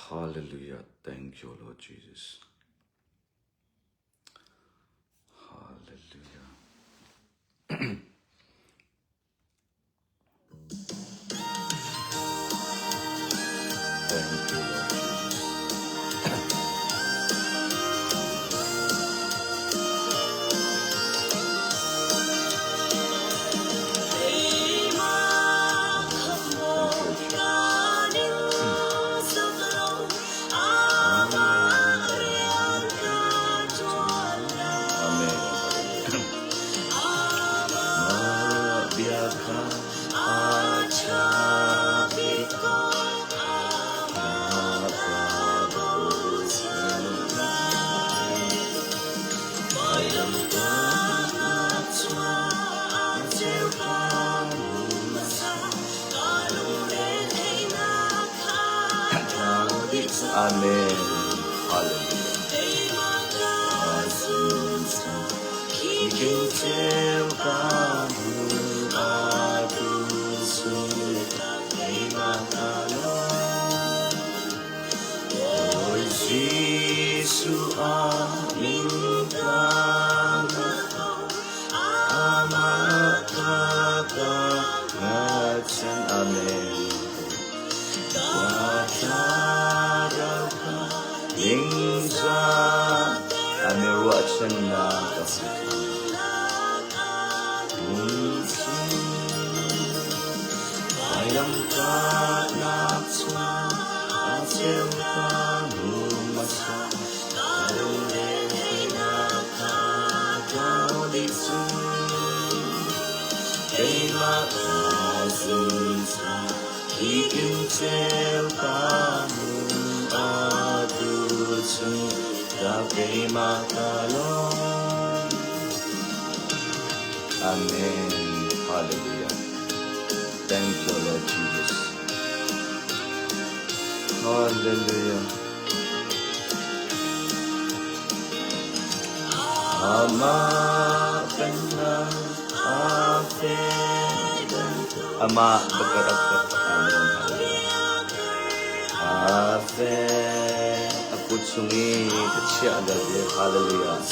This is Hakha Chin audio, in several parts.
Hallelujah. Thank you, Lord Jesus. Hallelujah. Thank you, Lord Jesus. Amen. Amen. Hallelujah. Amen. Keimah ka zum Amen. Hallelujah. Thank you, Lord Jesus. Hallelujah. Amah pennak Amah A kut chung i ka chiah vialte Hallelujah.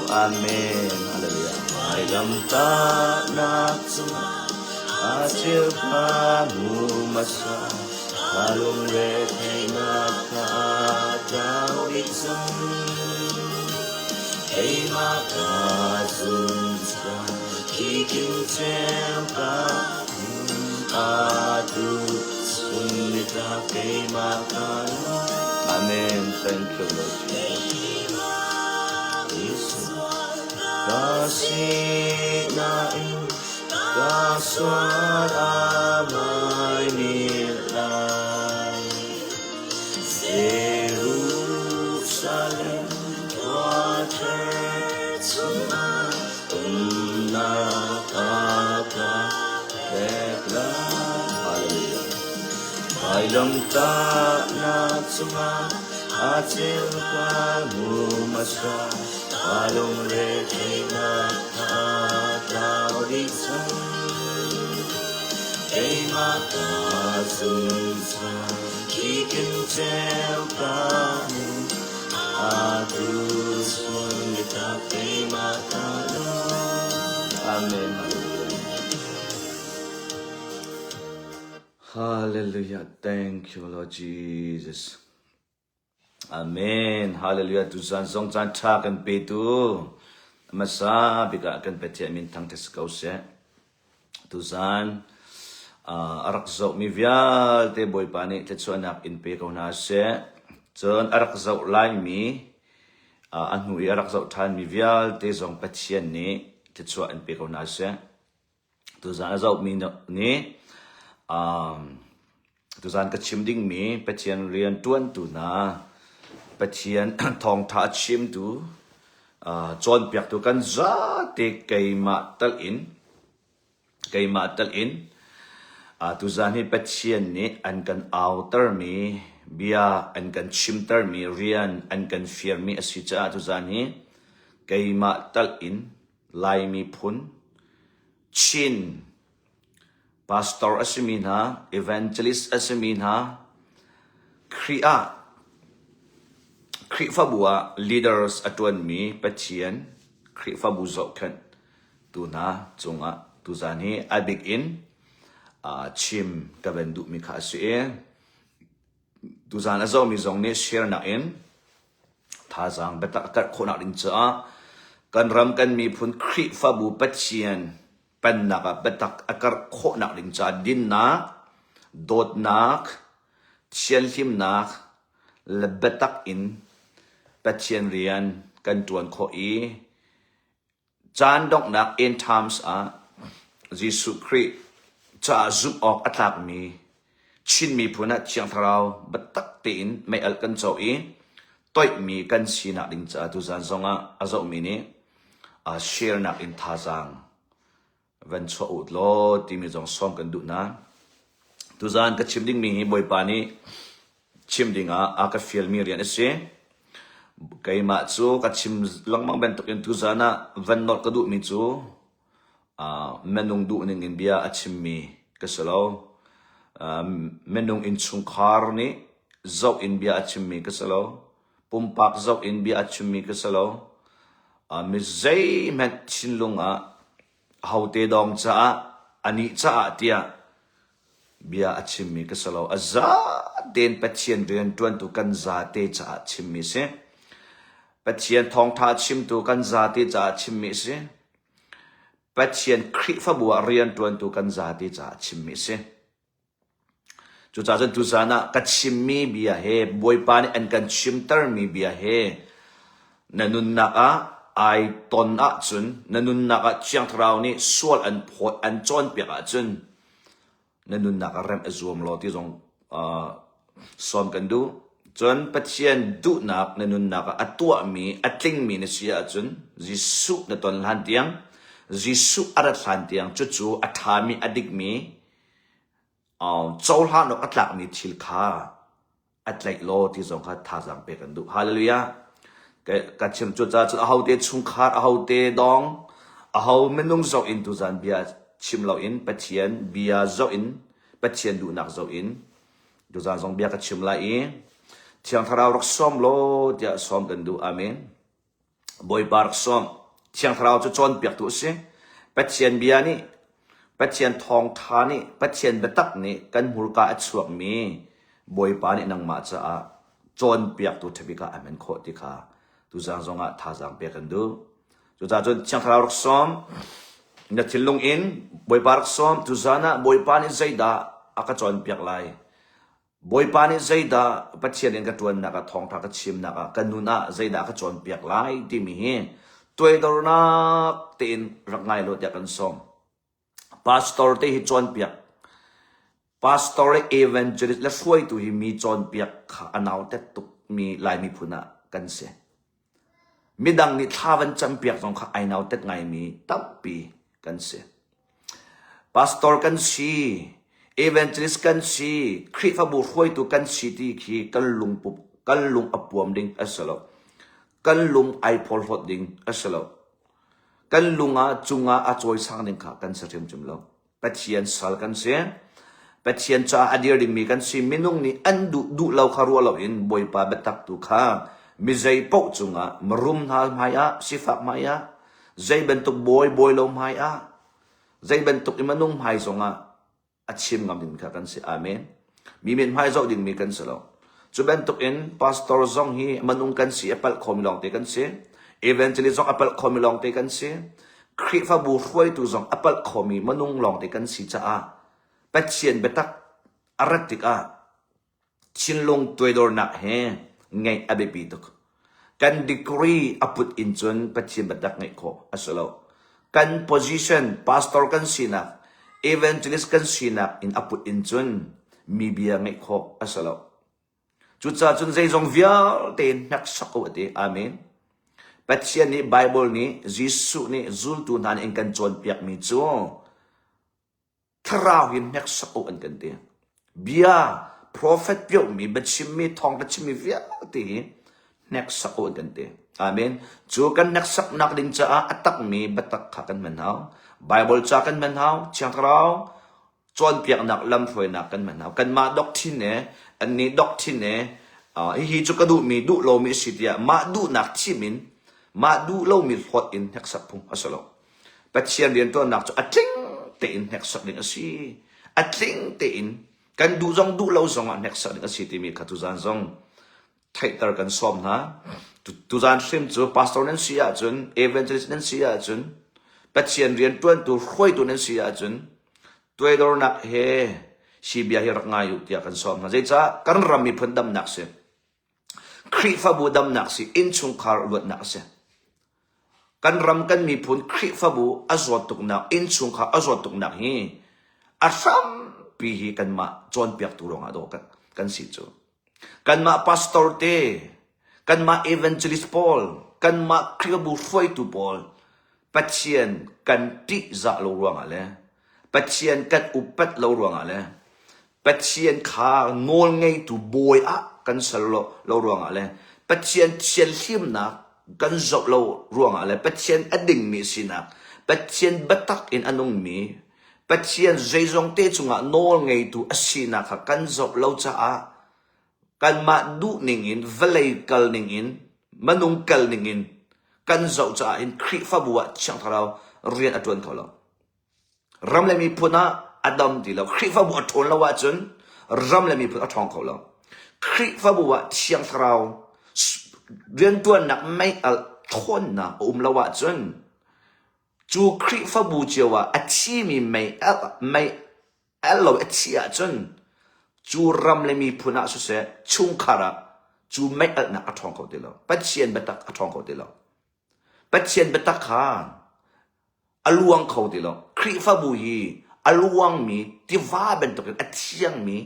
Amen. Hallelujah. Vailamtahnak cungah a cheuka mu hmasa ka lungretheihnak kha tlau dih cang. Keimah ka zum cang, khi king cheuka atu sun nitlak keimah ka Amen. Thank you, Lord Jesus. Ka sinain ka sual amai nilai Jerusalem khua chungah umnak a ka pek lai. Hallelujah. Vailamtahnak cungah a cheuka mu hmasa ka lungretheihnak kha tlau dih cang. Keimah ka zum cang, khi kin ceu ka hmu, atu sun biatak keimah ka lawm. Amen. Hallelujah. Thank you, Lord Jesus. Amen. Hallelujah. Tuzan zong caan ṭha kan petu. Hmasa bik ah kan Pathian min thangṭhat si ko seh. Tuzan a rak zohmi vialte Bawipa nih thluachuahnak in pe ko hna seh. Cun a rak zoh laimi, a hnu i a rak zoh ṭhanmi vialte zong Pathian nih thluachuah in pe ko hna seh. Tuzan a zohmi nih tuzan ka chim dingmi Pathian rian ṭuantu hna, Pathian thawngṭha a chimtu, cawnpiaktu kan zate keimah tal in keimah tal in tuzan hi Pathian nih an kan autermi bia an kan chimtermi rian an kan fiarmi a si caah tuzan hi keimah tal in. Lai miphun, Chin pastor a simi hna, evangelist a simi hna, Khrih ah Khrihfabu ah leaders a ṭuanmi Pathian Khrihfabu zohkhenh tu hna cungah tuzan hi a bik in chim ka van duhmi kha a si i tuzan a zohmi zong nih share nak in thazaang biatak a karh khawhnak ding caah kan ram kan miphun Khrihfabu Pathian pennak ah biatak a karh khawhnak ding caah dinnak, dawtnak, thianhlimnak le biatak in Pathian rian kan ṭuan khawh i Caan donghnak end times ah Jesuh Khrih caah zumh awk a tlakmi Chin miphun ah Thiang Thlarau biatak tein mei-alh kan co i toihmi kan sinak ding caah tuzan zongah a zohmi nih share-nak in thazaang van chuah u law timi zong sawm kan duh hna. Tuzan ka chim dingmi hi Bawipa nih chim dingah a ka fialmi rian a si. Keimah cu ka chim lengmang bantukin tuzan ah van nolh ka duhmi cu uh, minung duhning in bia a chimmi ka si lo. Uh, minung innchungkhar nih zoh in bia a chimmi ka si lo. Pumpak zoh in bia a chimmi ka si lo. Uh, mi zeihmanh thinlung ah ahote dawng caah anih caah tiah bia a chimmi ka si lo. A za tein Pathian rianṭuantu kan zate caah chimmi si. Pathian thawngṭha chimtu kan zate caah chimmi si. Pathian Khrihfabu ah rianṭuantu kan zate caah chimmi si. Cucaah cun tuzaan ah ka chimmi bia he Bawipa nih an kan chimtermi bia he na nunnak ah ai ton ahcun na nunnak ah Thiang Thlarau nih sual an phawt an cawnpiak ahcun na nunnak ah remh a zuam law ti zong uh, sawm kan duh. Cun Pathian duhnak na nunnak ah a tuahmi a tlingmi na si ahcun Jesuh na ton hlan tiang Jesuh a rat hlan tiang cucu a ṭhami a dikmi cohlan awk a tlakmi thil kha a tlaih law ti zong kha thazaang pek an duh. Hallelujah. Ka chim cu ca cun ahote chungkhar, ahote dong, aho minung zoh in tuzan bia chim loin Pathian bia zoh in Pathian duhnak zoh in tuzan zong bia ka chim lai i Thiang Thlarau rak sawm law tiah sawm kan duh. Amen. Bawipa rak sawm. Thiang Thlarau cu cawnpiaktu a si. Pathian bia nih, Pathian thawngṭha nih, Pathian biatak nih kan hmurka a chuakmi Bawipa nih nangmah caah cawnpiaktu ṭhabik ah a hman khawh ti kha tuzang zongah thazaang pek kan duh. Cucaah cun Thiang Thlarau rak sawm. Na thinlung in Bawipa rak sawm. Tuzan ah Bawipa nih zeidah a ka cawnpiak lai? Bawipa nih zeidah Pathian in ka ṭuannak ah thawngṭha ka chimnak ah ka nun ah zeidah ka cawnpiak lai timi hi tuaidornak tein rak ngai law tiah kan sawm. Pastor te hi cawnpiak. Pastor le evangelist le hruaitu hi mi cawnpiak kha a nautet tukmi Lai miphun ah kan si. Midang nih thla van campiak zong kha ai nautet ngaimi tampi kan si. Pastor kan si, evangelist kan si, Khrihfabu hruaitu kan si ti khi kan lungpup, kan lung a puam ding a si lo. Kan lung ai phorhlawt ding a si lo. Kan lung ah cungah a cawisang ding kha kan si hrimhrim lo. Pathian sal kan si. Pathian caah a dir dingmi kan si. Minung nih an duh duh lo kha ruah loin Bawipa biatak tu kha mi zei paoh cungah mirum hna hmaiah, sifak hmaiah, zei bantuk bawi bawi lo hmaiah, zei bantuk i minung hmai zongah a chim ngam ding kha kan si. Amen. Mi mit hmai zoh dingmi kan si lo. Cu bantuk in pastor zong hi minung kan si a palh khomi lawngte kan si. Evangelist zong a palh khomi lawngte kan si. Khrihfabu hruaitu zong a palh khomi minung lawngte kan si caah Pathian biatak a rat tikah thinlung tuaidornak he ngeih a biapi tuk. Kan degree a put in cun Pathian biatak ngeih khawh a si lo. Kan position, pastor kan sinak, evangelist kan sinak in a put in cun mi bia ngeih khawh a si lo. Cucaah cun zeizong vialte in hneksak u a ti. Amen. Pathian nih Bible nih Jesuh nih zultu hna nih in kan cawnpiakmi cu Thlarau hi hneksak u an kan ti. Bia, prophet piohmi, biachimmi, thawngtha chimmi vialte hi hneksak u an kan ti. Amen. Cu kan hneksaknak ding caah a takmi biatak kha kan hman hau. Bible ca kan hman hau. Thiang Thlarau cawnpiaknak lamhruainak kan hman hau. Kanmah doctrine he annih doctrine he hihi cu ka duhmi duh lomi a si tiah mah duhnak thim in mah duh lomi hlawt in hneksak phung a si lo. Pathian rianṭuannak cu a tling tein hneksak ding a si. A tling tein kan duh zong duh lo zong ah hneksak ding a si timi kha tuzan zong theihter kan sawm hna. Tuzan hrim cu pastor nan si ahcun, evangelist nan si ahcun, Pathian rianṭuantu hruaitu nan si ahcun tuaidornak he hi bia hi rak ngai u tiah kan sawm hna. Zeicah kan ram miphun damnak si, Khrihfabu damnak si, innchungkhar luatnak a si. Kan ram kan miphun Khrihfabu a zawt tuknak, innchungkhar a zawt tuknak hi a hrampi hi kanmah cawnpiaktu ruangah dawh kan si cu. Kanmah pastor te, kanmah evangelist pawl, kanmah Khrihfabu hruaitu pawl Pathian kan ṭihzah lo ruangah le Pathian kan upat lo ruangah le Pathian kha nawlngeitu bawi ah kan ser lo, lo ruangah le Pathian thianhlimnak kan zoh lo ruangah le Pathian a dingmi sinak, Pathian biatak in a nungmi, Pathian zeizong te cungah nawlngeitu a sinak kha kan zoh lo caah kanmah duhning in vawlei kal ning in minung kal ning in kan zoh caah hin Khrihfabu ah Thiang Thlarau rian a ṭuan kho lo. Ram le miphun ah a dam ti lo. Khrihfabu a ṭhawn lo ahcun ram le miphun a ṭhawng kho lo. Khrihfabu ah Thiang Thlarau rianṭuannak mei-alh ṭhawnnak a um lo ahcun cu Khrihfabu cio ah a thimi mei-alh mei alh lo a thih ahcun cu ram le miphun ah siseh chungkhar ah cu mei-alhnak a ṭhawng kho ti lo. Pathian biatak a ṭhawng kho ti lo. Pathian biatak kha a luang kho ti lo. Khrihfabu hi a luangmi tiva bantukin a thiangmi,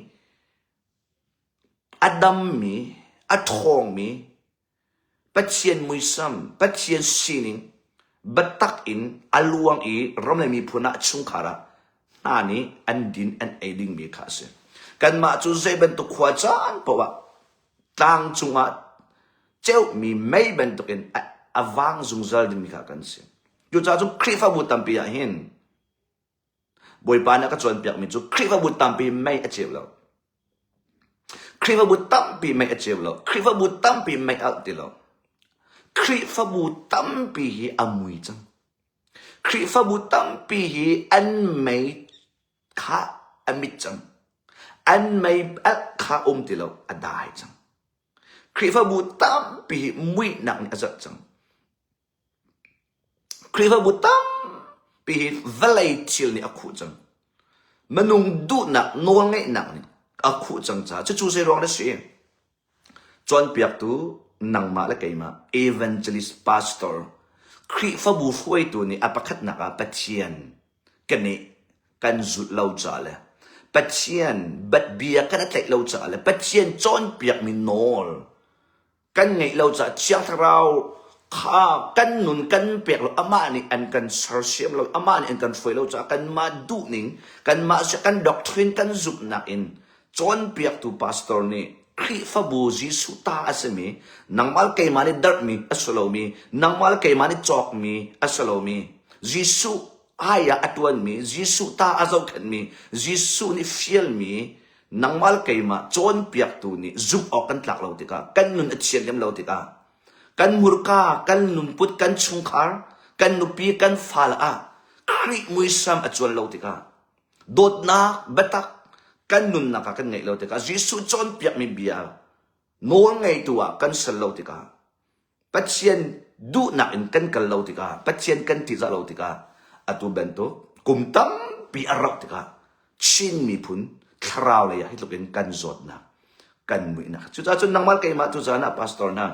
a dammi, a ṭhawngmi Pathian muisam, Pathian sining biatak in a luang i ram le miphun ah chungkhar ah hna nih an din an ei dingmi kha a si. Kanmah cu zei bantuk khua caan paoh ah tlang cungah ceumi mei bantukin a vang zungzal dingmi kha kan si. Cucaah cun Khrihfabu tampi ah hin Bawipa nih a ka cawnpiakmi cu Khrihfabu tampi mei a ceu lo. Khrihfabu tampi mei a ceu lo. Khrihfabu tampi mei alh ti lo. Khrihfabu tampi hi a mui cang. Khrihfabu tampi hi an mei kha a mit cang. An mei alh kha um ti lo, a dai cang. Khrihfabu tampi hi muihnak nih a zelh cang. Khrihfabu tampi hi vawlei thil nih a khuh cang. Minung duhnak nawlngeihnak nih a khuh cang caah cucu zei ruang dah a si? Cawnpiaktu nangmah le keimah evangelist pastor Khrihfabu hruaitu nih a pakhatnak ah Pathian kan i kan zulh lo caah le Pathian bia kan i tlaih lo caah le Pathian cawnpiakmi nawl kan ngeih lo caah Thiang Thlarau kha kan nun kan pek lo amah nih an kan sersiam lo amah nih an kan hruai lo caah kanmah duhning kanmah kan doctrine kan zumhnak in cawnpiaktu pastor nih Khrihfabu Jesuh ta a simi nangmah le keimah nih darhmi a si lomi nangmah le keimah nih cawkmi a si lomi Jesuh ai ah a ṭuanmi Jesuh ta a zohkhenhmi Jesuh nih fialmi nangmah le keimah cawnpiaktu nih zumh awk kan tlak lo tikah kan nun a thianhlim lo tikah kan hmurka kan lungput kan chungkhar kan nupi kan fale ah Khrih muisam a cuan lo tikah Dawtnak biatak kan nunnak ah kan ngeih lo tikah Jesuh cawnpiakmi bia nawl ngeitu ah kan ser lo tikah Pathian duhnak in kan kal lo tikah Pathian kan ṭihzah lo tikah atu bantuk kum tampi a rauh tikah Chin miphun thlarau lei ah hi tluk in kan zawtnak kan muihnak cucaah cun nangmah keimah tu caan ah pastor hna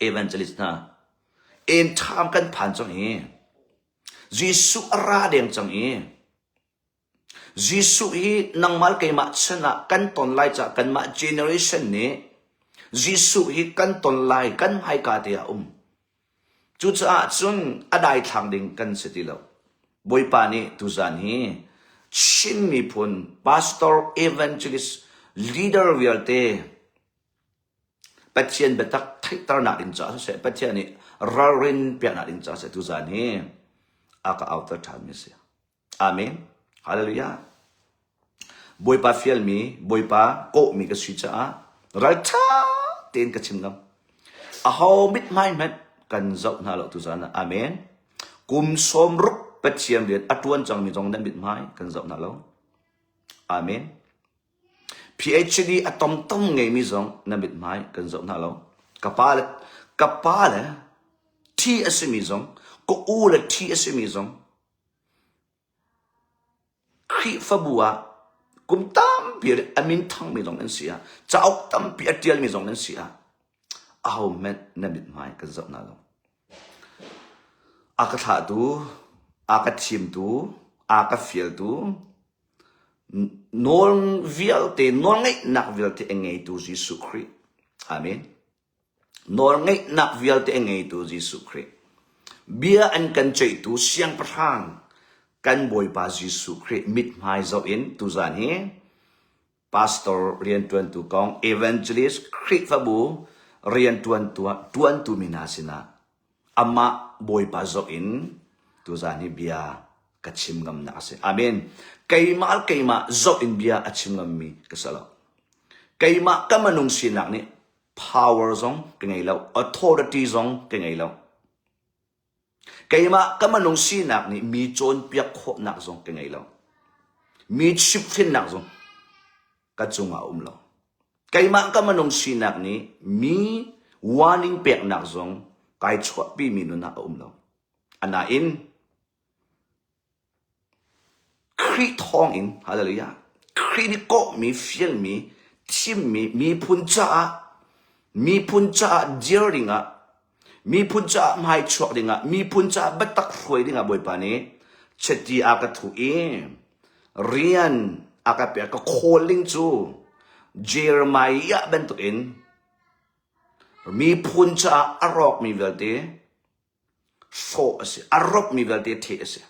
evangelist hna en ṭham kan phan cang hi Jesuh a ra deng cang i Jesuh hi nangmah keimah chan ah kan ton lai caah kanmah generation nih Jesuh hi kan ton lai kan hmaika te ah um. Cucaah cun a daithlang ding kan si ti lo. Bawipa nih tuzan hi Chin miphun pastor evangelist leader vialte Pathian biatak. theihternak ding caah siseh, Pathian nih ralrin peknak ding caah siseh tuzaan hi a ka auter ṭhanmi a si. Amen. Hallelujah. Bawipa fialmi, Bawipa kawhmi ka si caah ralṭha tein ka chim ngam. Aho mithmai hmanh kan zoh hna lo tuzaan ah. Amen. Kum 60 Pathian rian a ṭuan cangmi zong nan mithmai kan zoh hna lo. Amen. PhD a tomtom ngeimi zong na mithmai kan zoh hna lo. Ka pa le ka pa le ṭhi a simi zong, ka u le ṭhi a simi zong Khrihfabu ah kum tampi a min thangmi zong an si ah, cauk tampi a ṭialmi zong an si ah, ahohmanh na mithmai kan zoh hna lo. A ka thlahtu, a ka thimtu, a ka fialtu, Nawl vialte, nawlngeihnak vialte a ngeitu Jesuh Khrih. Amen. Nawlngeihnak vialte a ngeitu Jesuh Khrih. Bia an kan ceihtu siangpahrang kan Bawipa Jesuh Khrih mithmai zoh in tuzan hi pastor riantuantu kong evangelist Khrihfabu riantuantu tuantu mi hna sinah Amah Bawipa zoh in tuzaan hi bia ka chim ngamnak a si. Amen. Keimah keimah zoh in bia a chim ngammi ka si lo. Keimah ka minung sinak nih power zong ka ngei lo, authority zong ka ngei lo. Keimah ka minung sinak nih mi cawnpiak khawhnak zong ka ngei lo. Mi chimhhrinnak zong ka cungah a um lo. Keimah ka minung sinak nih mi warning peknak zong kai chuahpimi nun ah a um lo. Anain Khrih thawngin, hallelujah, Khrih nih kawhmi, fialmi, thimmi miphun caah, miphun caah dir dingah, miphun caah hmai chuak dingah, miphun caah biatak hruai dingah Bawipa nih chiti a ka thuh i rian a ka pek ka calling cu Jeremiah bantukin miphun caah a rawkmi vialte hrawh a si a ropmi vialte theh a si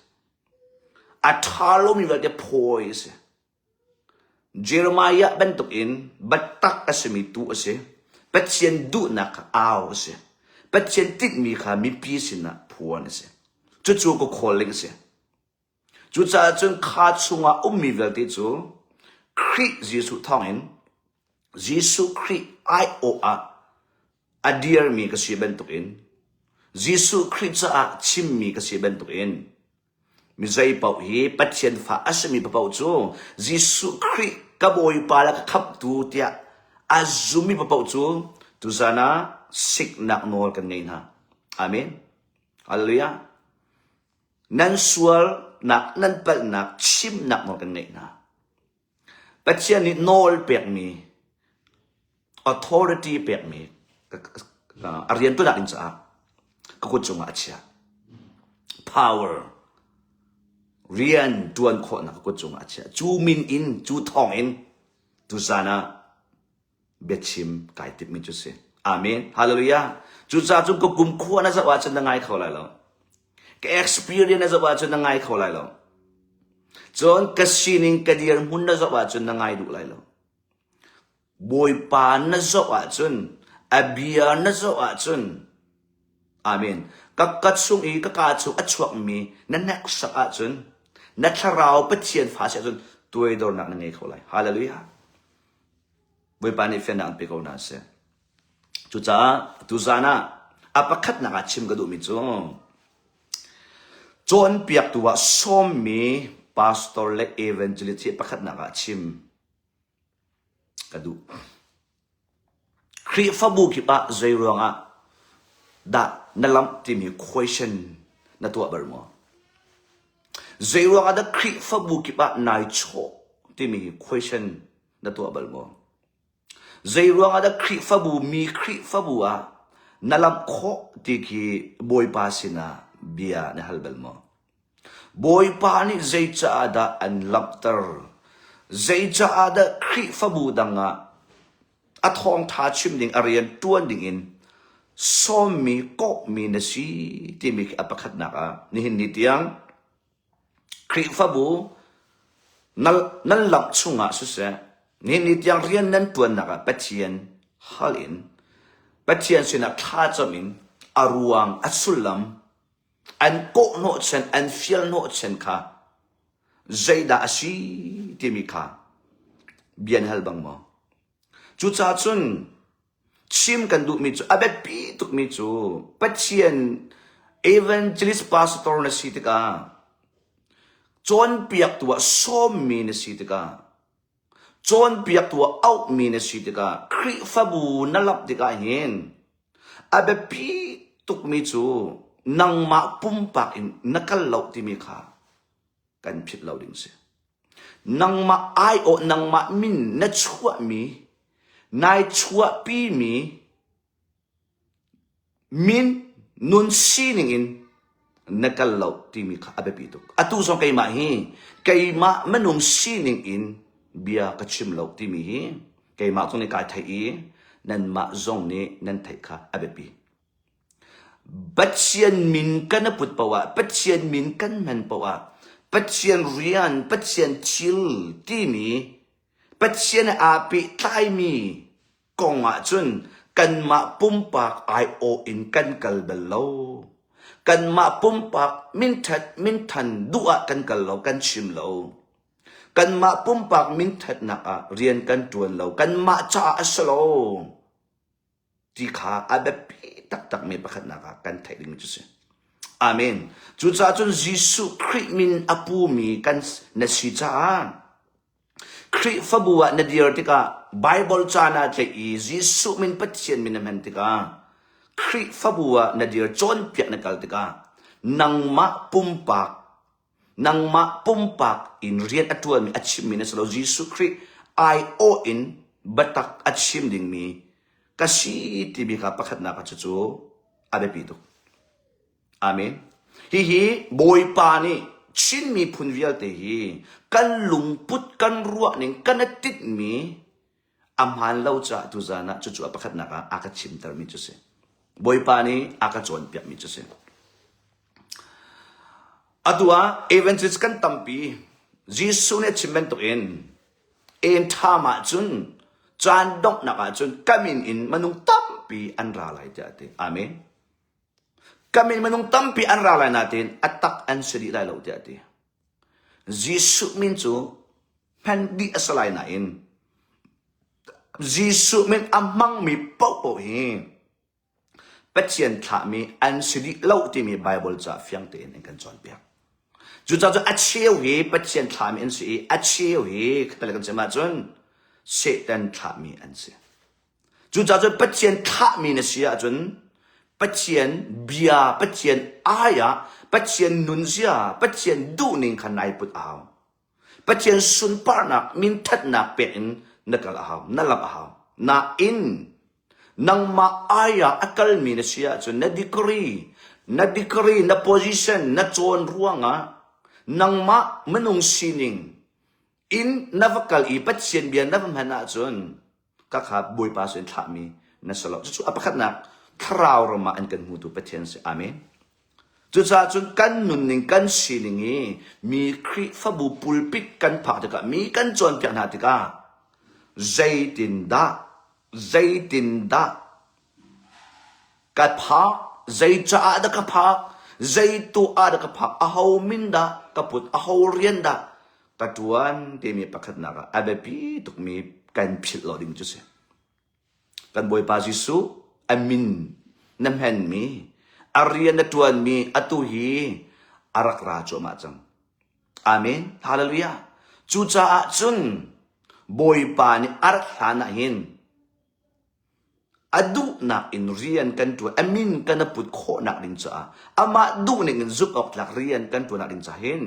a ṭha lomi vialte phawi a si Jeremiah bantukin biatak a simi tu a si. Pathian duhnak kha au a si. Pathian tinhmi kha mipi sinah phuan a si. Cucu ka calling a si. Cucaah cun kha chungah ummi vialte cu Khrih Jesuh thawngin Jesuh Khrih aiawh ah a dirmi ka si bantukin Jesuh Khrih caah chimmi ka si bantukin Mi zeipaoh hi Pathian fa a simi paoh cu Jesuh Khrih ka Bawipa le ka Khamhtu tiah a zummi paoh cu tuzan ah siknak nawl kan ngei hna. Amen. Hallelujah. Nan sualnak, nan palhnak chimnak nawl kan ngeih hna. Pathian nih nawl pekmi, authority pekmi a riantuannak ding caah ka kut cungah a chiah. Power, rian tuan khawhnak ka kut cungah a chiah. Cu min in, cu thawng in tuzan ah biachim kai timhmi cu si. Amen. Hallelujah. Cucaah cun ka kum khua na zoh ahcun na ngai kho lai lo. Ka experience na zoh ahcun na ngai kho lai lo. Cun ka sining ka dirhmun na zoh ahcun na ngai duh lai lo. Bawipa na zoh ahcun, a bia na zoh ahcun, Amen. Ka ka chung i ka ka chung a chuakmi na hneksak ahcun, na thlarau Pathian fa si ahcun tuaidornak na ngei kho lai. Hallelujah. Bawipa nih fiannak an pe ko hna seh. Cucaah tuzaan ah a pakhatnak ah chim ka duhmi cu cawnpiaktu ah sawmmi pastor le evangelist hi pakhatnak ah chim ka duh. Khrihfabu kip ah zei ruangah dah na lamh timi question na tuah bal maw? Zei ruangah dah Khrihfabu kip ah nai chawh timi question na tuah bal maw? Zei ruangah dah Khrihfabu mi Khrihfabu ah na lamh khawh ti khi Bawipa sinah bia na hal bal maw? Bawipa nih zeicaah dah an lamhter? Zeicaah dah Khrihfabu dang ah a thawngṭha chim ding, a rian ṭuan ding in sawmmi, kawhmi na si timi khi a pakhatnak ah nihin ni tiang Khrihfabu nan lamh chungah siseh, nihin ni tiang rian nan ṭuannak ah Pathian hal in. Pathian sinah thlacam in a ruang, a sullam, an kawhhnawhchan, an fialhnawhchan kha zeidah a si timi kha bia an hal bang maw? Cucaah cun chim kan duhmi cu a biapi tukmi cu Pathian evangelist pastor na si tikah cawnpiaktu ah sawmmi na si tikah cawnpiaktu ah auhmi na si tikah Khrihfabu na lap tikah hin a biapi tukmi cu nangmah pumpak in na kal lo timi kha kan philh lo ding si. Nangmah aiawh nangmah min na chuahmi nai chuahpimi Min nun sining in na kal lo timi kha a biapi tuk. Atu zong keimah hi keimah minung sining in bia ka chim lo timi hi keimah zong nih kai theih i nanmah zong nih nan theih kha a biapi. Pathian min kan put paoh ah, Pathian min kan hman paoh ah, Pathian rian, Pathian thil timi Pathian aa pehtlaimi kong ahcun kanmah pumpak aiawh in kan kal bal lo. Kanmah pumpak minthat minthan duh ah kan kal lo, kan chim lo. Kanmah pumpak minthatnak ah rian kan ṭuan lo, kanmah caah a si lo ti kha a biapi taktakmi pakhatnak ah kan theih dingmi cu si. Amen. Cucaah cun Jesuh Khrih min a pumi kan na si caah Khrihfabu ah na dir tikah Baibal ca naa tlaih i Jesuh min Pathian min na hman tikah Khrihfabu ah na dir cawnpiak na kal tikah nangmah pumpak nangmah pumpak in rian a ṭuanmi a chimmi na si lo Jesuh Khrih aiawh in biatak a chim dingmi ka si timi kha pakhatnak ah cucu a biapi tuk. Amen. Hihi Bawipa nih Chin miphun vialte hi kan lungput, kan ruahning, kan i tinhmi a hmaan lo caah tuzaan ah cucu a pakhatnak ah a ka chimtermi cu si. Bawipa nih a ka cawnpiakmi cu si. Atu ah evangelist kan tampi. Jesuh nih a chim bantukin en ṭham ahcun caan donghnak ahcun ka min in minung tampi an ra lai tiah a ti. Amen. Ka min minung tampi an ra lai nain a tak an si dih lai lo tiah a ti. Jesuh min cu hman dih a si lai nain Jesuh min a hmangmi paohpaoh hi Pathian thlahmi an si dih lo timi Baibal ca fiang tein an kan cawnpiak. Cucaah cun a cheu hi Pathian thlahmi an si i a cheu hi khatal kan chim ahcun Satan thlahmi an si. Cucaah cun Pathian thlahmi na si ahcun Pathian bia, Pathian ai ah, Pathian nunzia, Pathian duhning kha nai put a hau. Pathian sunparnak, minthatnak pek in na kal a hau, na lamh a hau. Nain, nangmah ai ah a kalmi na si ahcun na degree, na degree, na position, na cawn ruangah nangmah minung sining in na va kal i Pathian bia na va hman ahcun ka kha Bawipa sin thlahmi na si lo. Cucu a pakhatnak thlarau ram ah an kan hmutu Pathian si. Amen. Cucaah cun kan nunning kan sining i mi Khrihfabu pulpit kan phak tikah mi kan cawnpiak hna tikah zeitindah zeitindah ka phak zei caah dah ka phak zei tu ah dah ka phak aho min dah ka put aho rian dah ka ṭuan timi pakhatnak ah a biapi tukmi kan philh lo ding cu si. Kan Bawipa Jesuh a min na hmanmi a rian na ṭuanmi atu hi a rak ra cuahmah cang. Amen. Hallelujah. Cucaah cun Bawipa nih a rat hlan ah hin A duhnak in rian kan ṭuan, a min kan a put khawhnak ding caah, amah duhning in zumh awk tlak rian kan ṭuannak ding caah hin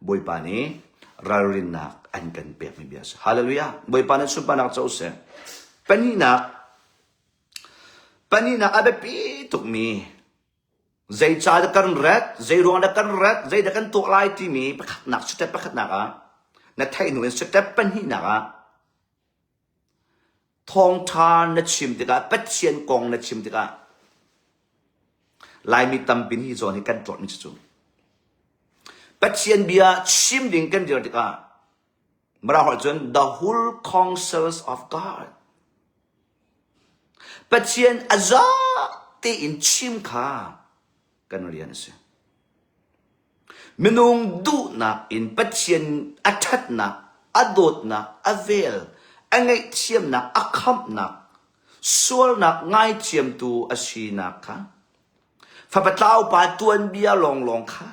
Bawipa nih ralrinnak an kan pekmi bia a si. Hallelujah. Bawipa nih sunparnak co seh. Pahnihnak, pahnihnak a biapi tukmi zei ca dah kan rat, zei ruang dah kan rat, zei dah kan tuah lai timi pakhatnak, step pakhatnak ah na theih hnu in step pahnihnak ah Thawngṭha na chim tikah, Pathian kong na chim tikah, Laimi tampi nih hi zawn hi kan tlawt mi cu. Pathian bia chim ding kan dir tikah, Mirang holh cun the whole counsels of God. Pathian a za tein chim kha kan rian a si. Minung duhnak in Pathian a ṭhatnak, a dawtnak, a vel, a ngaihthiamnak, a khamhnak, sualnak ngaithiamtu a sinak kha fapa tlaupa tuanbia lawnglawng kha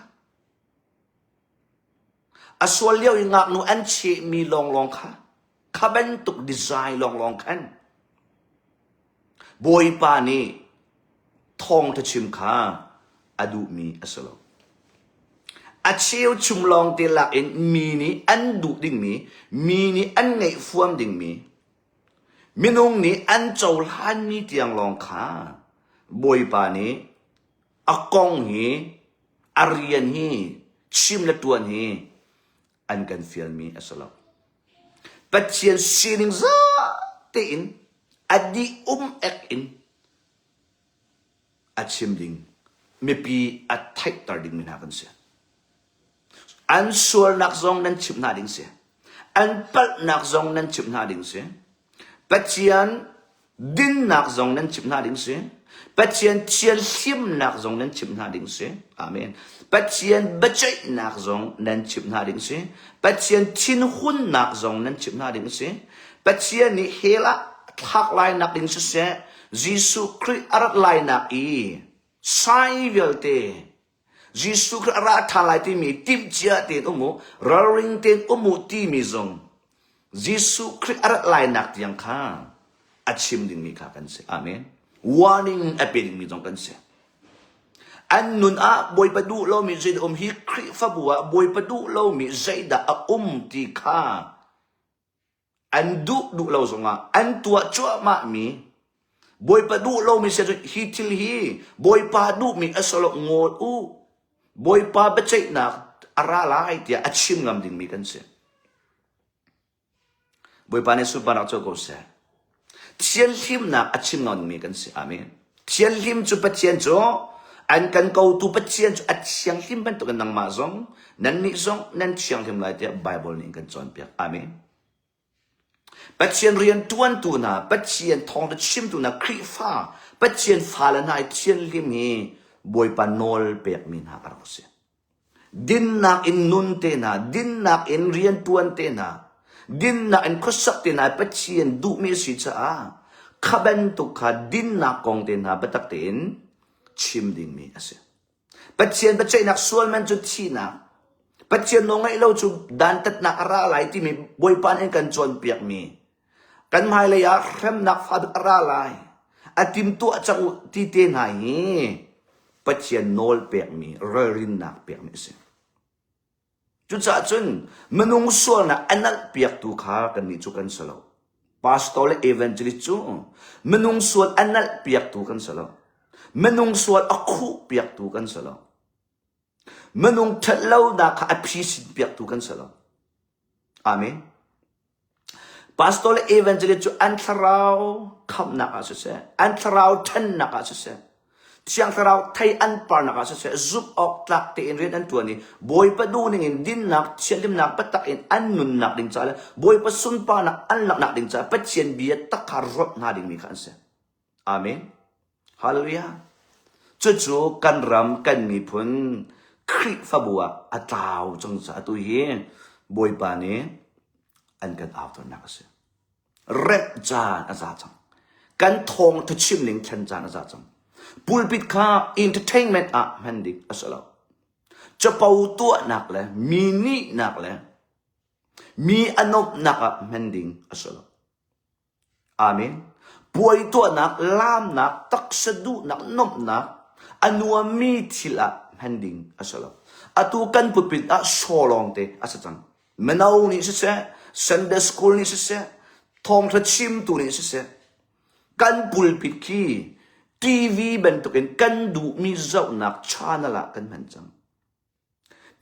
a sual lio i ngaknu an chehmi lawnglawng kha kha bantuk design lawnglawng khan Bawipa nih thawngṭha chim kha a duhmi a si lo. A cheuchum lawngte lak in mi nih an duh dingmi, mi nih an ngaih fuam dingmi, minung nih an cohlanmi tiang lawng kha Bawipa nih a kong hi, a rian hi chim le ṭuan hi an kan fialmi a si lo. Pathian sining za tein a dih um ek in a chim ding mipi a theihter dingmi hna kan si. An sualnak zong nan chimh hna ding si. An palhnak zong nan chimh hna ding si. Pathian dinnak zong nan chimh hna ding si. Pathian thianhlimnak zong nan chimh hna ding si. Amen. Pathian biaceihnak zong nan chimh hna ding si. Pathian thinhunnak zong nan chimh hna ding si. Pathian nih hell ah thlak lainak ding siseh, Jesuh Khrih a rat lainak i sai vialte Jesuh Khrih a ra ṭhan lai timi timhcia tein um u, ralring tein um u timi zong Jesuh Khrih a rat lainak tiang kha a chim dingmi kha kan si. Amen. Warning a pe dingmi zong kan si. An nun ah Bawipa duh lomi zeidah um hi Khrihfabu ah Bawipa duh lomi zeidah a um ti kha An duh duh lo zongah an tuah cuahmahmi Bawipa duh lomi si ahcun hi thil hi Bawipa duhmi a si lo ngawl u. Bawipa biaceihnak a ra lai tiah a chim ngam dingmi kan si. Bawipa nih sunparnak co ko seh. Thianhlimnak a chim ngam dingmi kan si. Amen. Thianhlim cu Pathian cu an kan kotu Pathian cu a thianghlim bantukin nangmah zong nannih zong nan thianghlim lai tiah Bible nih kan cawnpiak. Amen. Pathian rian ṭuantu hna, Pathian thawngṭha chimtu hna, Khrihfa, Pathian fale hna i thianhlim hi Bawipa nawl pekmi hna a rak si. Dinnak in nun te hna, dinnak in rian ṭuan te hna, dinnak in khuasak te hna Pathian duhmi a si caah kha bantuk kha dinnak kong te hna biatak tein chim dingmi a si. Pathian biaceihnak sualman cu thihnak, Pathian nawlngaih lo cu dantatnak a ra lai timi Bawipa nih an kan cawnpiakmi, kan hmailei ah hremnak fa bik a ra lai, a timtuah cang u ti te hna hi Pathian nawl pekmi, ralrinnak pekmi a si. Cucaah cun minung sualnak a nalhpiaktu kha kannih cu kan si lo. Pastor le evangelist cu minung sual a nalhpiaktu kan si lo. Minung sual a khuhpiaktu kan si lo. Minung ṭhatlonak kha a phisin piaktu kan si lo. Amen. Pastor le evangelist cu an thlarau khamhnak ah siseh, an thlarau ṭhannak ah siseh, Thiang Thlarau thei an parnak ah siseh, zumh awk tlak tein rian an ṭuan i Bawipa duhning in dinnak, thianhlimnak biatak in an nunnak ding caah le Bawipa sunparnak an langhnak ding caah Pathian bia tak kha rawnh hna dingmi kha an si. Amen. Hallelujah. Cucu kan ram, kan miphun, Khrihfabu ah a tlau cang caah atu hi Bawipa nih an kan auternak a si. Remh caan a za cang. Kan thawngtha chim ning thlen caan a za cang. Pulpit kha entertainment ah hman ding a si lo. Capo tuahnak le mi nihnak le mi a nuamhnak ah hman ding a si lo. Amen. Puai tuahnak, laamnak, taksa duhnak, nuamhnak, a nuammi thil ah hman ding a si lo. Atu kan pulpit ah saw lawngte a si cang. Mino nih siseh, Sunday school nih siseh, thawngṭha chimtu nih siseh, kan pulpit khi TV bantukin kan duhmi zohnak channel ah kan hman cang.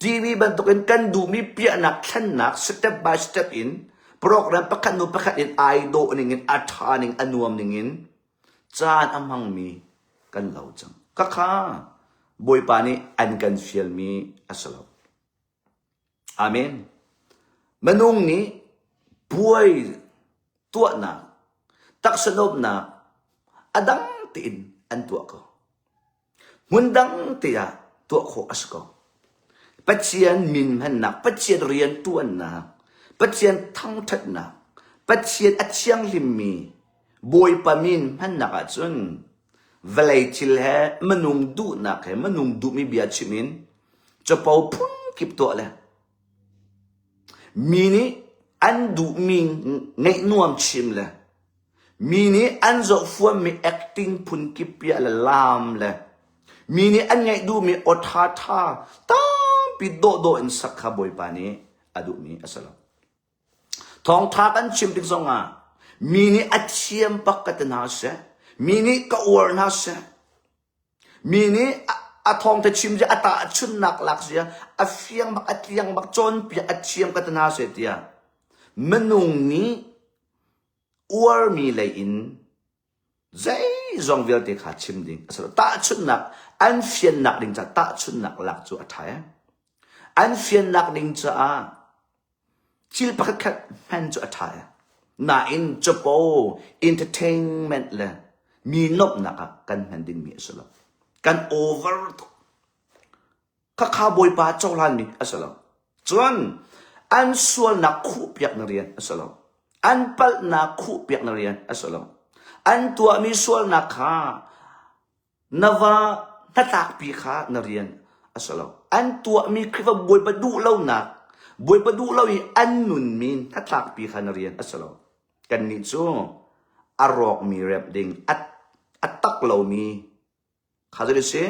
TV bantukin kan duhmi piahnak thlennak step by step in program pakhat hnu pakhat in ai dawh ning in a ṭha ning a nuam ning in caan a hmangmi kan lo cang. Khakha Bawipa nih an kan fialmi a si lo. Amen. Minung nih puai tuahnak, taksa nuamhnak, a dang tein an tuah ko. Hmun dang te ah tuah khawh a si ko. Pathian min hmannak, Pathian rian ṭuannak, Pathian thangṭhatnak, Pathian a thianghlimmi Bawipa min hmannak ahcun vawlei thil he minung duhnak he minung duhmi bia chim in capo phunkip tuah le mi nih an duhmi ngeih nuam chim le Mi nih an zohfuammi acting phunkip piah le laam le mi nih an ngaih duhmi aw ṭhaṭha tampi dawhdawh in sak kha Bawipa nih a duhmi a si lo. Thawngṭha kan chim tik zongah mi nih a thiam bak ka ti hna seh, mi nih ka uar hna seh, mi nih a thawngṭha chim zia, a tahchunhnak lak zia, a fiang bak, a tliang bak, cawnpiak a thiam ka ti hna seh tiah minung nih uarmi lei in zeizong vialte kha chim ding a si lo. Tahchunhnak an fiannak ding caah tahchunhnak lak cu a ṭha. An fiannak ding caah thil pakhatkhat hman cu a ṭha. Nain capo entertainment le mi nuamhnak ah kan hman dingmi a si lo. Kan over tuk. Khakha Bawipa cohlanmi a si lo. Cun an sualnak khuhpiak na rian a si lo. An palhnak khuhpiak na rian a si lo. An tuahmi sualnak kha na va hnatlakpi kha na rian a si lo. An tuahmi Khrihfa Bawipa duh lonak, Bawipa duh lo i an nunmi hnatlakpi kha na rian a si lo. Kannih cu a rawkmi remh ding, a, a tak lomi Kha zei si?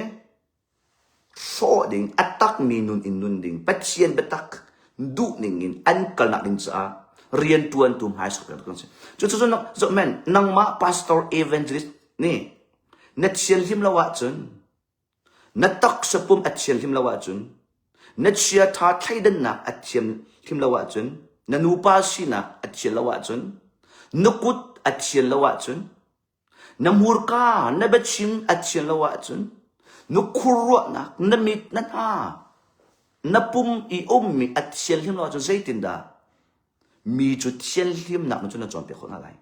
Hrawh ding, a takmi nun in nun ding, Pathian biatak duh ning in an kalnak ding caah rianṭuantu hmaisawk kan si. Cucu zoh men, nangmah pastor evangelist nih na thianhlim lo ahcun, na taksa pum a thianhlim lo ahcun, na chiaṭha thleidannak a thianhlim lo ahcun, na nupa sinak a thian lo ahcun, na kut a thian lo ahcun, Na hmurka na biachim a thian lo ahcun na khurruahnak, na mit, na hna, na pum i ummi a thianhlim lo ahcun zeitindah mi cu thianhlimnak nun cu na cawnpiak khawh hna lai?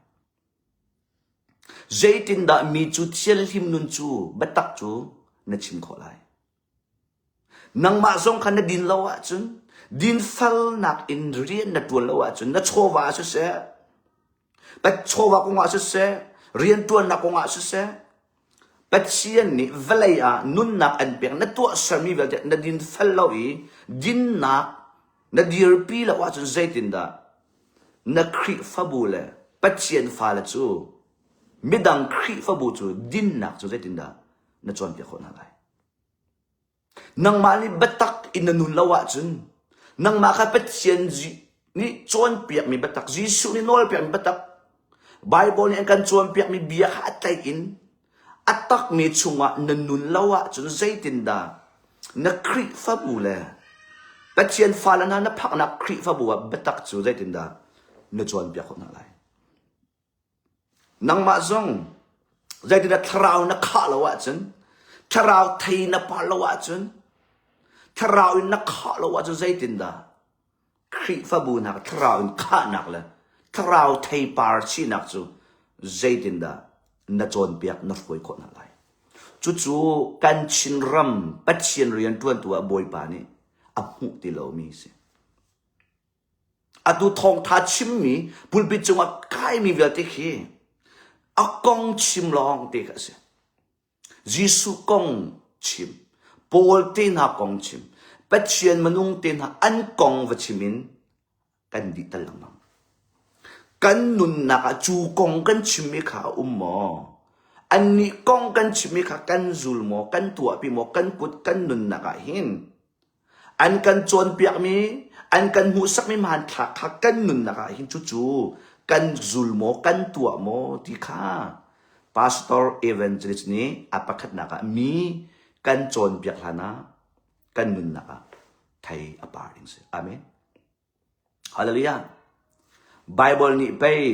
Zeitindah mi cu thianhlim nun cu biatak cu na chim khawh lai? Nangmah zong kha na din lo ahcun, dinfelnak in rian na ṭuan lo ahcun, na chawva ah siseh, chawva kongah siseh, rianṭuannak kongah siseh, Pathian nih vawlei ah nunnak an pek, na tuahsermi vialte na dinfel lo i dinnak na dirpi lo ahcun zeitindah na Khrihfabu le Pathian fale cu midang Khrihfabu cu dinnak cu zeitindah na cawnpiak khawh hna lai? Nangmah nih biatak in na nun lo ahcun nangmah kha Pathian nih cawnpiakmi biatak, Jesuh nih nawlpiakmi biatak, Baibal nih an kan cawnpiakmi bia kha a tlaih in a takmi chungah na nun lo ahcun zeitindah na Khrihfabu le Pathian fale hna na phaknak Khrihfabu ah biatak cu zeitindah na cawnpiak khawh hna lai? Nangmah zong zeitindah thlarau na khah lo ahcun, thlarau thei na par lo ahcun, thlarau in na khah lo ahcun zeitindah Khrihfabu hna thlarau in khahnak le thlarau theipar chihnak cu zeitindah na cawnpiak na hruai khawh hna lai. Cucu kan Chinram Pathian rianṭuantu ah Bawipa nih a hmuh ti lomi a si. Atu thawngtha chimmi pulpit cungah kaimi vialte khi a kong chim lawng te kha a si. Jesuh kong chim, Paul te hna kong chim, Pathian minung te hna an kong va chim in kan dih tal lengmang. Kan nunnak ah cu kong kan chimmi kha a um maw? Annih kong kan chimmi kha kan zul maw? Kan tuahpi maw? Kan kut kan nunnak ah hin An kan cawnpiakmi, an kan hmuhsakmi hmanthlak kha kan nunnak ah hin cucu kan zul maw, kan tuah maw ti kha pastor evangelist nih a pakhatnak ah mi kan cawnpiak hlan ah kan nunnak ah thei a par ding si. Amen. Hallelujah. Bible nih pei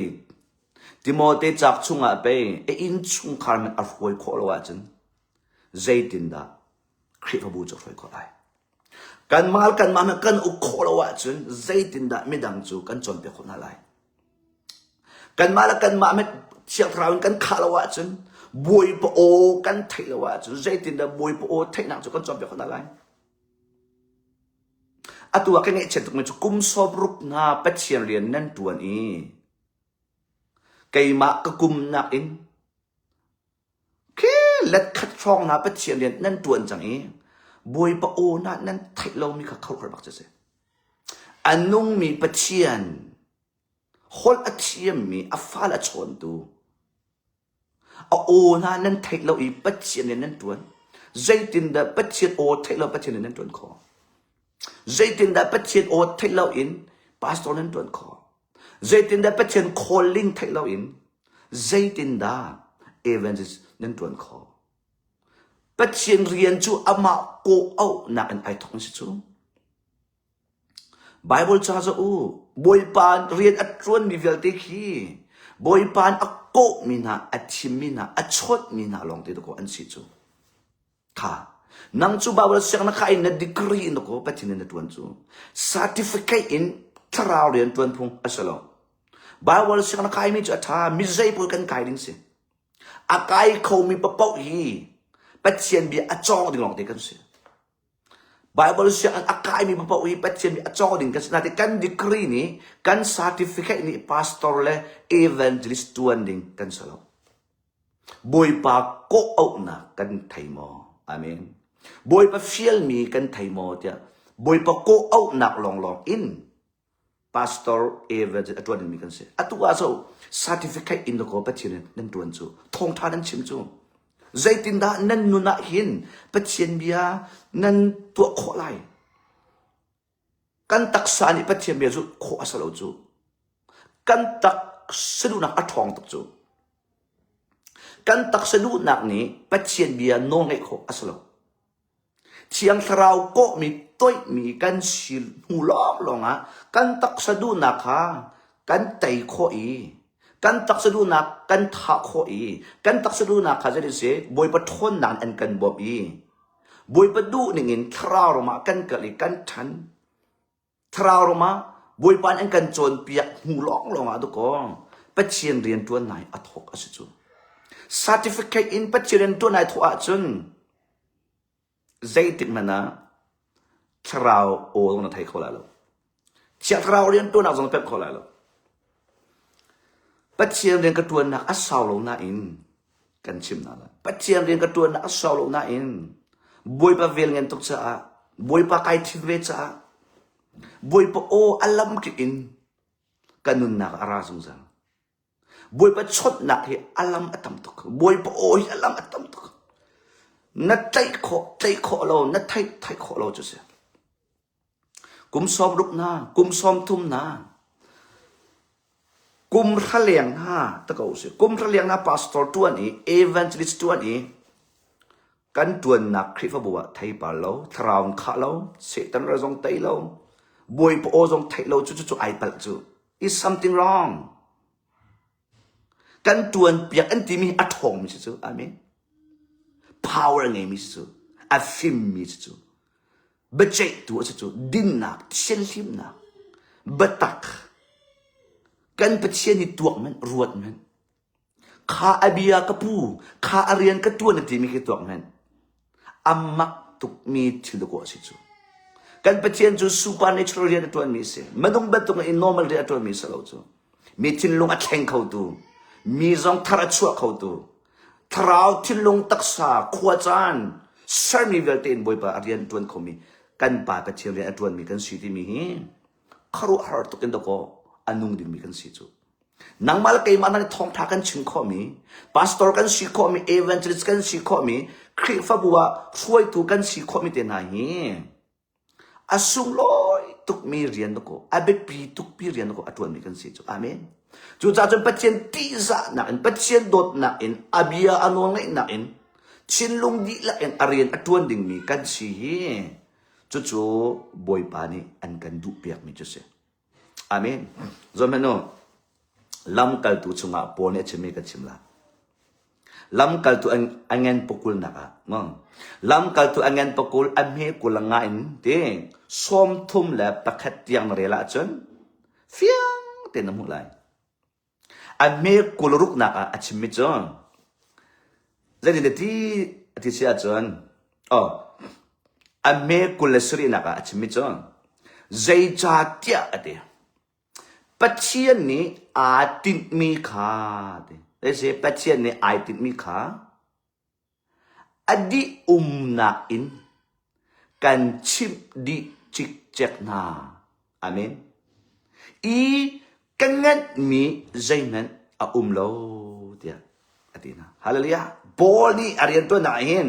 Timote cak chungah pei a innchungkhar hmanh a hruai khawh lo ahcun zeitindah Khrihfabu cu a hruai khawh lai? Kanmah le kanmah hmanh kan uk khawh lo ahcun zeitindah midang cu kan cawnpiak khawh hna lai? Kanmah le kanmah hmanh Thiang Thlarau in kan khah lo ahcun Bawipa aw kan theih lo ahcun zeitindah Bawipa aw theihnak cu kan cawnpiak khawh hna lai? Atu ah ka ngaihchiat tukmi cu kum sawmruk hna Pathian rian nan ṭuan i keimah ka kum nakin khi let khat hrawng hna Pathian rian nan ṭuan cang i Bawipa aw hna nan theih lomi kha khuaruahhar bak cu a si. A nungmi Pathian holh a thiammi a fale a chawntu A aw hna nan theih lo i Pathian in nan ṭuan. Zeitindah Pathian aw theih lo Pathian in nan ṭuan khawh? Zeitindah Pathian aw theih lo in pastor nan ṭuan khawh? Zeitindah Pathian calling theih lo in zeitindah evangelist nan ṭuan khawh? Pathian rian cu amah kawh auhnak in ai thawk si cu. Baibal ca zoh u. Bawipa rian a ṭuanmi vialte khi Bawipa nih a kawhmi hna, a thimmi hna, a chawnhmi hna lawngte dakaw an si cu. Kha. Nang cu Baibal sianginn kha in na degree in dakaw Pathian in na ṭuan cu. Certificate in thlarau rian ṭuan phung a si lo. Baibal sianginn kaimi cu a ṭha, mi zei pawl kan kai ding si. A kai khomi paoh hi Pathian bia a cawng ding lawngte kan si. Baibal sianginn a kaimi paoh hi Pathian nih a cawk ding kan si. Nain kan degree nih, kan certificate nih pastor le evangelist tuan ding kan si lo. Bawipa kawh auhnak kan thei maw? Amen. Bawipa fialmi kan thei maw tiah Bawipa kawh auhnak lawnglawng in Pastor evangelist a ṭuan dingmi kan si. Atu ah so certificate in dakaw Pathian in nan ṭuan cu thawngṭha nan chim cu zeitindah nan nun ah hin Pathian bia nan tuah khawh lai? Kan taksa nih Pathian bia zulh khawh a si lo cu. Kan taksa duhnak a ṭhawng tuk cu. Kan taksa duhnak nih Pathian bia nawl ngeih khawh a si lo. Thiang Thlarau kawhmi toihmi kan si hnu lawnglawng ah kan taksa duhnak kha kan tei khawh i kan taksa duhnak kan thah khawh i kan taksa duhnak kha zeitin si Bawipa ṭhawnnak in an kan bawmh i Bawipa duh ningin thlarau ram ah kan kal i kan ṭhan. Thlarau ram ah Bawipa nih an kan cawnpiak hnu lawnglawng ah dakaw Pathian rian ṭuan nai a thawk a si cu. Certificate in Pathian rian ṭuan ai thawh ahcun zeitik hmanh ah thlarau aw zong na thei kho lai lo. Thiang thlarau rian ṭuannak zong na pemh kho lai lo. Pathian rian ka ṭuannak a sau lo nain kan chim hna lai. Pathian rian ka ṭuannak a sau lo nain Bawipa vel ngan tuk caah Bawipa kai thim ve caah Bawipa aw a lamkip in ka nunnak a ra zungzal. Bawipa chawnhnak hi a lam a tam tuk. Bawipa aw hi a lam a tam tuk. Na tlaih khawh, tlaih khawh lo, na theih, theih khawh lo cu si. Kum 60 hna, kum 30 hna, kum hra leng hna ta ko si. Kum hra leng hna pastor tuan i, evangelist tuan i, kan tuannak Khrihfabu ah theipar lo, thlarau in khah lo, Satan ral zong tei lo, Bawipa aw zong theih lo cu cu cu ai palh cu. Is something wrong. Kan tuan piak an timi a ṭhawngmi si cu. Amen. Power a ngeimi si cu. A fimmi si cu. Biaceihtu a si cu. Dinnak, thianhlimnak, biatak. Kan Pathian hi tuak men, ruat men. Kha a bia ka pu, kha a rian ka ṭuan a timi khi tuak men. A mak tukmi thil dawh a si cu. Kan Pathian cu supernatural rian a ṭuanmi a si. Minung bantuk in normal rian a ṭuanmi a si lo cu. Mi thinlung a thleng khotu, mi zong thar a chuah khotu, thlarau thinlung taksa khuacaan sermi vialte in Bawipa a rian ṭuan khomi kan Pa Pathian rian a ṭuanmi kan si timi hi khuaruahhar tuk in dawkaw a nung dingmi kan si cu. Nangmah le keimah nan thawngṭha kan chim khawhmi, pastor kan si khawhmi, evangelist kan si khawhmi, Khrihfabu ah hruaitu kan si khawhmi te hna hi a sunglawi tukmi rian dakaw, a biapi tukmi rian dakaw a ṭuanmi kan si cu. Amen. Cucaah cun Pathian ṭihzahnak in, Pathian dawtnak in, a bia a nawlngaihnak in, thinlung dihlak in a rian a ṭuan dingmi kan si hi cucu Bawipa nih an kan duhpiakmi cu si. Amen. Zohhmanh u. Lamkaltu chungah Paul nih a chimmi kan chim lai. Lamkaltu a ngen pakulnak ah lamkaltu a ngen pakul a hme kul a nga in ti 31 tiang na rel ahcun fiang tein na hmuh lai. A hme kul ruknak ah a chimmi cu. Zeitin ti a ti si ahcun oh a me 27 nak ah a chimmi cu zeicahtiah a ti. Pathian nih aa tinhmi kha ti. Zei Pathian nih ai tinhmi kha A dih umnak in kan chimh dih cikcek hna. Amen. I ka nganhmi zeihmanh a um lo tiah a ti hna. Hallelujah. Paul nih a rianṭuannak ah hin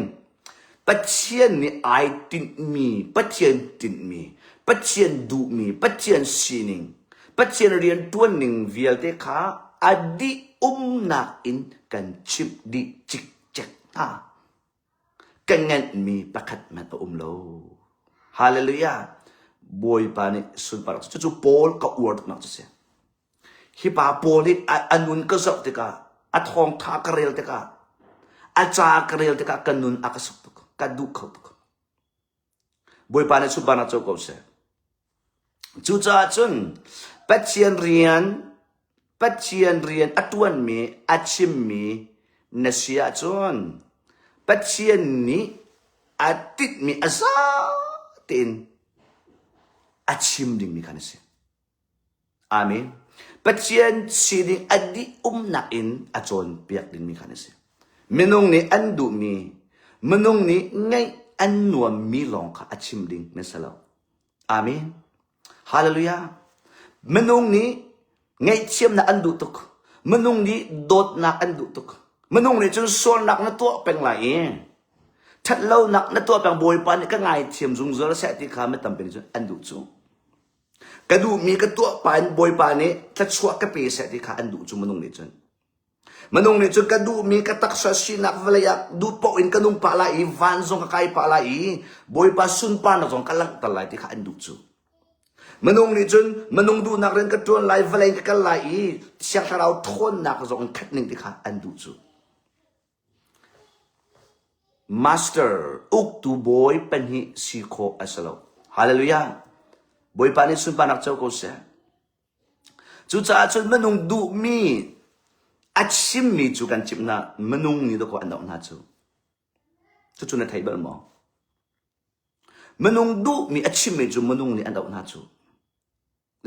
Pathian nih ai tinhmi, Pathian tinhmi, Pathian duhmi, Pathian sining, Pathian rianṭuan ning vialte kha a dih umnak in kan chimh dih cikcek hna. Ka nganhmi pakhat hmanh a um lo. Hallelujah. Bawipa nih sunparnak cucu Paul ka uar tuknak cu si. Hi pa Paul hi a nun ka zoh tikah, a thawngtha ka rel tikah, a ca ka rel tikah ka nun a ka suk tuk, ka duh kho tuk. Bawipa nih sunparnak co ko seh. Cucaah cun Pathian rian Pathian rian a ṭuanmi a chimmi na si ahcun Pathian nih a tinhmi a za tein a chim dingmi kha na si. Amen. Pathian sining a dih umnak in a cawnpiak dingmi kha na si. Minung nih an duhmi, minung nih ngaih an nuammi lawng kha a chim ding na si lo. Amen. Hallelujah. Minung nih ngaihthiamnak an duh tuk. Minung nih dawtnak an duh tuk. Minung nih cun sualnak na tuah peng lai i ṭhatlonak na tuah peng Bawipa nih ka ngaithiam zungzal seh ti kha mi tampi nih cun an duh cu. Ka duhmi ka tuah pa in Bawipa nih thluachuah ka pe seh ti kha an duh cu minung nih cun. Minung nih cun ka duhmi ka taksa sinak vawlei ah duh paoh in ka nung pah lai i van zong ka kai pah lai i Bawipa sunparnak zong ka langhter lai ti kha an duh cu. Minung nih cun minung duhnak rian ka ṭuan lai, vawlei in ka kal lai i Thiang Thlarau ṭhawnnak zong in khat ning ti kha an duh cu. Master, uktu bawi pahnih si khawh a si lo. Hallelujah. Bawipa nih sunparnak co ko seh. Cucaah cun minung duhmi a chimmi cu kan chimh hna, minung nih dawkaw an doh hna cu. Cucu na thei bal maw? Minung duhmi a chimmi cu minung nih an doh hna cu.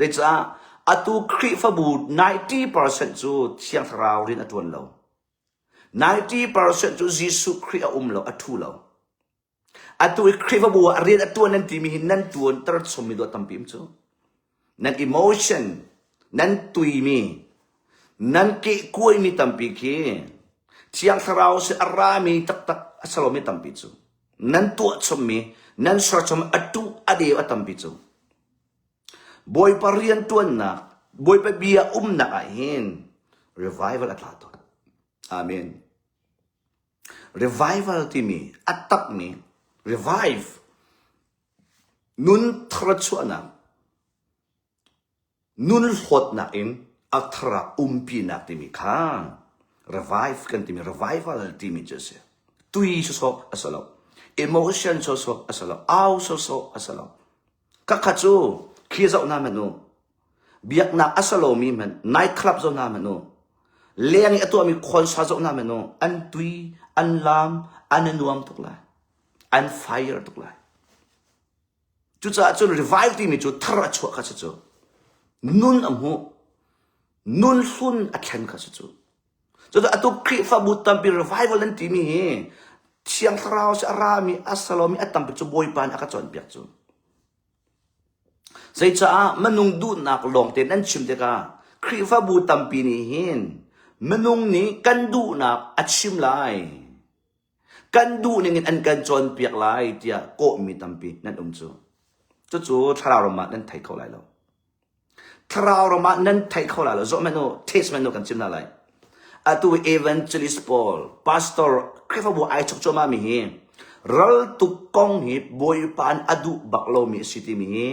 Zeicah atu Khrihfabu 90% cu Thiang Thlarau rian a ṭuan lo. 90% cu Jesuh Khrih a um lo, a ṭhu lo. Atu i Khrihfabu ah rian a ṭuan nan timi hi nan ṭuanter chommi dawt tampi um cu. Nan emotion, nan tuimi, nan kehkuaimi tampi khi Thiang Thlarau sin a rami taktak a si lomi tampi cu. Nan tuah chommi, nan ser chommi a tuh a deu a tampi cu. Bawipa rianṭuannak, Bawipa bia umnak ah hin revival a tla tawn. Amen. Revival timi a takmi revive nun tharchuahnak nun hlawtnak in a thar ah umpinak timi kha revive kan timi revival timi cu a si. Tui sawsawh a si lo. Emotion sawsawh a si lo. Au sawsawh a si lo. Kakha cu khi zoh hna hmanh u. Biaknak a si lomi hmanh night club zoh hna hmanh u. Leng i a tuahmi concert zoh hna hmanh u. An tui, an laam, an i nuam tuk lai. An fire tuk lai. Cucaah cun revive timi cu thar a chuah kha si cu. Nun a hmuh. Nun hlun a thlen kha si cu. Cucaah atu Khrihfabu tampi revival an timi hi Thiang Thlarau si a rami a salomi a tampi cu Bawipa nih a ka cawnpiak cu. Zeicaah minung duhnak lawng tein an chim tikah Khrihfabu tampi nih hin minung nih kan duhnak a chim lai. Kan duh ning in an kan cawnpiak lai tiah kawhmi tampi nan um cu. Cucu thlarau ram ah nan thei kho lai lo. Thlarau ram ah nan thei kho lai lo. Zawh hmanh u, taste hmanh u kan chim hna lai. Atu evangelist pawl, pastor, Khrihfabu ai chok cuahmah mi hi raltuk kong hi Bawipa an a duh bak lomi a si timi hi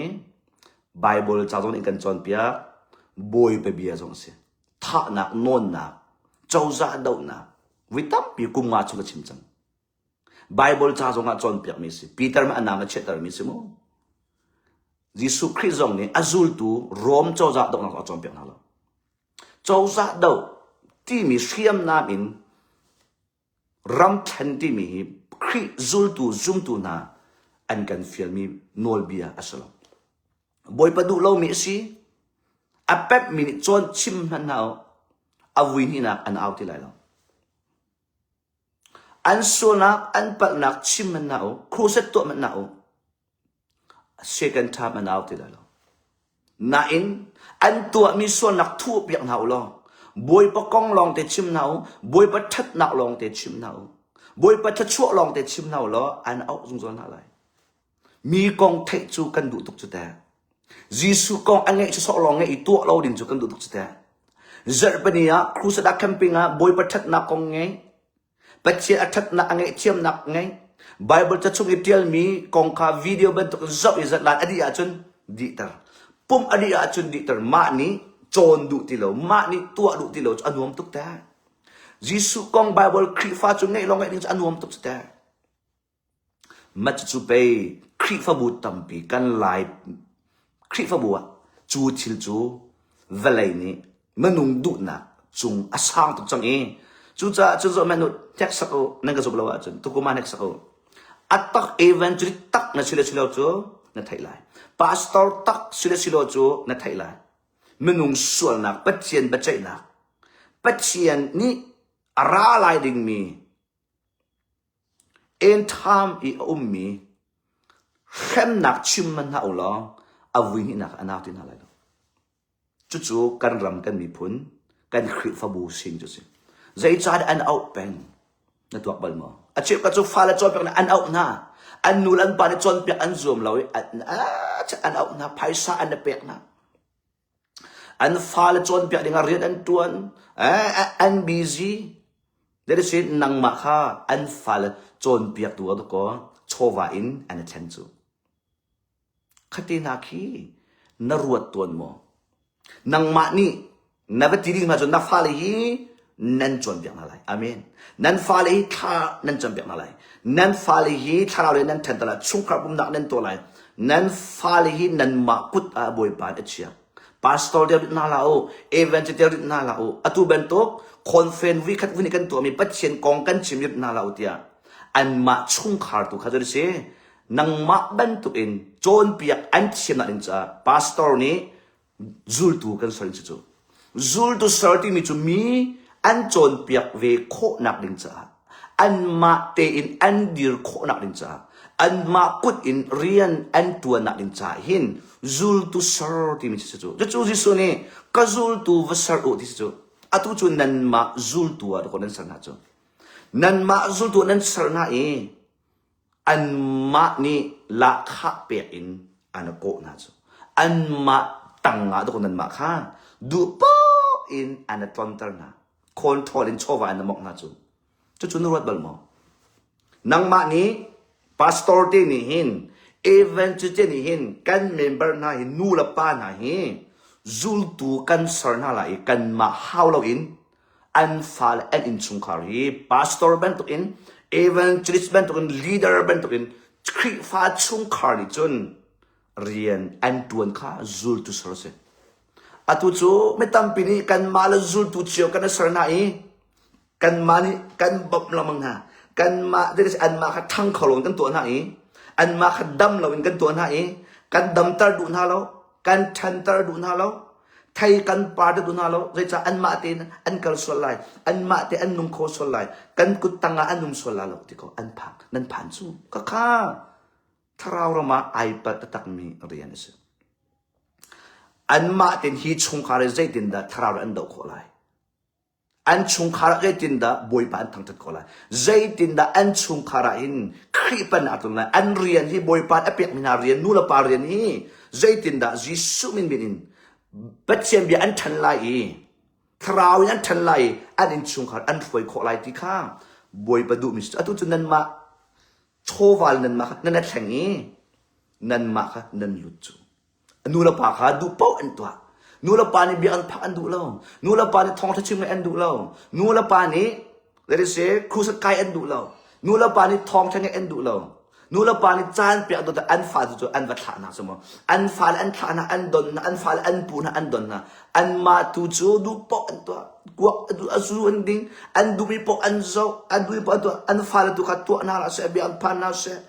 Bible ca zong in kan cawnpiak, Bawipa bia zong a si. Thahnak, nawnnak, cozah dohnak, Vui tampi kum nga chung ka chim cang. Bible ca zong ah cawnpiakmi si. Peter mah a nam a chiahtermi si mu. Jesuh Khrih zong nih a zultu Rom cozah dohnak a cawnpiak hna lo. Cozah doh timi hriamnam in Ram thlen timi hi Khrih zultu zumtu hna an kan fialmi nawlbia a si lo. Bawipa duh lomi a si. A pemhmi nih cawn chim hmanh hna u. A vui hnihnak an au ti lai lo. An sualnak, an palhnak chim hmanh hna u. Crusade tuah hmanh hna u. Second time an au ti lai lo. Nain an tuahmi sualnak thuh piak hna u law Bawipa kong lawngte chim hna u, Bawipa ṭhatnak lawngte chim hna u, Bawipa thluachuah lawngte chim hna u law an auh zungzal hna lai. Mi kong theih cu kan duh tuk cu teh. Jesuh kong a ngeih sawsawh lawng ngeih i tuah lo ding cu kan duh tuk cu teh. Zarhpini ah crusade ah camping ah Bawipa ṭhatnak kong ngei, Pathian a ṭhatnak a ngaihthiamnak ngei. Baibal ca chung i ṭialmi kong kha video bantuk in zoh i zatlan a dih ahcun dihter. Pumh a dih ahcun dihter. Mah nih cawn duh ti lo, mah nih tuah duh ti lo cu a nuam tuk te. Jesuh kong Baibal Khrihfa cu ngeih lawng ngeih ding cu a nuam tuk cu te. Mah cucu pei Khrihfabu tampi kan Lai Khrihfabu ah cu thil cu vawlei nih minung duhnak cung a sang tuk cang i cucaah cun zoh hmanh u hneksak u nan ka zumh lo ahcun tukum ah hneksak u. A tak evangelist tak na si le si lo cu na theih lai. Pastor tak si le si lo cu na theih lai. Minung sualnak Pathian biaceihnak Pathian nih a ra lai dingmi Entham i a ummi hremnak chim hmanh hlah u law a vui hnihnak a nau ti hna lai lo. Cucu kan ram kan miphun kan Khrihfabu sin cu si. Zeicahdah an auh peng? Na tuak bal maw? A cheukhat cu fale cawnpiak nih an auh hna. An nu le an pa nih cawnpiak an zuam lo i an, an auh hna, phaisa an i pek hna. An fale cawnpiak dingah rian an ṭuan, an busy. That is it, nangmah kha an fale cawnpiaktu ah dakaw chawva in an i thlen cu. Khate hna khi na ruat tawn maw? Nangmah nih na va ti ding hna cu na fale hi nan cawnpiak hna lai. Amen. Nan fale hi thla nan cawnpiak hna lai. Nan fale hi thlarau le nan ṭhenter lai. Chungkhar pumnak nan tuah lai. Nan fale hi nanmah kut ah Bawipa nih a chiah. Pastor deuh hna hlah u, evangelist deuh hna hlah u. Atu bantuk conference vikhat vun i kan tuahmi Pathian kong kan chim rit hna hlah u tiah anmah chungkhar tu kha cu si nangmah bantuk in cawnpiak an thiamnak ding caah pastor nih Zultu kan ser cu zultu ser timi cu mi an cawnpiak ve khawhnak ding caah anmah tein an dir khawhnak ding caah anmah kut in rian an ṭuannak ding caah hin zultu ser timi cu cu cucu Jesuh nih ka zultu va ser u ti si cu atu cu nanmah zultu ah dawh nan ser hna cu nanmah zultu nan ser hna i Anmah nih lahkhah pek in an kawh hna cu anmah tangah dawk nanmah kha duh paoh in an tlonter hna control in chawva in na mawngh hna cu cucu na ruat bal maw nangmah nih pastor te nih hin evangelist te nih hin kan member hna hi nu le pa hna hi zultu kan ser hna lai i kanmah hau loin an fale an innchungkhar hi pastor bantukin evangelist bantukin leader bantukin Khrihfa chungkhar nih cun rian an ṭuan kha zultu ser a si. Atu cu mi tampi nih kanmah le zultu cio kan i ser hna i kanmah nih kan bawmh lengmang hna. Kanmah anmah kha ṭhang kho loin kan tuah hna i anmah kha dam loin kan tuah hna i kan damter duh hna lo, kan ṭhanter duh hna lo. Thei kan par te duh hna lo zeicah anmah tein an kal sual lai anmah te an nung kho sual lai kan kut tangah an um sual la lo ti ko an phang nan phan cu ka kha thlarau ram ah ai palh taktakmi rian a si anmah ten hi chungkhar i zeitindah thlarau an doh khawh lai An chungkhar ah zeitindah Bawipa an thangṭhat khawh lai? Zeitindah an chungkhar ah hin Khrih pan a tlun lai? An rian hi Bawipa a pekmi hna rian, nu le pa rian hi zeitindah Jesuh min min in Pathian bia an ṭhan lai i thlarau in an ṭhan lai i an innchungkhar an hruai khawh lai ti kha Bawipa duhmi si. Atu cu nanmah chawval nanmah kha nan thleng i nanmah kha nan lut cu. Nu le pa kha duh paoh an tuah. Nu le pa nih bia an phak an duh lo. Nu le pa nih thawngṭha chim an duh lo. Nu le pa nih let us say crusade kai an duh lo. Nu le pa nih thawngṭha ngeih an duh lo. Nu le pa nih caan pek dawt an fa cu an va thlah hna cu maw. An fale an thlah hna, an don hna, an fale an pu hna, an don hna. Anmah tu cu duh paoh an tuah. Kuak a zu an ding, an duhmi paoh an zoh, an duhmi paoh an tuah. An fale tu kha tuah hna hlah seh, bia an phan hna seh,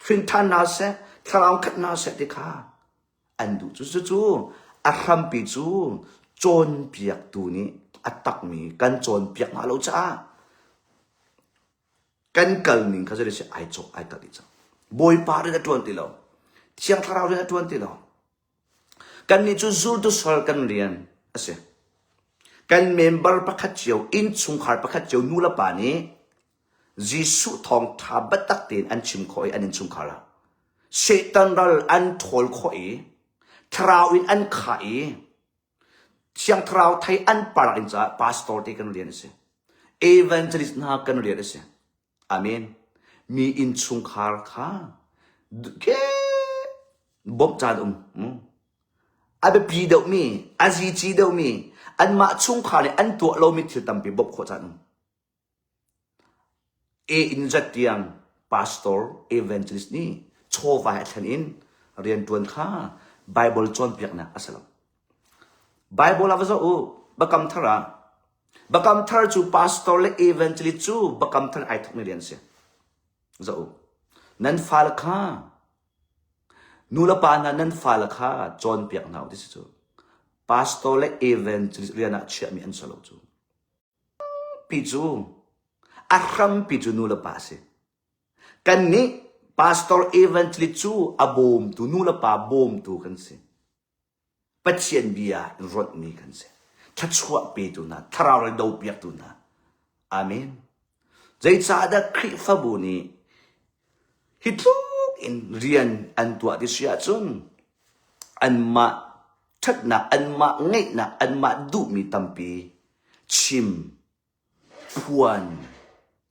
hrin ṭhan hna seh, thlarau khat hna seh ti kha an duh. Cu cucu a hrampi cu cawnpiaktu nih a takmi kan cawnpiak hna lo caah kan kal ning kha zei ai cawk ai kalh dih cang. Bawipa rian a ṭuan ti lo. Thiang Thlarau rian a ṭuan ti lo. Kannih cu zultu sal kan rian a si. Kan member pakhat cio, innchungkhar pakhat cio nu le pa nih Jesuh thawngṭha biatak tein an chim khawh i an innchungkhar ah Satan ral an ṭhawl khawh i thlarau in an khah i Thiang Thlarau thei an par in caah pastor te kan rian a si. Evangelist hna kan rian a si. Amen. Mi innchungkhar kha ke bawmh caan um. A biapi deuhmi, a zici deuhmi, anmah chungkhar nih an tuah lomi thil tampi bawmh khawh caan um. A in zat tiang pastor evangelist nih chawva he thlen in rianṭuan kha Bible cawnpiaknak a si lo. Bible ah va zoh u, Biakam Thar ah. Biakam Thar cu pastor le evangelist cu Biakam Thar ai thawkmi rian a si. Zoh u. Nan fale kha nu le pa hna nan fale kha cawnpiak hna u ti si cu. Pastor le evangelist rian ah chiahmi an si lo cu. Pi cu a hrampi cu nu le pa a si. Kannih pastor evangelist cu a bawmtu nu le pa bawmtu kan si. Pathian bia in ronhmi kan si. Thluachuah petu hna, thlarau le dopiaktu hna. Amen. Zeicahdah Khrihfabu nih hi tluk in rian an tuah ti si ahcun anmah ṭhatnak, anmah ngeihnak, anmah duhmi tampi chim, phuan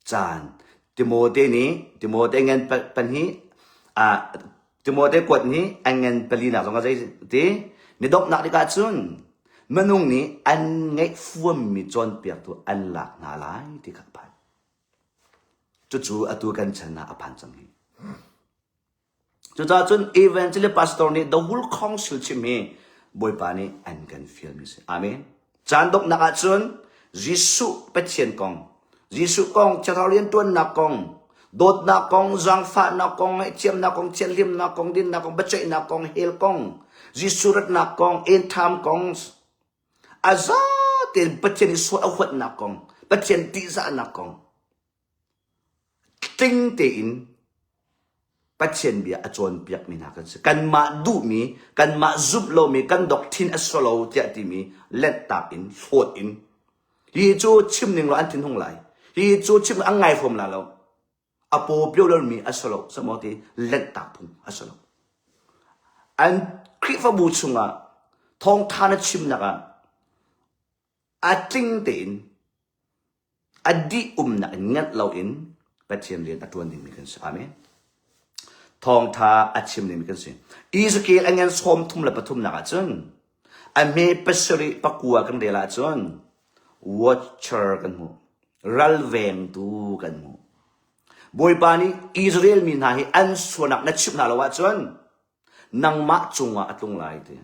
caan Timote nih Timote ngan pahnih ah Timote kuat nih a ngan palinak zong ah zei ti ni donghnak tikah cun minung nih an ngeih fuammi cawnpiaktu an lak hna lai ti kha a phan. Cucu atu kan chan ah a phan cang hi. Cucaah cun evangelist pastor nih the whole council chim hi Bawipa nih an kan fialmi si. Amen. Caan donghnak ahcun Jesuh Pathian kong, Jesuh kong, Thiang riantuannak kong, dawtnak kong, zaangfahnak kong, ngaihthiamnak kong, thianhlimnak kong, dinnak kong, biaceihnak kong, hell kong, Jesuh ratnak kong, end time kong, a za tein Pathian i sual a huatnak kong, Pathian tihzahnak kong, Tling tein Pathian bia a cawnpiakmi hna kan si. Kanmah duhmi, kanmah zumh lomi, kan doctrine a si lo tiah timi lenhtak in, hlawt in. Hi cu chim ning law an thinhung lai. Hi cu chim an ngai hrawm la lo. A paw pio lomi a si lo, samaw ti lenhtak phung a si lo. An Khrihfabu chungah thawngtha na chimnak ah a tling tein a dih umnak in nganh loin Pathian rian a ṭuan dingmi kan si. Amen. Thawngṭha a chim dingmi kan si. Ezekiel a ngan sawm thum le pathumnak ahcun a hme pasarih pakua kan rel ahcun watcher kan hmuh. Ralvengtu kan hmuh. Bawipa nih Israel mi hna hi an sualnak na chimh hna lo ahcun nangmah cungah a tlung lai ti.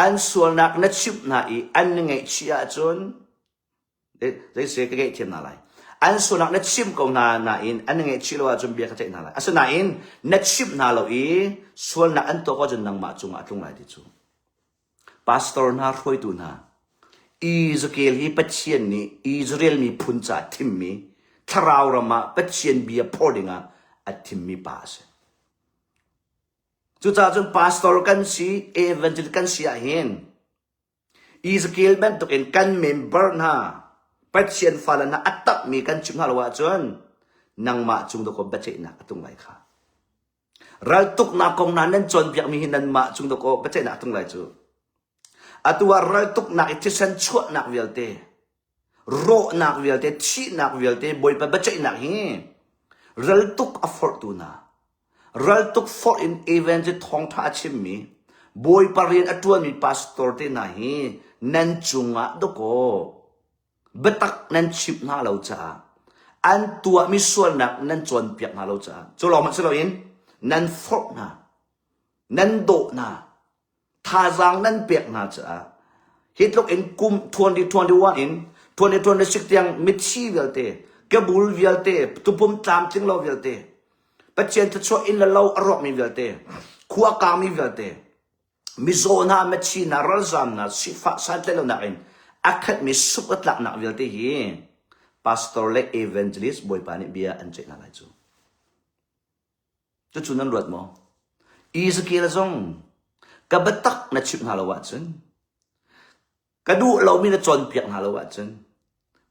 An sualnak na chimh hna i an na ngaihchih ahcun zeiseh ka ngaihthiam hna lai. An sualnak na chimh ko hna nain an na ngaihchih lo ahcun bia ka ceih hna lai. Asinain na chimh hna lo i sualnak an tuah ko ahcun nangmah cungah a tlung lai ti cu. Pastor hna hruaitu hna Ezekiel hi Pathian nih Israel miphun caah thimmi thlarau ram ah Pathian bia phor dingah a thimmi pa a si. Cucaah cun pastor kan si, evangelist kan si ahhin Ezekiel bantukin kan member hna, Pathian fale hna a takmi kan chimh hna lo ahcun nangmah cung dakaw biaceihnak a tung lai kha. Raltuknak kong hna nan cawnpiakmi hi nanmah cung dakaw biaceihnak a tung lai cu. Atu ah raltuknak i thisen chuahnak vialte, rawhnak vialte, thihnak vialte, Bawipa biaceihnak hi raltuk a forhtu hna, raltuk forh in evangelist thawngṭha a chimmi, Bawipa rian a ṭuanmi pastor te hna hi nan cungah dawkaw biatak nan chimh hna lo caah. An tuahmi sualnak nan cawnpiak hna lo caah cu lawng hmanh si loin nan forh hna, nan dawh hna, thazaang nan pek hna caah hi tluk in kum 2021 in 2026 tiang mithi vialte, kebul vialte, tupum tlamtling lo vialte, Pathian thluachuah inn le lo a rawkmi vialte, khua kangmi vialte, mizaw hna, mithi hna, ralzaam hna, sifah santlaihlonak in a khatmi sup a tlaknak vialte hi pastor le evangelist Bawipa nih bia an ceih hna lai cu. Cucu nan ruat maw? Ezekiel zong ka biatak na chimh hna lo ahcun ka duh lomi na cawnpiak hna lo ahcun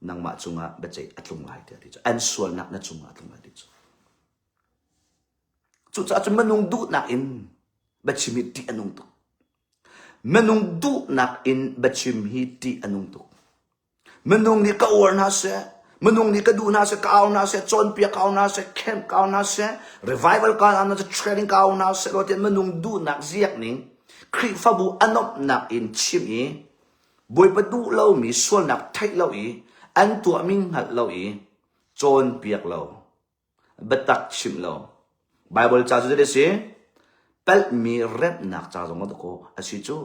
nangmah cungah biaceih a tlung lai tiah ti cu an sualnak na cungah a tlung lai ti cu. Cucaah cun minung duhnak in biachim hi ṭih a nung tuk. Minung duhnak in biachim hi ṭih a nung tuk. Minung nih ka uar hna seh, minung nih ka duh hna seh, ka au hna seh, cawnpiak ka au hna seh, camp ka au hna seh, revival ka au hna seh, training ka au hna seh, lo tiah minung duhnak ziak ning Khrihfabu a nuamhnak in chim i Bawipa duh lomi sualnak theih lo i an tuahmi hngalh lo i cawnpiak lo biatak chimh lo. Baibal ca cu zeidah a si? Palhmi remhnak ca zong a dawkaw a si cu.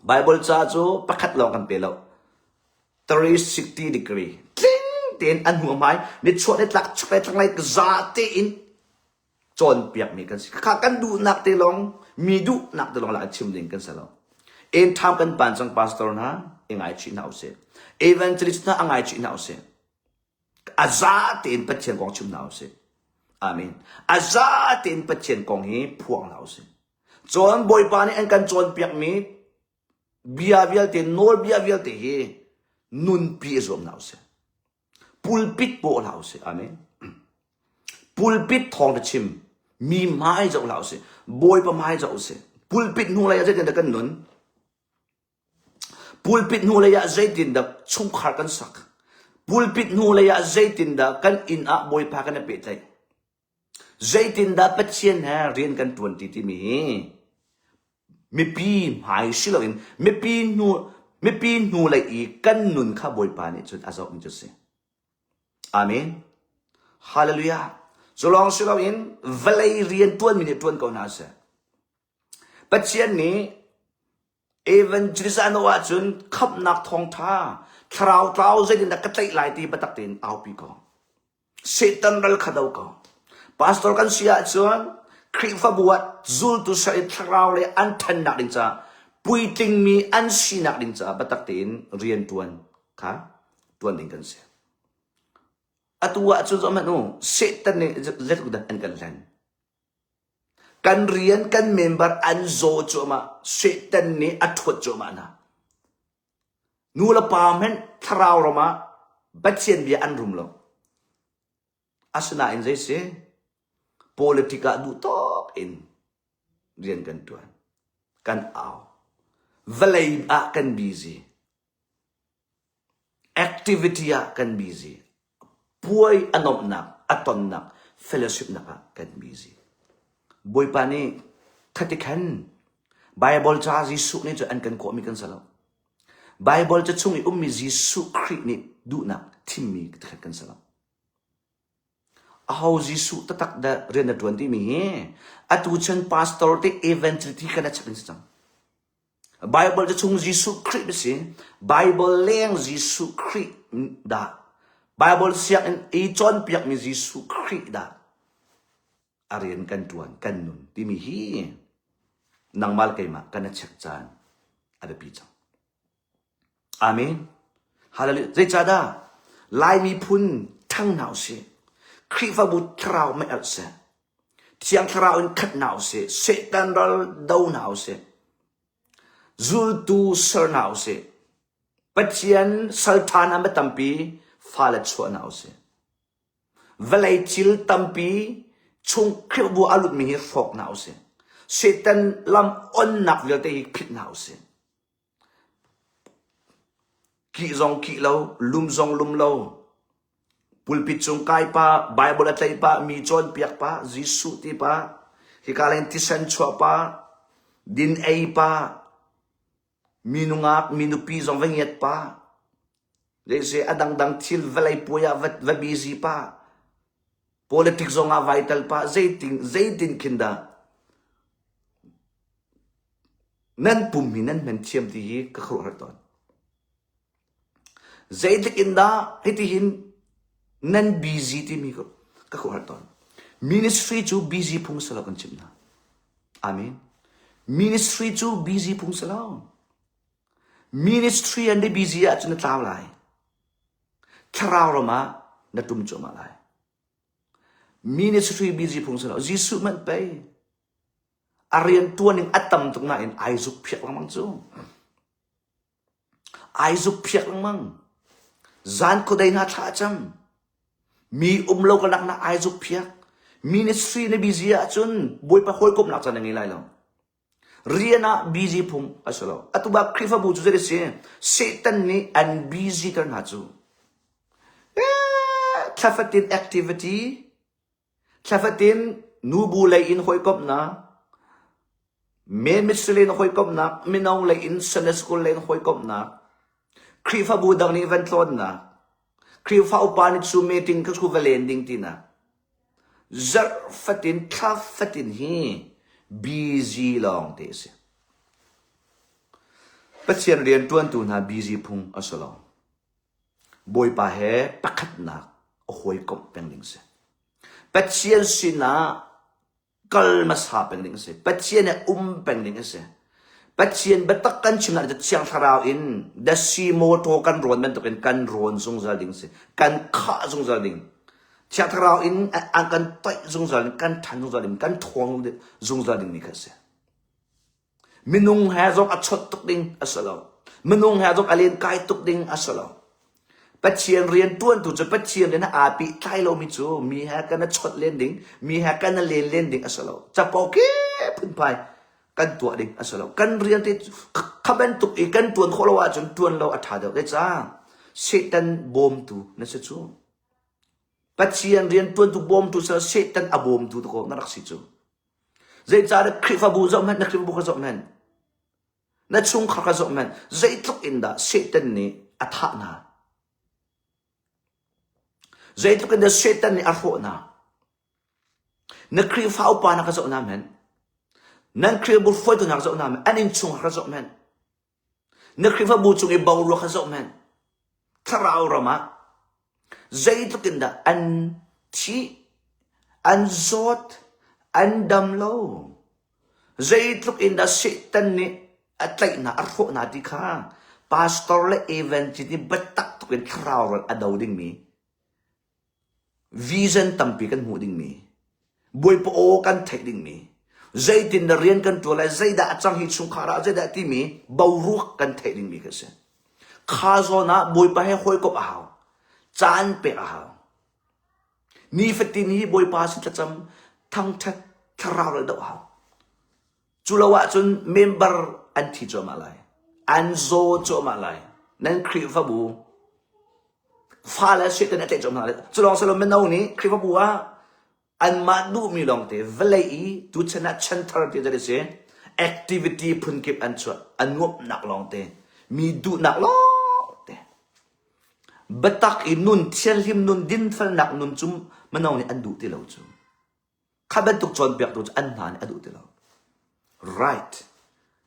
Baibal ca cu pakhat lawng kan pe lo. 360 degree tling tein an hnu a hmai nichuah nitlak chaklei thlanglei za tein cawnpiakmi kan si. Kha kan duhnak te lawng mi duhnak te lawng la chim ding kan si lo. En tham kan pan cang pastor hna i ngaichih hna usih. Evangelist hna a ngaichih hna usih. A za tein Pathian kong chim hna usih. Amen. A za tein Pathian kong hi phuang hna usih. Cun Bawipa nih an kan cawnpiakmi bia vialte, nawlbia vialte hi nunpi i zuam hna usih. Pulpit pawh hlah usih. Amen. Pulpit thawng te chim. Mi hmai zoh hlah usih. Bawipa hmai zoh usih. Pulpit hnulei ah zeitindah kan nun? Pulpit hnulei ah zeitindah chungkhar kan sak? Pulpit hnulei ah zeitindah kan inn ah Bawipa kan i pehtlaih? Zeitindah Pathian he rian kan ṭuanṭi timi hi mipi hmai si loin mipi hnu mipi hnulei i kan nun kha Bawipa nih cun a zohmi cu a si. Amen. Hallelujah. Cu lawng si loin vawlei rian ṭuanmi nih ṭuan ko hna seh. Pathian nih Evangelist ano ahcun khamhnak thawngṭha thlarau tlau zeitindah ka tlaih lai ti biatak tein aupi ko. Satan ral kha do ko. Pastor kan si ahcun Khrihfabu ah zultu ser i thlarau le an ṭhannak ding caah puitlingmi an sinak ding caah biatak tein rian ṭuan kha ṭuan ding kan si. Atu ahcun zohhmanh u, Satan nih zeitluk dah an kan hlen. Kan rian kan member an zaw cuahmah. Satan nih a ṭhuat cuahmah hna. Nu le pa hmanh thlarau ram ah Pathian bia an rum lo. Asinain zei si? Politic ah duh tawk in rian kan ṭuan. Kan au. Vawlei ah kan busy. Activity ah kan busy. Puai a nuamhnak, a tonnak, fellowship nak ah kan busy. Bawipa nih khati khan Bible ca Jesuh nih cun an kan kawhmi kan si lo. Bible ca chung i ummi Jesuh Khrih nih duhnak thimmi khat kan si lo. Aho Jesuh taktak dah rian na ṭuan timi hi atu chan pastor te evangelist hi kan a chap in si cang. Bible cu chung Jesuh Khrih a si. Bible leng Jesuh Khrih dah. Bible sianginn i cawnpiakmi Jesuh Khrih dah a rian kan ṭuan, kan nun timi hi nangmah le keimah kan i check caan a biapi cang. Amen. Hallelujah. Zeicahdah Lai miphun ṭhang hna usih. Khrihfabu thlarau mei alh seh. Thiang Thlarau in khat hna usih. Satan ral do hna usih. Zultu ser hna usih. Pathian salṭha hna ma tampi fale chuah hna usih. Vawlei thil tampi chung Khrihfabu a lutmi hi hrawk hna usih. Satan lam onnak vialte hi phit hna usih. Kih zong kih lo, lum zong lum lo. Pulpit cung kai pah, Bible a tlaih pah, mi cawnpiak pah, Jesuh ti pah, hika leng thisen chuah pah, din ei pah, mi nungak, mi nupi zong va ngiat pah. Zeise a dangdang thil vawlei puai ah va, va busy pah. Politics zong ah vai tel pah. Zeitin, zeitin khin dah nan pum hi nan hman thiam ti hi ka khuaruahhar tawn. Zeitluk in dah hitihin nan busy timi ka, ka khuaruahhar tawn. Ministry cu busy phung si lo kan chimh hna. Amen. Ministry cu busy phung si lo. Ministry an i busy ahcun na tlau lai. Thlarau ram ah na tum cuahmah lai. Ministry busy phung si lo. Jesuh hmanh pei a rian tuan ning a tam tuk nain ai zuk phiak lengmang cu. Ai zuk phiak lengmang. Zan khuadei hna thla a cam. Mi um lo ka nak na ai zuk phiak. Ministry na busy ahcun Bawipa hawikomhnak caan na ngei lai lo. Rian ah busy phung a si lo. Atu bak Khrihfabu cu zei a si? Satan nih an busy ter hna cu. Eh, thlafatin activity, thlafatin nubu lei in hawikomhnak, men ministry lei in hawikomhnak, mino lei in Sunday school lei in hawikomhnak, Khrihfabu dang nih van tlawnnak, Khrihfa upa nih cu meeting ka thu va len ding tinak. Zarh fatin, thla fatin hi busy lawng te a si. Pathian rian ṭuantu hna busy phung a si lo. Bawipa he pakhatnak a hawikomh peng ding si. Pathian sinah kal hmasa peng ding a si. Pathian he um peng ding a si. Pathian biatak kan chim ahcun Thiang Thlarau in dasi motor kan rawn bantukin kan rawn zungzal ding a si. Kan khah zungzal ding. Thiang Thlarau in an kan toih zungzal ding, kan ṭhan zungzal ding, kan ṭhawng zungzal ding mi kha a si. Minung he zong a chawt tuk ding a si lo. Minung he zong a lenkai tuk ding a si lo. Pathian rian ṭuantu cu Pathian rian aa pehtlai lomi cu mi he kan i chawt len ding, mi he kan i len len ding a si lo. Capo ke phunphai kan tuah ding a si lo. Kan rian te kha bantuk i kan ṭuan khawh lo ahcun ṭuan lo a ṭha deuh. Zeicah? Satan bawmtu na si cu. Pathian rian ṭuantu bawmtu si Satan a bawmtu tu ko na rak si cu. Zeicahtiah Khrihfabu zoh hmanh, na Khrihfabu kha zoh hmanh, na chungkhar kha zoh hmanh, zeitluk in dah Satan nih a thah hna? Zeitluk in dah Satan nih a hrawh hna? Na Khrihfa upa hna kha zoh hna hmanh, nan Khrihfabu hruaitu hna kha zoh hna hmanh, an innchungkhar kha zoh hmanh, Na Khrihfabu cung i boruak kha zoh hmanh. Thlarau ram ah zeitluk in dah an thih, an zawt, an dam lo. Zeitluk in dah Satan nih a tlaih hna, a hrawh hna ti kha pastor le evangelist nih biatak tuk in thlarau ral a do dingmi Vision tampi kan hmuh dingmi, Bawipa aw kan theih dingmi, zeitin dah rian kan ṭuan lai, zeidah a cang hi chungkhar ah, zeidah timi boruak kan theih dingmi kan si. Kha zawn ah Bawipa he hawikomh a hau. Caan pek a hau. Nifatin hi Bawipa sin thlacam, thangṭhat, thlarau le doh a hau. Cu lo ahcun member an thi cuahmah lai. An zaw cuahmah lai. Nan Khrihfabu fale Satan a tlaih cuahmah lai. Cu lawng si lo mino nih Khrihfabu ah anmah duhmi lawngte vawlei i tuchan ah chanthar ti a si activity phunkip an chuah a nuamhnak lawngte mi duhnak lawngte biatak i nun thianhlim nun dinfelnak nun cu mino nih an duh ti lo cu Kha bantuk cawnpiaktu cu an hna nih a duh ti lo. Right.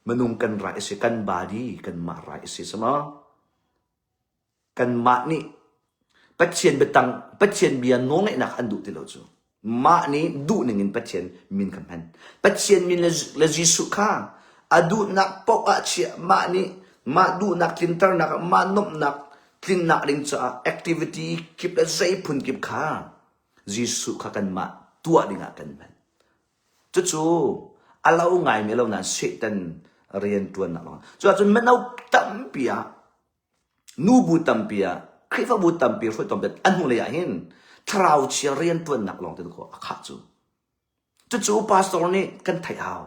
Minung kan right a si, kan body kanmah right a si, sama. Kanmah nih Pathian biatang, Pathian bia nawlngeihnak an duh ti lo cu. Mah nih duh ning in Pathian min kha hman. Pathian min le, le Jesuh kha a duhnak paoh ah chiah mah nih mah duhnak tlinternak mah nuamhnak tlinnak ding caah activity kip le zei phun kip kha Jesuh kha kanmah tuah dingah kan hman. Cucu a lo ngaimi lo nain Satan rianṭuannak lawng. Cuahcun mino tampi ah, nubu tampi ah, Khrihfabu tampi, hruaitu tampi an hnulei ah hin thlarau chia rianṭuannak lawng te a khah cu. Cucu pastor nih kan theih hau.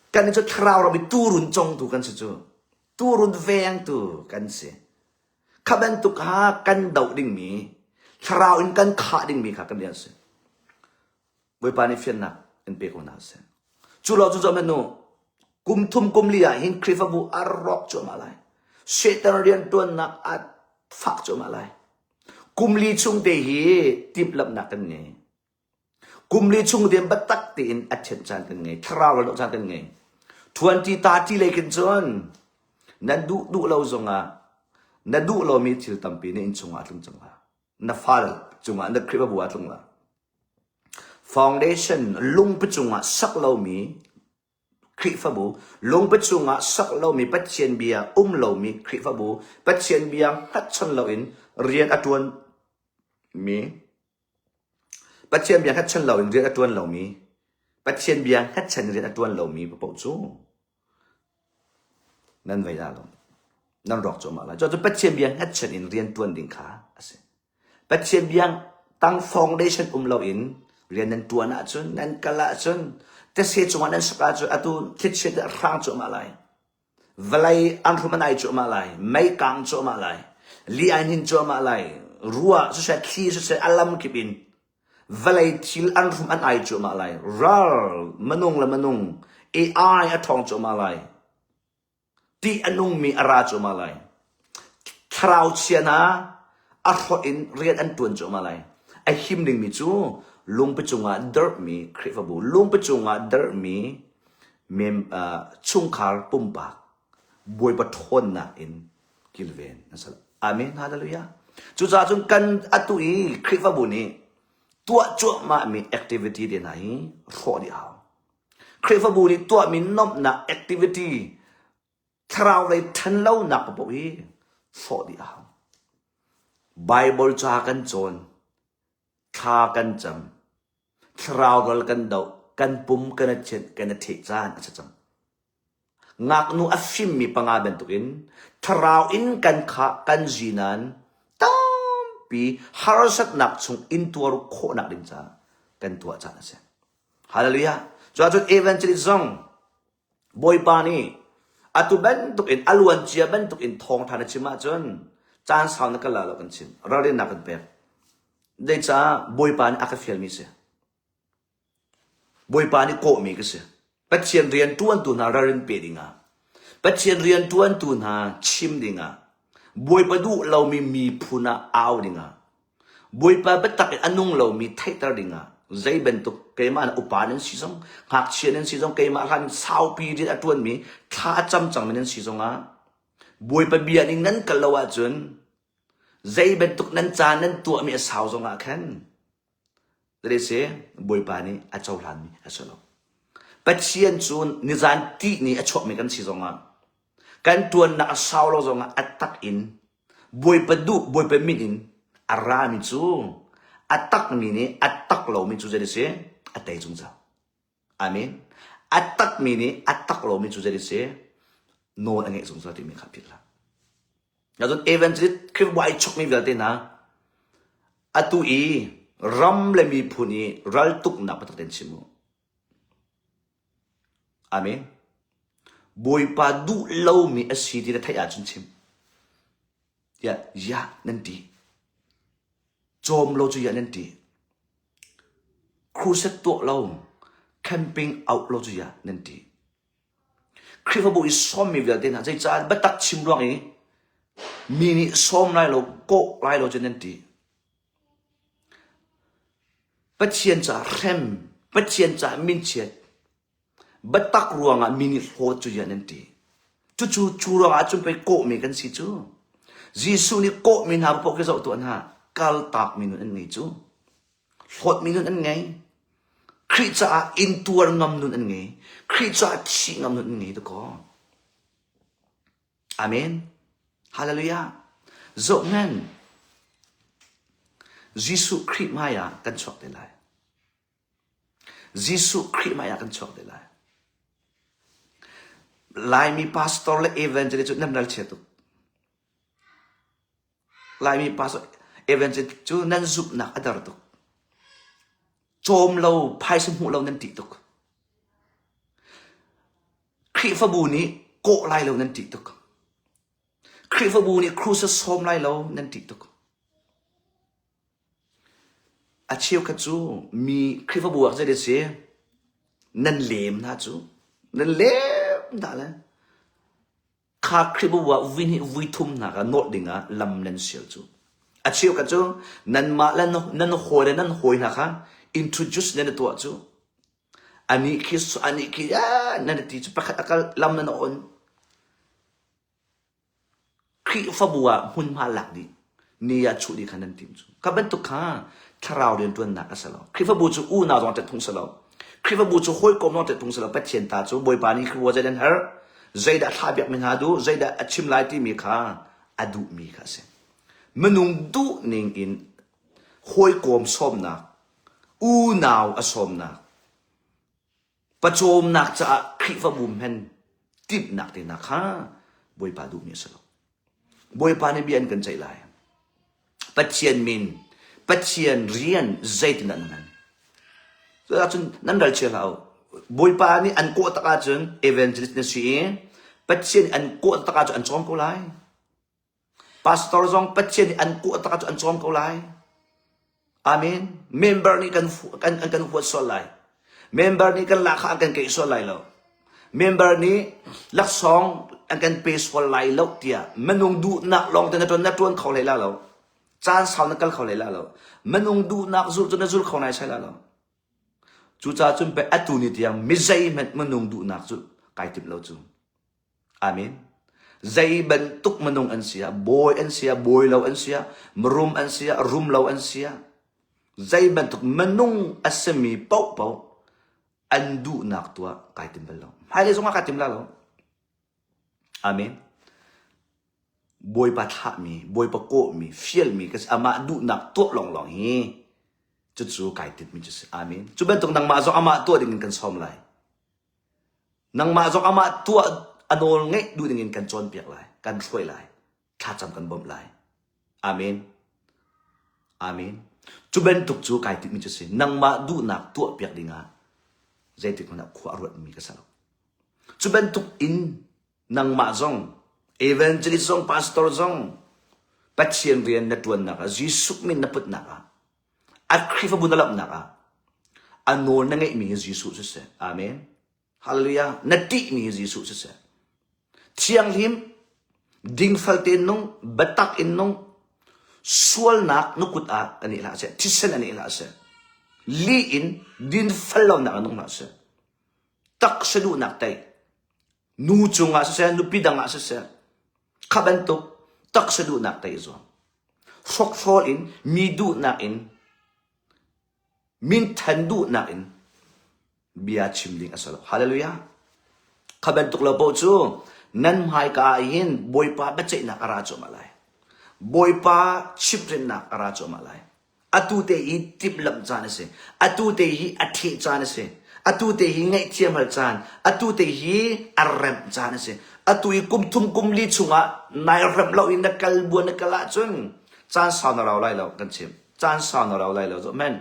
Kan cu thlarau ram i tuurun congtu kan si cu. Tuurun vengtu kan si. Kha bantuk kha kan doh dingmi, thlarau in kan khah dingmi kha kan rian si. Bawipa nih fiannak in pe ko hna seh. Cu lo cu zoh nu, kum thum kum li ah hin Khrihfabu a rawk cuahmah lai. Satan riantuannak a Fak cuahmah lai. Kum li chung te hi timhlamhnak kan ngei. Kum li chung te biatak tein a thianh caan kan ngei. Thlarau ral caan kan ngei. 2030 lei khin cun nan duh duh lo zongah na duh lomi thil tampi na inn chungah a tlung cang la. Na fal cungah na Khrihfabu ah a tlung la. Foundation lungpi cungah sak lomi Khrihfabu, lungpi cungah sak lomi Pathian bia um lomi Khrihfabu, Pathian bia hngatchan loin rian a ṭuan mi, Pathian bia hngatchan loin rian a ṭuan lomi, Pathian bia hngatchan rian a ṭuan lomi paoh cu nan vei dah lo. Nan rawk cuahmah lai. Cucu Pathian bia hngatchan in rian ṭuan ding kha a si. Pathian biang tang foundation um loin rian nan tuan ahcun nan kal ahcun tese cungah nan sak ahcun atu thlichiat a hrang cuahmah lai. Vawlei an hrum an ai cuahmah lai. Mei kang cuahmah lai. Li ai hnin cuahmah lai. Ruah siseh thli siseh a lam kip in vawlei thil an hrum an ai cuahmah lai. Ral minung le minung AI a ṭhawng cuahmah lai. Ṭih a nungmi a ra cuahmah lai. Thlarau chia hna a hrawh in rian an ṭuan cuahmah lai. A him dingmi cu lungpi cungah derhmi Khrihfabu, lungpi cungah derhmi mem, uh, chungkhar pumpak Bawipa ṭhawnnak in kilven an si. Amen. Hallelujah. Cucaah cun kan atu i Khrihfabu nih tuah cuahmahmi activity te hna hi hrawh dih a hau. Khrihfabu nih tuahmi nuamhnak activity thlarau lei ṭhanlonak paoh hi hrawh dih a hau. Bible ca kan cawn, thla kan cam, thlarau ral kan doh, kan pum kan i thianh, kan i ṭheh caan a si cang. Ngaknu a fimmi panga bantukin thlarau in kan khah, kan zinan tampi harsatnak chung intuar khawhnak ding caah kan tuah caan a si. Hallelujah. Cuahcun evangelist zong Bawipa nih atu bantuk in a luancia bantuk in thawngtha na chim ahcun caan sau na kal la lo kan chim. Ralrinnak kan pek. Zeicah Bawipa nih a ka fialmi si. Bawipa nih kawhmi ka si. Pathian rian ṭuantu hna ralrin pe dingah, Pathian rian ṭuantu hna chim dingah, Bawipa duh lomi miphun ah au dingah, Bawipa biatak in a nung lomi theihter dingah zei bantuk keimah na upa nan si zong, ngakchia nan si zong, keimah hlan saupi rian a ṭuanmi, thla a cam cangmi nan si zongah Bawipa bia ning nan kal lo ahcun zei bantuk nan ca nan tuahmi a sau zongah khan si Bawipa nih a cohlanmi a si lo. Pathian cu nizan tih ni a chuakmi kan si zongah kan ṭuannak a sau lo zongah a tak in Bawipa duh Bawipa min in a rami cu a takmi nih a tak lomi cu zei si a tei zungzal. Amen. A takmi nih a tak lomi cu zei si nawl a ngeih zungzal timi kha philh hlah. Cun evangelist Khrihfabu ai chokmi vialte hna atu i ram le miphun i raltuknak biatak tein chim u. Amen. Bawipa duh lomi a si ti na theih ahcun chim. Tiah yah nan ti. Cawm lo cu yah nan ti. Crusade tuah lo, camping out lo cu yah nan ti. Khrihfabu i sawmmi vialte hna zeicah biatak chim ruang i mi nih sawm lai lo, kawh lai lo cu nan ti. Pathian caah hrem, Pathian caah minchiat, biatak ruangah mi nih hlawt cu ziah nan ti. Cucu cu ruangah cun pei kawhmi kan si cu. Jesuh nih kawhmi hna paoh khi zoh tuah hna, kaltakmi nun an ngei cu. Hlawtmi nun an ngei. Khrih caah intuar ngam nun an ngei. Khrih caah thih ngam nun an ngei dakaw. Amen. Hallelujah. Zoh ngan. Jesuh Khrih hmai ah kan chuak te lai. Jesuh Khrih hmai ah kan chuak te lai. Laimi pastor le evangelist cu nan ralchia tuk. Laimi pastor evangelist cu nan zumhnak a der tuk. Cawm lo, phaisa hmuh lo nan ṭih tuk. Khrihfabu nih kawh lai lo nan ṭih tuk. Khrihfabu nih crusade sawm lai lo nan ṭih tuk. A cheukhat cu mi Khrihfabu ah zei si nan lem hna cu nan lem hna le kha. kha Khrihfabu ah vui hnih vui thum hna kha nawlh dingah lam nan sial cu. A cheukhat cu nanmah le nan hawi le nan hawi hna kha introduce nan i tuah cu. Anih khi anih khi nan i ti cu pakhat a kal lam nan on. Khrihfabu ah hmunhma lak dih, ni ah chuh dih kha nan tim cu. Kha bantuk kha thlarau rianṭuannak a si lo. Khrihfabu cu unau zong ṭet phung si lo. Khrihfabu cu hawikom zong ṭet phung si lo. Pathian ta cu Bawipa nih Khrihfabu zei dan herh, zeidah thlah biakmi hna duh, zeidah a chim lai timi kha a duhmi kha a si. Minung duh ning in hawikom sawmnak, unau a sawmnak, Pawcawmnak caah Khrihfabu hmen timhnak te hna kha Bawipa duhmi a si lo. Bawipa nih bia an kan ceih lai. Pathian min, Pathian rian zeitindah na hman? Cuahcun nan ral chia hlah u. Bawipa nih an kawh tak ahcun evangelist na si i Pathian an kawh tak ahcun an cawm ko lai. Pastor zong Pathian nih an kuah tak ahcun an cawm ko lai. Amen. Member nih kan kan an kan huat sual lai. Member nih kan lahkhah an kan keih sual lai lo. Member nih laksawng an kan pe sual lai lo tiah minung duhnak lawng te na tuan na tuan kho hlei la lo. Caan sau na kal kho hlei la lo. Minung duhnak zul cu na zul kho nai sai la lo. Cucaah cun pei atu ni tiang mi zeihmanh minung duhnak cu kai timh lo cu. Amen. Zei bantuk minung an si ah, bawi an si ah, bawi lo an si ah, mirum an si ah, rum lo an si ah, zei bantuk minung a simi paohpaoh an duhnak tuah kai tim bal lo. Hmailei zongah kai tim la lo. Amen. Bawipa thlahmi, Bawipa kawhmi, fialmi ka si, amah duhnak tuah lawnglawng hi cucu kai timmi cu si. Amen. Cu bantuk nangmah zong amah tuah dingin kan sawm lai. Nangmah zong amah tuah a nawl ngeih duh dingin kan cawnpiak lai, kan hruai lai, thlacam kan bawmh lai. Amen. Amen. Cu bantuk cu kai timhmi cu si. Nangmah duhnak tuahpiak dingah zeitik hmanh ah khua a ruatmi ka si lo. Cu bantuk in nangmah zong evangelist zong pastor zong Pathian rian na ṭuannak ah Jesuh min na putnak ah A Khrihfabu na lamhnak ah a nawl na ngeihmi hi Jesuh siseh. Amen. Hallelujah. Na ṭihmi hi Jesuh siseh. Thianghlim, dingfel tein nung, biatak in nung, sualnak na kut ah an i hlah seh, thisen an i hlah seh, lih in dinfel lonak ah nung hlah seh. Taksa duhnak tei, nu cungah siseh, nupi dang ah siseh, kha bantuk taksa duhnak tei i zuam. Hrokhrawl in mi duhnak in minthan duhnak in bia chim ding a si lo. Hallelujah. Kha bantuk lo paoh cu nan hmaika ah hin Bawipa biaceihnak a ra cuahmah lai. Bawipa chimhhrinnak a ra cuahmah lai. Atu te hi timhlamh caan a si. Atu te hi a ṭheh caan a si. Atu te hi ngaihthiam hal caan. Atu te hi a remh caan a si. Atu i kum thum kum li chungah nai remh lo in na kal buan na kal ahcun caan sau na rau lai lo kan chim. Caan sau na rau lai lo. Amen.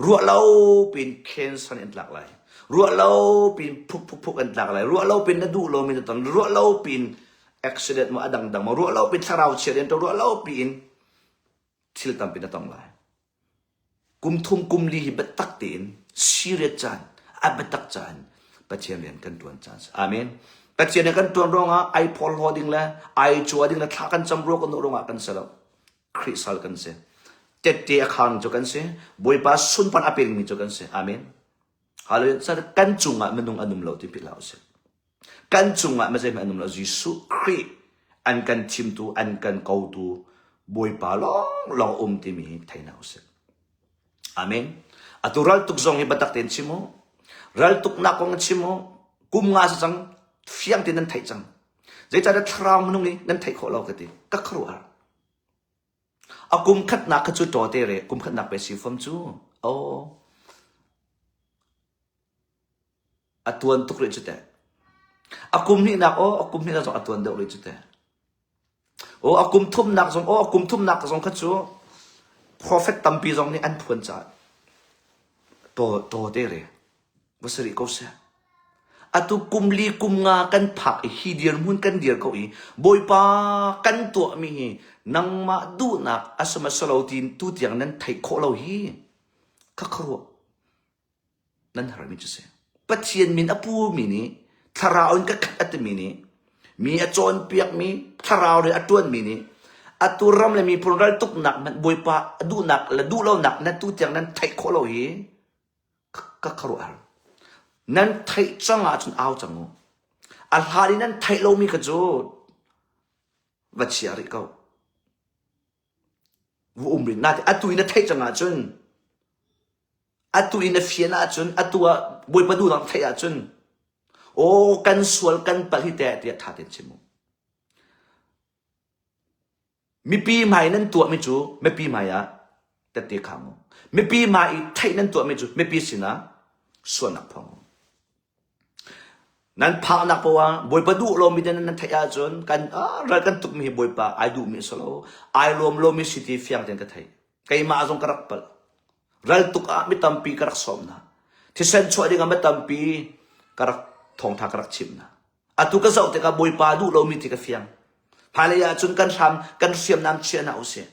Ruah lo pin cancer in tlak lai. Ruah lo pin phuk phuk phuk an tlak lai. Ruah lo pin na duh lo mi na ton. Ruah lo pin accident mo a dangdang mo ruah lo pin thlarau chia rian to ruah lo pin thil tampi na tong lai. Kum thum kum li hi biatak tein serious caan, a biatak caan Pathian rian kan tuan caan si. Amen. Pathian rian kan tuan ruangah ai phorhlaw ding le ai cua ding le thla kan cam ruang kan ruangah kan si lo. Khrih sal kan si. Tette a khang cu kan si. Bawipa sunpan a pekmi cu kan si. Amen. Hallelujah. Kan cungah minung an um lo ti philh hlah usih. Kan cungah zeihmanh an um lo. Jesuh Khrih an kan thimtu, an kan kotu Bawipa lawnglawng um timi hi thei hna usih. Amen. Atu raltuk zong hi biatak tein chim u. Raltuknak kong chim u. Kum nga si cang, fiang tein nan theih cang. Zeicahtiah thlarau minung nih nan theih khawh lo ka ti. Ka khuaruahhar. A kum khatnak kha cu tawte re, kum khatnak pe si fam cu. Oh. A tuan tuk rih cu teh. A kum hnihnak aw, a kum hnihnak zong a tuan deuh rih cu teh. Aw, a kum thumnak zong aw, a kum thumnak zong kha cu prophet tampi zong nih an phuan caah taw taw te re va si rih ko seh. Atu kum li kum nga kan phak i hi dirhmun kan dir ko i Bawipa kan tuahmi hi nangmah duhnak a si ma si lo tiin tutiang nan theih khawh lo hi kha khuaruah nan harmi cu si. Pathian min a pumi nih thlarau in ka khat a timi nih Mi a cawnpiakmi, thlarau rian a ṭuanmi nih atu ram le miphun raltuknak hmanh Bawipa a duhnak le duhlonak nan tu tiang nan theih khawh lo hi ka khuaruahhar. Nan theih cang ahcun au cang u. A hlan i nan theih lomi kha cu va chia rih ko. Va um rih. Nain atu i na theih cang ahcun atu i na fian ahcun atu ah Bawipa duhnak na theih ahcun aw kan sual kan palh hi teh tiah ṭha tein chim u. Mipi hmai nan tuahmi cu mipi hmai ah tette khang u. Mipi hmai i theih nan tuahmi cu mipi sinah sualnak phuang u. Nan phaknak paoh ah Bawipa duh lomi te nan theih ahcun kan ah, ral kan tukmi hi Bawipa ai duhmi a si lo. Ai lawm lomi si ti fiang tein ka theih. Keimah zong ka rak palh. Ral tuk ah mi tampi ka rak sawm hna. Thisen chuah ding ah mi tampi ka rak thawngtha ka rak chimh hna. Atu ka zoh tikah Bawipa duh lomi ti ka fiang. Hmailei ahcun kan hram kan hriamnam chia hna usih.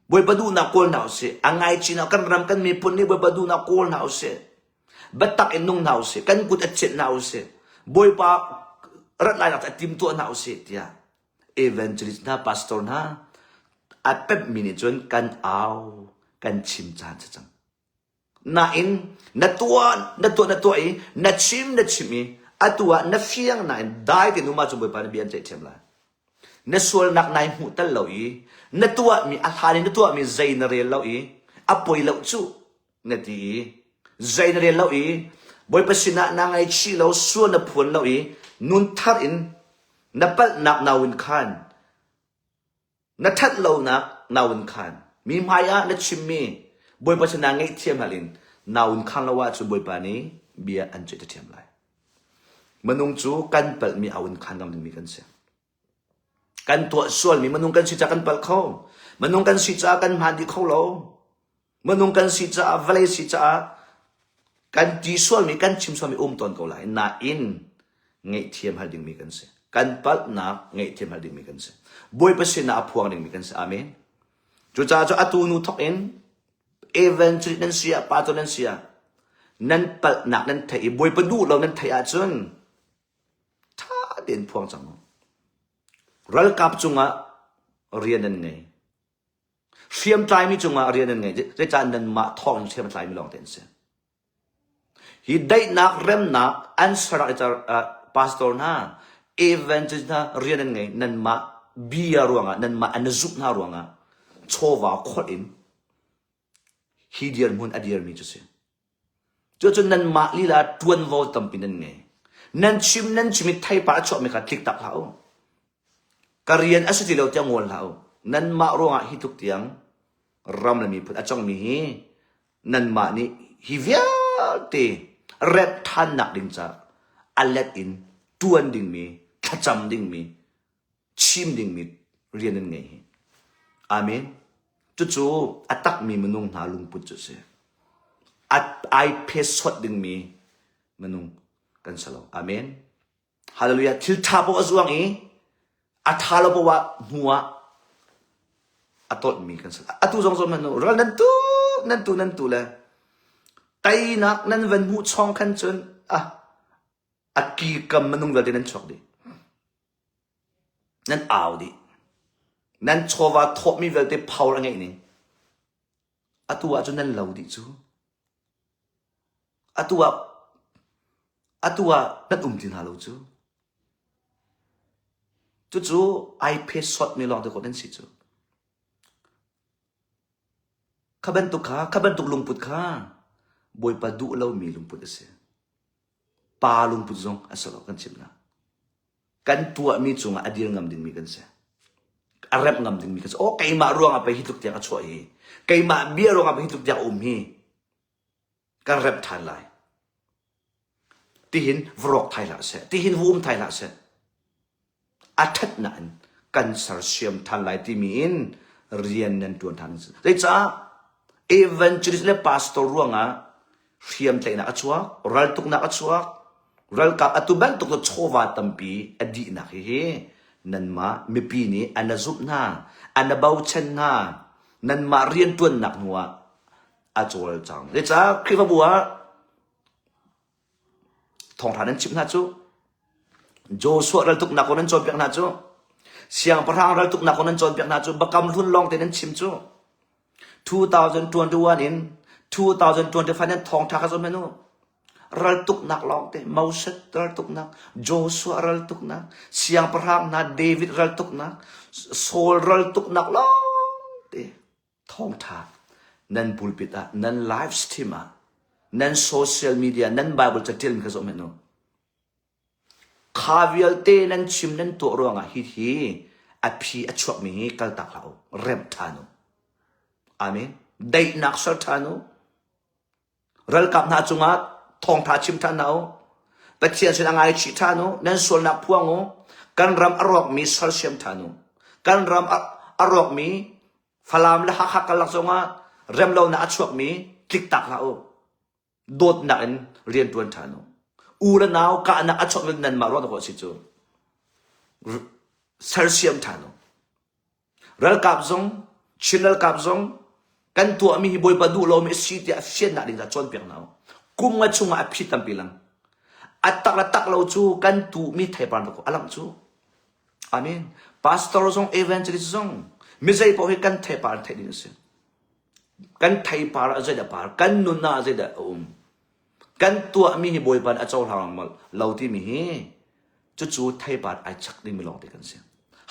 Bawipa duhnak kawl hna usih. A ngaichin ah kan ram kan miphun nih Bawipa duhnak kawl hna usih. Biatak in nung hna usih. Kan kut a chet hna usih. Bawipa rat lainak a tim tuah hna usih tiah evangelist hna pastor hna a pemhmi nih cun kan au kan chim caan si cang. Nain na tuah na tuah na tuah i na chim na chim i atu ah na fiang nain dai tein um ahcun Bawipa nih bia an ceih ṭhiam lai. Na sualnak nai hmuh tal lo i na tuahmi a hlan i na tuahmi zei na rel lo i a poi lo cuh na ti i zei na rel lo i Bawipa sinah naa ngaihchih lo sual na phuan lo i nun thar in na palhnak nauin khan Na ṭhat lonak naun khan mi hmaiah na chimmi Bawipa sinah ngaihthiam hal in naun khan lo ahcun Bawipa nih bia an ceih ṭhiam lai. Minung cu kan palhmi aun khan ngam dingmi kan si. Kan tuah sualmi minung kan si caah kan palh kho. Minung kan si caah kan hmaan dih kho lo. Minung kan si caah, vawlei si caah kan ti sualmi, kan chim sualmi um tawn ko lai. Nain ngaihthiam hal dingmi kan si. Kan palhnak ngaihthiam hal dingmi kan si. Bawipa sinah a phuang dingmi kan si. Amen. Cucaah cu atu nu thawk in evangelist nan si ah, pastor nan si ah, nan palhnak nan theih i Bawipa duh lo nan theih ahcun ṭha tein phuang cang u. Ralkap cungah rian nan ngei. Hriamtlaimi cungah rian an ngei. Zeicah nanmah thawng in hriam a tlaimi lawngte an si. Hi daihnak remnak an ser pastor hna, evangelist hna rian an ngei. Nanmah bia ruangah, nanmah an zumh hna ruangah chawva kholh in hi dirhmun a dirmi cu si. Cucun nanmah lila ṭuanvo tampi nan ngei. Nan chim nan chim i theipar a chuahmi kha tlik tak hlah u. Ka rian a si ti lo tiah ngol hlah u. Nanmah ruangah hi tluk tiang ram le miphun a cangmi hi nanmah nih hi vialte remh ṭhannak ding caah a let in ṭuan dingmi, thlacam dingmi, chim dingmi rian nan ngei hi. Amen. Cucu a takmi minung hna lungput cu a si. A ai phesawt dingmi minung kan si lo. Amen. Hallelujah. Thil ṭha paoh a zuang i a ṭha lo paoh ah hnu ah a tawlhmi kan si. Atu zong zong nan ral nan tu nan tu nan tu le teinak nan van hmuh chong khan cun ah a ki kam minung vialte nan chuak dih. Nan au dih. Nan chawva thawhmi vialte power a ngeih ning. Atu ah cun nan lo dih cu. Atu ah atu ah nan um ti hna lo cu. Cucu ai phe sawtmi lawng te ko nan si cu. Kha bantuk kha, kha bantuk lungput kha Bawipa duh lomi lungput a si. Pa lungput zong a si lo kan chimh hna. Kan tuahmi cungah a dir ngam dingmi kan si. A remh ngam dingmi kan si. Oh, keimah ruangah pei hi tluk tiang a chuah hi. Keimah bia ruangah pei hi tluk tiang a um hi. Kan remh ṭhan lai. Tihin va thai hlah seh. Tihin va um thai hlah seh. A ṭhatnak in kan sersiam ṭhan lai timi in rian nan ṭuan ṭhan. Zeicah evangelist le pastor ruangah hriamtlaihnak a chuak, raltuknak a chuak, ralkap atu bantuk cu chawva tampi a dihnak hihi nanmah mipi nih an a zumh hna, an a bochan hna, nanmah rianṭuannak hnu ah a cawlcang. Zeicah Khrihfabu ah thawngṭha nan chimh hna cu? Joshua raltuknak kong nan cawnpiak hna cu. Siangpahrang raltuknak kong nan cawnpiak hna cu. Biakam hlun lawng te nan chim cu. 2021 in 2025 nan thawngtha kha zoh hmanh u. Raltuknak lawng te Moses raltuknak, Joshua raltuknak, siangpahrang hna David raltuknak, Saul raltuknak lawng te thawngtha nan pulpit ah, nan live stream ah, nan social media, nan Bible catial mi kha zoh hmanh u. Kha vialte nan chim nan tuah ruangah hihi a phi a chuakmi hi kaltak hlah u, remh ṭhan u. Amen. Daihnak ser ṭhan u. Ralkap hna cungah thawngṭha chim ṭhan hna u. Pathian sin a ngaichih ṭhan u. Nan sualnak phuang u. Kan ram a rawkmi sersiam ṭhan u. Kan ram a rawkmi Falam le Hakha karlak zongah remlonak a chuakmi tliktak hlah u. Dawtnak in rian ṭuan ṭhan u. U le nau kahnak a chuak nanmah ruah dawh a si cu. Sersiam ṭhan u. Ralkap zong, Chin ralkap zong kan tuahmi hi Bawipa duh lomi a si tiah fiannak ding ca cawnpiak hna u. Kum nga chungah a phi tampi lang. A tak le tak lo cu kan tuhmi theipar a langh cu. Amen. Pastor zong, evangelist zong, mi zei paoh hi kan theipar theih ding a si. Kan theipar ah zeidah par, kan nun ah zeidah a um. Kan tuahmi hi Bawipa nih a cohlang lo timi hi cucu theipar ai chak dingmi lawngte kan si.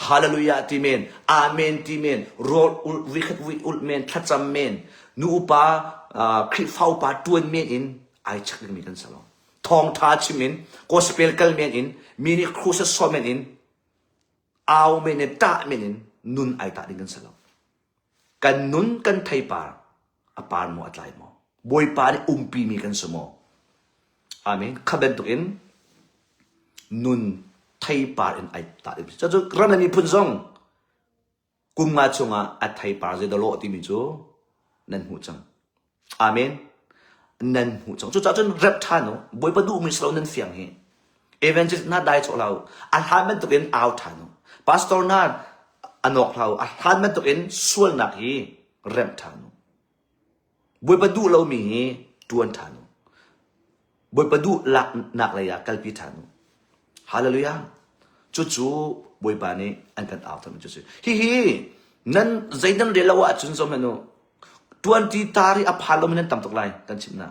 Hallelujah ti men, Amen ti men, rawl ulh, vikhat vui ulh men, thlacam men, nu upa, uh, Khrihfa upa tuan men in ai chak dingmi kan si lo. Thawngtha chim in, gospel kal men in, mi nih crusade sawm men in, au men in, tah men in nun ai tah ding kan si lo. Kan nun kan theipar a par maw a tlai maw? Bawipa nih umpimi kan si maw? Amen. Kha bantukin nun theipar in ai tah ding. Cucu ram le miphun zong kum nga chungah a theipar zeidah lawh timi cu nan hmuh cang. Amen. Nan hmuh cang. Cucaah cun rep ṭhan u. Bawipa duhmi si lo nan fiang hi. Evangelist na dai chawh hlah u. A hlan bantukin au ṭhan u. Pastor na a nawk hlah u. A hlan bantukin sualnak hi remh ṭhan u. Bawipa duh lomi hi ṭuan ṭhan u. Bawipa duh laknak lei ah kalpi ṭhan u. Hallelujah. Cucu Bawipa nih an kan au thanmi cu si. Hihi nan zei nan rel lo ahcun zoh hmanh u. Tuanti tari a phan lomi nan tam tuk lai kan chimh hna.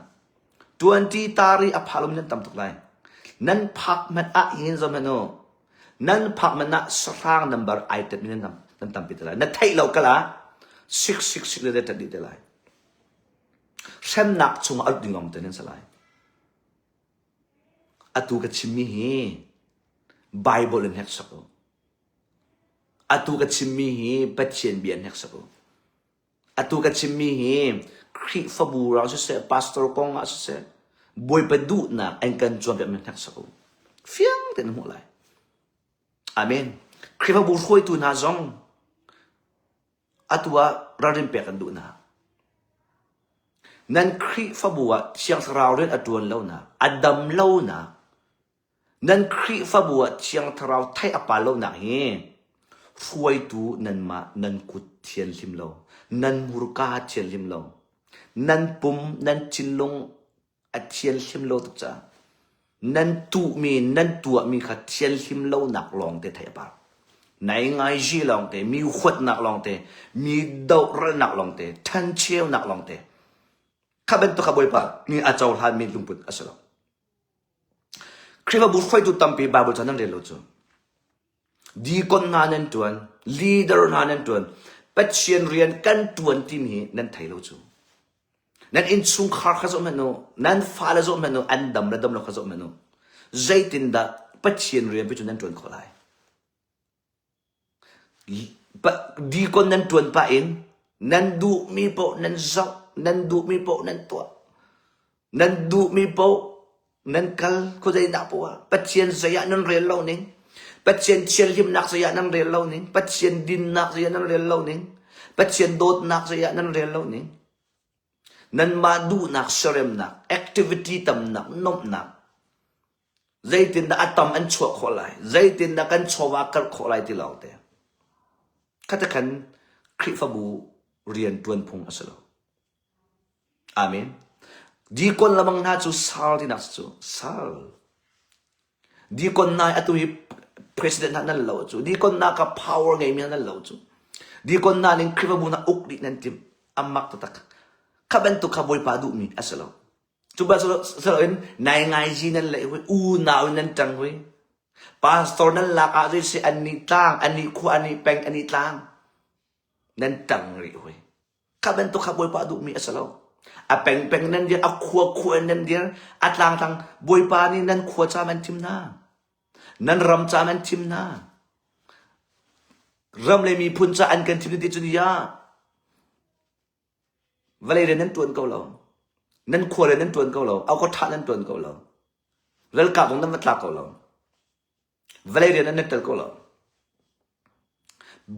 Tuanti tari a phan lomi nan tam tuk lai. Nan phak hmanh ah hin zoh hmanh u. Nan phak hmanh ah sahrang number ai tet mi nan tam nan tampi te lai. Na theih lo kala 666 le tet dih te lai. Hremnak chungah a lut ding lawng te nan si lai. Atu ka chimmi hi Bible in hneksak u. Atu ka chimmi hi Pathian bia in hneksak u. Atu ka chimmi hi Khrihfabu rang siseh, pastor kong ah siseh, Bawipa duhnak an kan cawnpiakmi hneksak u. Fiang tein na hmuh lai. Amen. Khrihfabu hruaitu hna zong atu ah ralrin pek an duh hna. Nan Khrihfabu ah Thiang Thlarau rian a ṭuan lonak, a dam lonak, nan Khrihfabu ah Thiang Thlarau theih a pal lonak hi hruaitu nanmah nan kut thianhlim lo, nan hmurka thianhlim lo, nan pum, nan thinlung a thianhlim lo tuk caah nan tuhmi nan tuahmi kha thianhlim lonak lawngte theih a par. Nai ngaizi lawngte, mi huatnak lawngte, mi dohralnak lawngte, ṭhancheunak lawngte. Kha bantuk kha Bawipa nih a cohlanmi lungput a si lo. Khrihfabu hruaitu tampi Bible ca nan rel lo cu. Deacon hna nan ṭuan, leader hna nan ṭuan, Pathian rian kan ṭuan timi hi nan thei lo cu. Nan innchungkhar kha zoh hmanh u, nan fale zoh hmanh u, an dam le dam lo kha zoh hmanh u. Zeitindah Pathian rian pi cu nan ṭuan khawh lai? Deacon nan ṭuan pah in nan duhmi paoh nan zoh, nan duhmi paoh nan tuah, nan duhmi paoh nan kal khuazeinak paoh ah Pathian zei ah nan rel lo ning, Pathian thianhlimnak zei ah nan rel lo ning, Pathian dinnak zei ah nan rel lo ning, Pathian dawtnak zei ah nan rel lo ning. Nanmah duhnak siaremnak, activity tamnak, nuamhnak, zeitindah a tam an chuah khawh lai, zeitindah kan chawva karh khawh lai ti lawngte. Khate khan Khrihfabu rian ṭuan phung a si lo. Amen. Dikon lamang hna cu sal tinak cu sal. Deacon hna atu hi president hna nan lo cu. Deacon hna ka power ngeimi hna nan lo cu. Deacon hna ning Khrihfabu hna uk dih nan tim. Amak taktak. Kha bantuk kha Bawipa duhmi a si lo. Cu ba in nai ngai zi nan leh hui, unau in nan ṭang hui. Pastor nan lak ah zei si an nih tlang, an nih khua, an nih peng, an nih tlang. Nan ṭang rih hui. Kha bantuk kha Bawipa duhmi a si lo. A pengpeng nan dir, a khua khua in nan dir, a tlangtlang Bawipa nih nan khua ca man thim hna. Nan ram ca man thim hna. Ram le miphun ca an kan thim ti cun ya. Vawlei le nan tuan ko lo. Nan khua le nan tuan ko lo. Au ṭha nan tuan ko lo. Ralkap zong nan va tlak ko lo. Vawlei rian nan tel ko lo.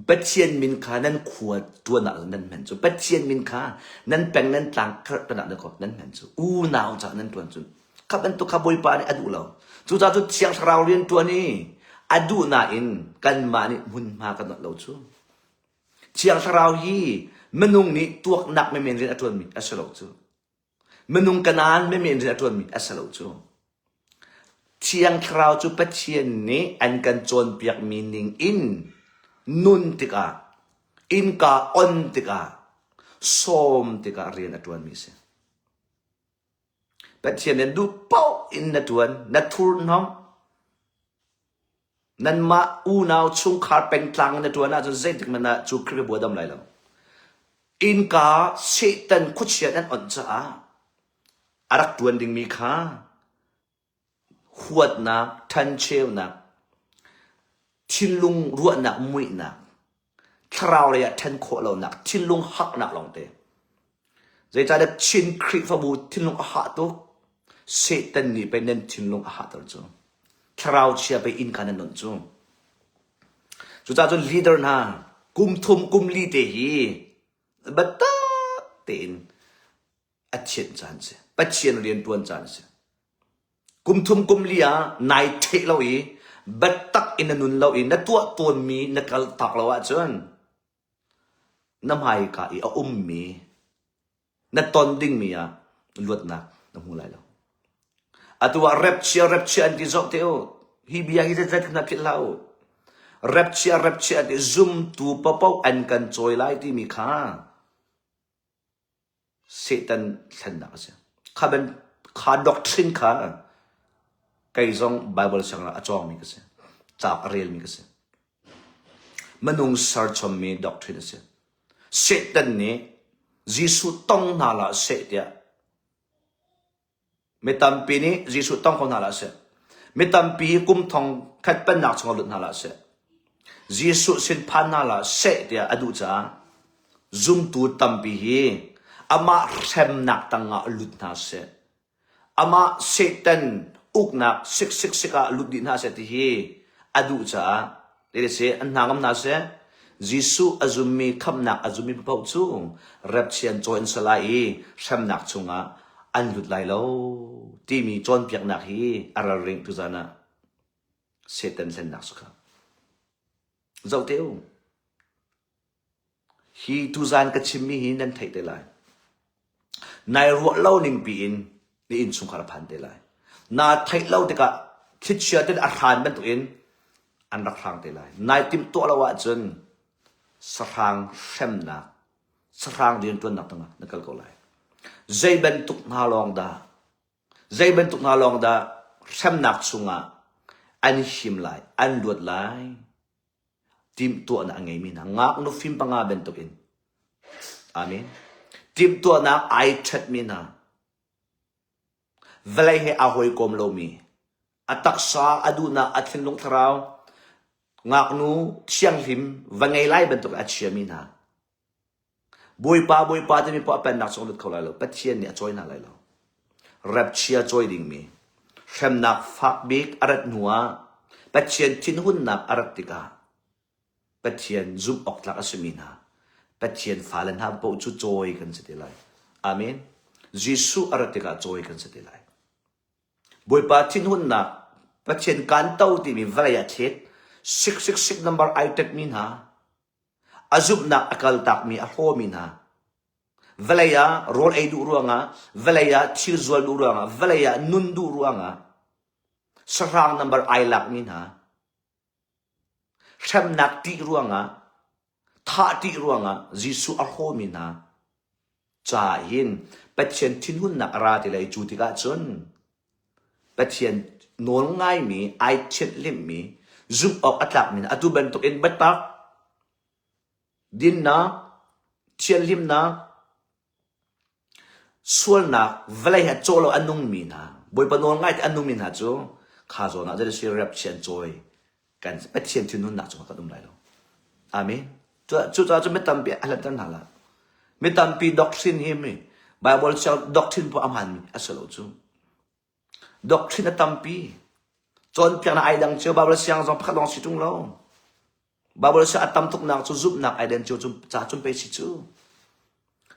Pathian min kha nan khua tuan ah nan hman cu. Pathian min kha nan peng nan tlang kharh tan ah nan hman cu. Unau caah nan tuan cu. Kha bantuk kha Bawipa nih a duh lo. Cucaah cu Thiang Thlarau rian tuan i a duh nain kanmah nih hmunhma kan ot lo cu. Thiang Thlarau hi minung nih tuaknak menmen rian a ṭuanmi a si lo cu. Minung kanaan menmen rian a ṭuanmi a si lo cu. Thiang Thlarau cu Pathian nih an kan cawnpiakmi ning in nun tikah, innka on tikah, sawm tikah rian a ṭuanmi a si. Pathian nih duh paoh in na ṭuan, na thurhnawmh. Nanmah unau chungkhar pengtlang na ṭuan ahcun zeitik hmanh ah cu Khrihfabu a dam lai lo. Innka Satan khuachia nan onh caah a rak ṭuan dingmi kha huatnak, ṭhancheunak, thinlung ruahnak muihnak, thlarau lei ah ṭhen khawh lonak, thinlung haknak lawngte. Zeicahtiah Chin Khrihfabu thinlung a hah tuk. Satan nih pei nan thinlung a hahter cu. Thlarau chia pei innka nan onh cu. Cucaah cun leader hna kum thum kum li te hi biatak tein a thianh caan si. Pathian rian ṭuan caan si. Kum thum kum li ah nai ṭheh lo i biatak in na nun lo i na tuah tawnmi na kal tak lo ahcun na hmaika i a ummi na ton dingmi ah luatnak na hmu lai lo. Atu ah rapchia rapchia an ti zoh te u. Hi bia hi zeitluk hna philh hlah u. Rapchia rapchia an ti zumtu paohpaoh an kan cawi lai timi kha Satan thlennak a si. Kha ban kha doctrine kha kei zong Bible sianginn ah a cawngmi ka si. Cauk a relmi ka si. Minung serchommi doctrine a si. Satan nih Jesuh tong hna hlah seh tiah Mi tampi nih Jesuh tong ko hna hlah seh. Mi tampi kum thong khat pennak chungah lut hna hlah seh. Jesuh sin phan hna hlah seh tiah a duh caah zumtu tampi hi amah hremnak tangah lut hna seh. Amah Satan uknak sik sik sik ah lut dih hna seh ti hi a duh caah Ti an hna ngam hna seh. Jesuh a zummi khamhnak a zummi paoh cu repchian cawi an si lai i hremnak chungah an lut lai lo timi cawnpiaknak hi a ralring tuzan ah Satan hlennak si kha. Zoh te u. Hi tuzan ka chimmi hi nan theih te lai. Nai ruah lo ning piin na innchungkhar a phan te lai. Naa theih lo tikah thlichia ten a hran bantukin an rak hrang te lai. Nai timhtuah lo ahcun sahrang hremnak, sahrang rianṭuannak tangah na kal ko lai. Zei bantuk hna lawng dah zei bantuk hna lawng dah hremnak chungah an him lai, an luat lai Timhtuahnak a ngeimi hna ngaknu fim panga bantukin. Amen. Timhtuahnak ai ṭhatmi hna. Vawlei he aa hawikom lomi, a taksa a duhnak a thinlung thlarau ngaknu thianghlim va ngei lai bantuk a chiami hna. Bawipa, Bawipa timi poah pennak chung lut kho lai lo. Pathian nih a cawi hna lai lo. Rapchia cawi dingmi, hremnak fak bik a rat hnu ah Pathian thinhunnak a rat tikah Pathian zumh awk tlak a simi hna, Pathian fale hna paoh cu cawi kan si te lai. Amen. Jesuh a rat tikah cawi kan si te lai. Bawipa thinhunnak Pathian kan to timi vawlei ah thlet 666 number ai tetmi hna A zumhnak a kaltakmi a hlawmi hna, vawlei ah rawl ei duh ruangah, vawlei ah thil zual duh ruangah, vawlei ah nun duh ruangah, Sahrang number ai lakmi hna hremnak ṭih ruangah thah ṭih ruangah Jesuh a hrawmi hna caah hin Pathian thinhunnak a ra ti lai cu tikah cun Pathian nawl ngaimi ai thianhlimmi zumh awk a tlakmi hna atu bantukin biatak dinnak thianhlimnak Sualnak vawlei he cawh lo a nungmi hna, Bawipa nawl ngai te a nungmi hna cu kha zawn ah zei rep chian cawi kan Pathian thinhunnak cungah kan um lai lo. Amen. Cucaah cu mi tampi a hlanter hna la. Mi tampi doctrine hi mi Bible siang doctrine poah a hmaanmi a si lo cu. Doctrine a tampi. Cawnpiaknak ai dang cio Bible siang zong pakhat lawng si ṭung lo. Bible siang a tam tuknak cu zumhnak ai den cio cu ca cun pei si cu.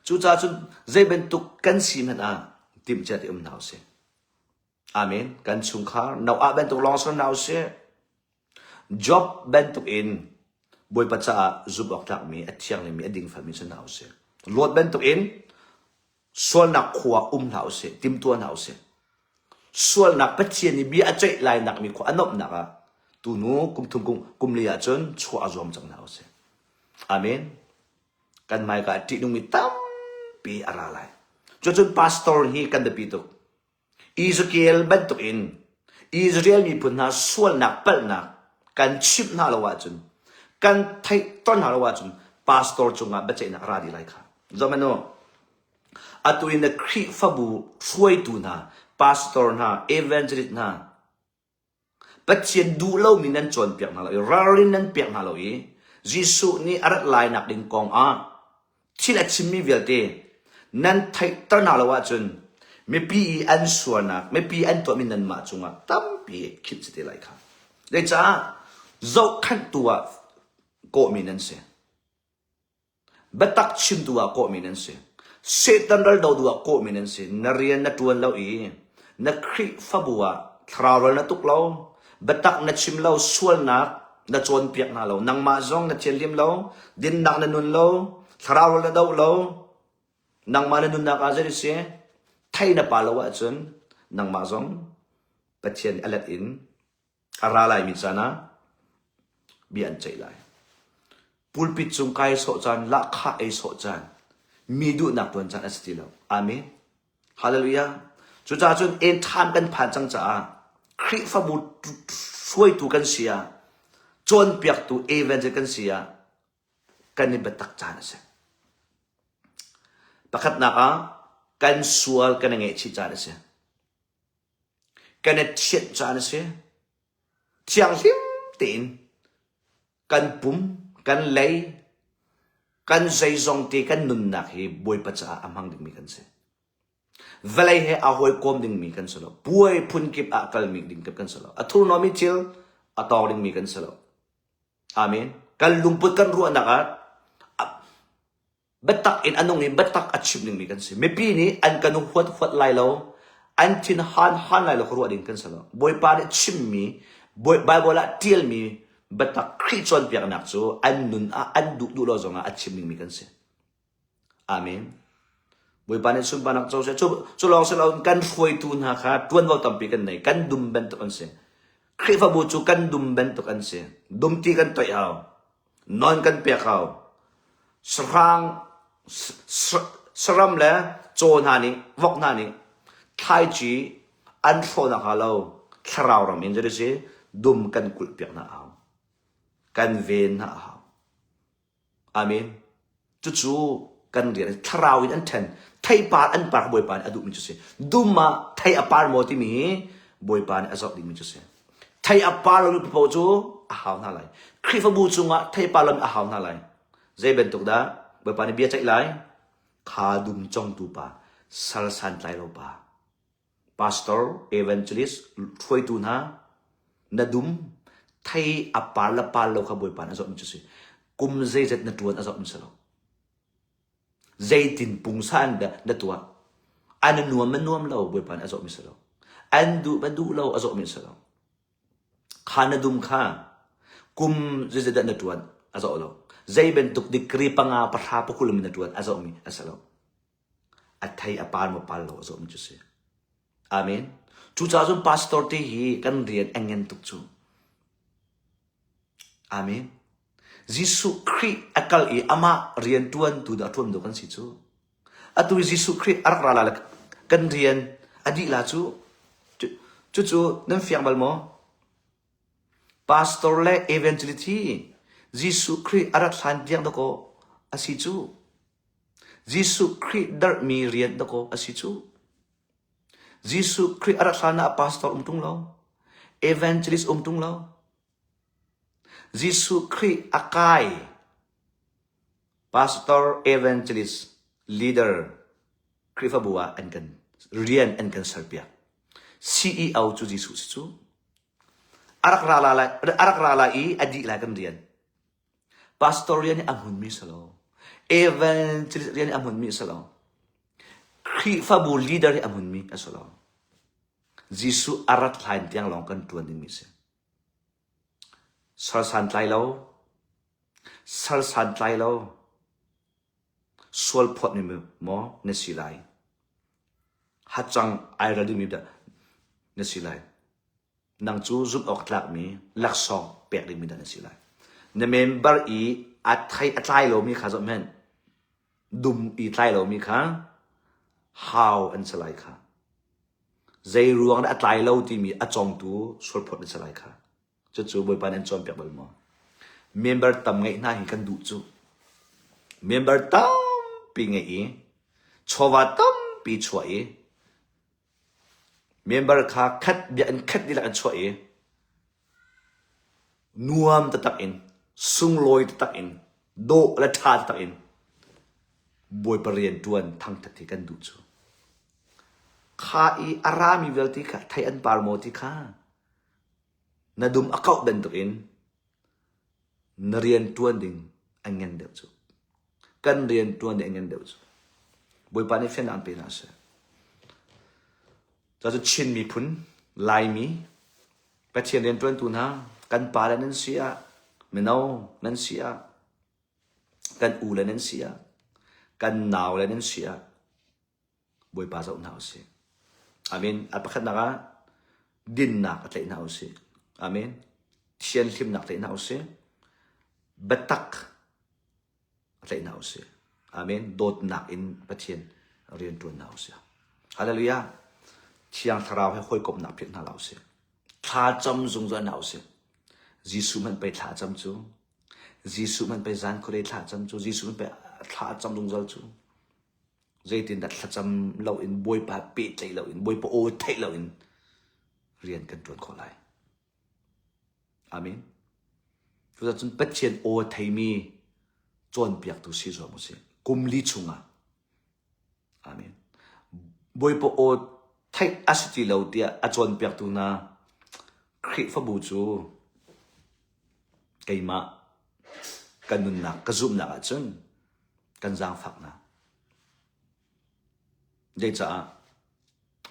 Cucaah cun zei bantuk kan si hmanh ah timhcia te um hna usih. Amen. Kan chungkhar Noah bantuk lawng si hna usih. Job bantuk in Bawipa caah zumh awk tlakmi, a thianglimi, a dingfelmi si hna usih. Lot bantuk in Sualnak khua um hlah usih, timtuah hna usih. Sualnak Pathian nih bia a ceih lainak mi khua a nuamhnak ah tunu kum thum kum, kum li ahcun chuah a zuam cang hna usih. Amen. Kan hmaika ah ṭihnungmi tampi a ra lai. Cucun pastor hi kan biapi tuk. Ezekiel bantukin Israel miphun hna sualnak palhnak kan chimh hna lo ahcun kan theih ton hna lo ahcun pastor cungah biaceihnak a ra dih lai kha. Zohhmanh u. Atu in na Khrihfabu hruaitu hna, pastor hna, evangelist hna, Pathian duh lomi nan cawnpiak hna lo i ralrin nan pek hna lo i Jesuh nih a rat lainak ding kong ah thil a chimmi vialte nan theihter hna lo ahcun mipi i an sualnak, mipi an tuahmi nanmah cungah tampi khinh si te lai kha. Zeicah zohkhenhtu ah kawhmi nan si. Biatak chimtu ah kawhmi nan si. Satan ral dotu ah kawhmi nan si. Na rian na ṭuan lo i na Khrihfabu ah thlarau ral na tuk lo, biatak na chim lo, sualnak na cawnpiak hna lo, nangmah zong na thianhlim lo, dinnak na nun lo, thlarau ral na doh lo, nangmah na nunnak ah zei si thei na pa lo ahcun nangmah zong Pathian a let in A ra laimi caan ah bia an ceih lai. Pulpit cung kai sawh caan, lahkhah ei sawh caan, mi duhnak tuan caan a si ti lo. Amen. Hallelujah. Cucaah cun end time kan phan cang caah Khrihfabu hruaitu kan si ah, cawnpiaktu evangel kan si ah, kan i biatak caan a si. Pakhatnak ah kan sual kan i ngaihchih caan a si. Kan i thianh caan a si. Thianghlim tein kan pum, kan lei, kan zeizong te kan nunnak hi Bawipa caah a hmang dingmi kan si. Vawlei he aa hawikom dingmi kan si lo. Puai phunkip ah kalmi ding kan si lo. A thurhnawmmi thil a tawng dingmi kan si lo. Amen. Kan lungput kan ruahnak ah Biatak in a nung i biatak a chim dingmi kan si. Mipi nih an kan huat huat lai lo, an thin han han lai lo ka ruah ding kan si lo. Bawipa nih chimmi, Bible ah ṭialmi biatak Khrih cawnpiaknak cu an nun ah an duh duh lo zongah a chim dingmi kan si. Amen. Bawipa nih sunparnak co seh. Cu, cu lawng si loin kan hruaitu hna kha ṭuanvo tampi kan nei. Kan dum bantuk an si. Khrihfabu cu kan dum bantuk an si. Dumti kan toih hau. Non kan pek hau. Sahrang, saram le caw hna nih, vok hna nih thlaici an hrawh nakhnga lo thlarau ram in zei si dum kan kulh piak hna a hau. Kan ven hna a hau. Amen. Cucu kan rian thlarau in an ṭhen. Theipar an par Bawipa nih a duhmi cu si. Dum ah thei a par maw timi hi Bawipa nih a zoh dingmi cu si. Thei a par lomi paoh cu a hau hna lai. Khrihfabu cungah thei par lomi a hau hna lai. Zei bantuk dah Bawipa nih bia ceih lai? Kha dum congtu pa, sal santlai lo pa. Pastor, evangelist, hruaitu hna, na dum, thei a par le par lo kha Bawipa nih a zohmi cu si. Kum zeizat na ṭuan a zohmi si lo. Zeitin pungsan dah na tuah. An nuam na nuam lo Bawipa nih a zohmi si lo. An duh na duh lo a zohmi si lo. Kha na dum kha kum zeizat dah na ṭuan a zoh lo. Zei bantuk degree panga pahra pakul na ṭuan a zohmi a si lo. A thei a par maw par lo a zawm cu si. Amen. Cucaah cun pastor te hi kan rian a ngen tuk cu. Amen. Jesuh Khrih a kal i amah rian ṭuantu dah ṭuan dawh kan si cu. Atu i Jesuh Khrih a rak ra la le kan rian a dih la cu. Cucu nan fiang bal maw? Pastor le evangelist hi Jesuh Khrih a rat hlan tiang dakaw a si cu. Jesuh Khrih darhmi rian dakaw a si cu. Jesuh Khrih a rat hlan ah pastor um ṭung lo. Evangelist um ṭung lo. Jesuh Khrih a kai. Pastor, evangelist, leader Khrihfabu ah an kan rian an kan serpiak. CEO cu Jesuh si cu. A rak ra lai, a rak ra lai i a dih lai kan rian. Pastor rian hi a hmunmi si lo. Evangelist rian hi a hmunmi si lo. Khrihfabu leader hi a hmunmi a si lo. Jesuh a rat hlain tiang lawng kan ṭuan dingmi si. Sal santlai lo, sal santlai lo, sual phawtmi maw na si lai? Hacang ai ral dingmi dah na si lai? Nang cu zumh awk tlakmi laksawng pek dingmi dah na si lai? Na member i a thei a tlai lomi kha zoh hmanh. Dum i tlai lomi kha hau an si lai kha. Zei ruang dah a tlai lo timi a congtu sualphawt na si lai kha. Cucu Bawipa nih an cawnpiak bal maw? Member tam ngeih hna hi kan duh cu. Member tampi ngeih i chawva tampi chuah i member kha khat bia in khat dihlak an chuah i nuam taktak in sunglawi taktak in dawh le ṭha taktak in Bawipa rian ṭuan thangṭhat hi kan duh cu. Kha i a rami vialte kha thei an par maw ti kha Na dum a kauh bantukin na rian ṭuan ding an ngen deuh cu. Kan rian ṭuan ding an ngen deuh cu. Bawipa nih fiannak an pe hna seh. Cucu Chin miphun, Laimi, Pathian rianṭuantu hna, kan pale nan si ah, mino nan si ah, kan u le nan si ah, kan nau le nan si ah, Bawipa zoh hna usih. Amen. A pakhatnak ah dinnak a tlaih hna usih. Amen. Thianhlimnak tlaih hna usih. Biatak a tlaih hna usih. Amen. Dawtnak in Pathian rian ṭuan hna usih. Hallelujah. Thiang Thlarau he hawikomhnak philh hna hlah usih. Thla cam zungzal hna usih. Jesuh hmanh pei thla cam cu. Jesuh hmanh pei zan khuadei thla cam cu. Jesuh hmanh pei thla cam zungzal cu. Zeitindah thlacam loin Bawipa pehtlaih loin Bawipa aw theih loin rian kan ṭuan khawh lai. Amen. Cucaah cun Pathian aw theimi cawnpiaktu si zuam usih. Kum li chungah. Amen. Bawipa aw theih a si ti lo tiah a cawnpiaktu hna Khrihfabu cu keimah ka nunnak ka zumhnak ahcun kan zaangfak hna. Zeicaah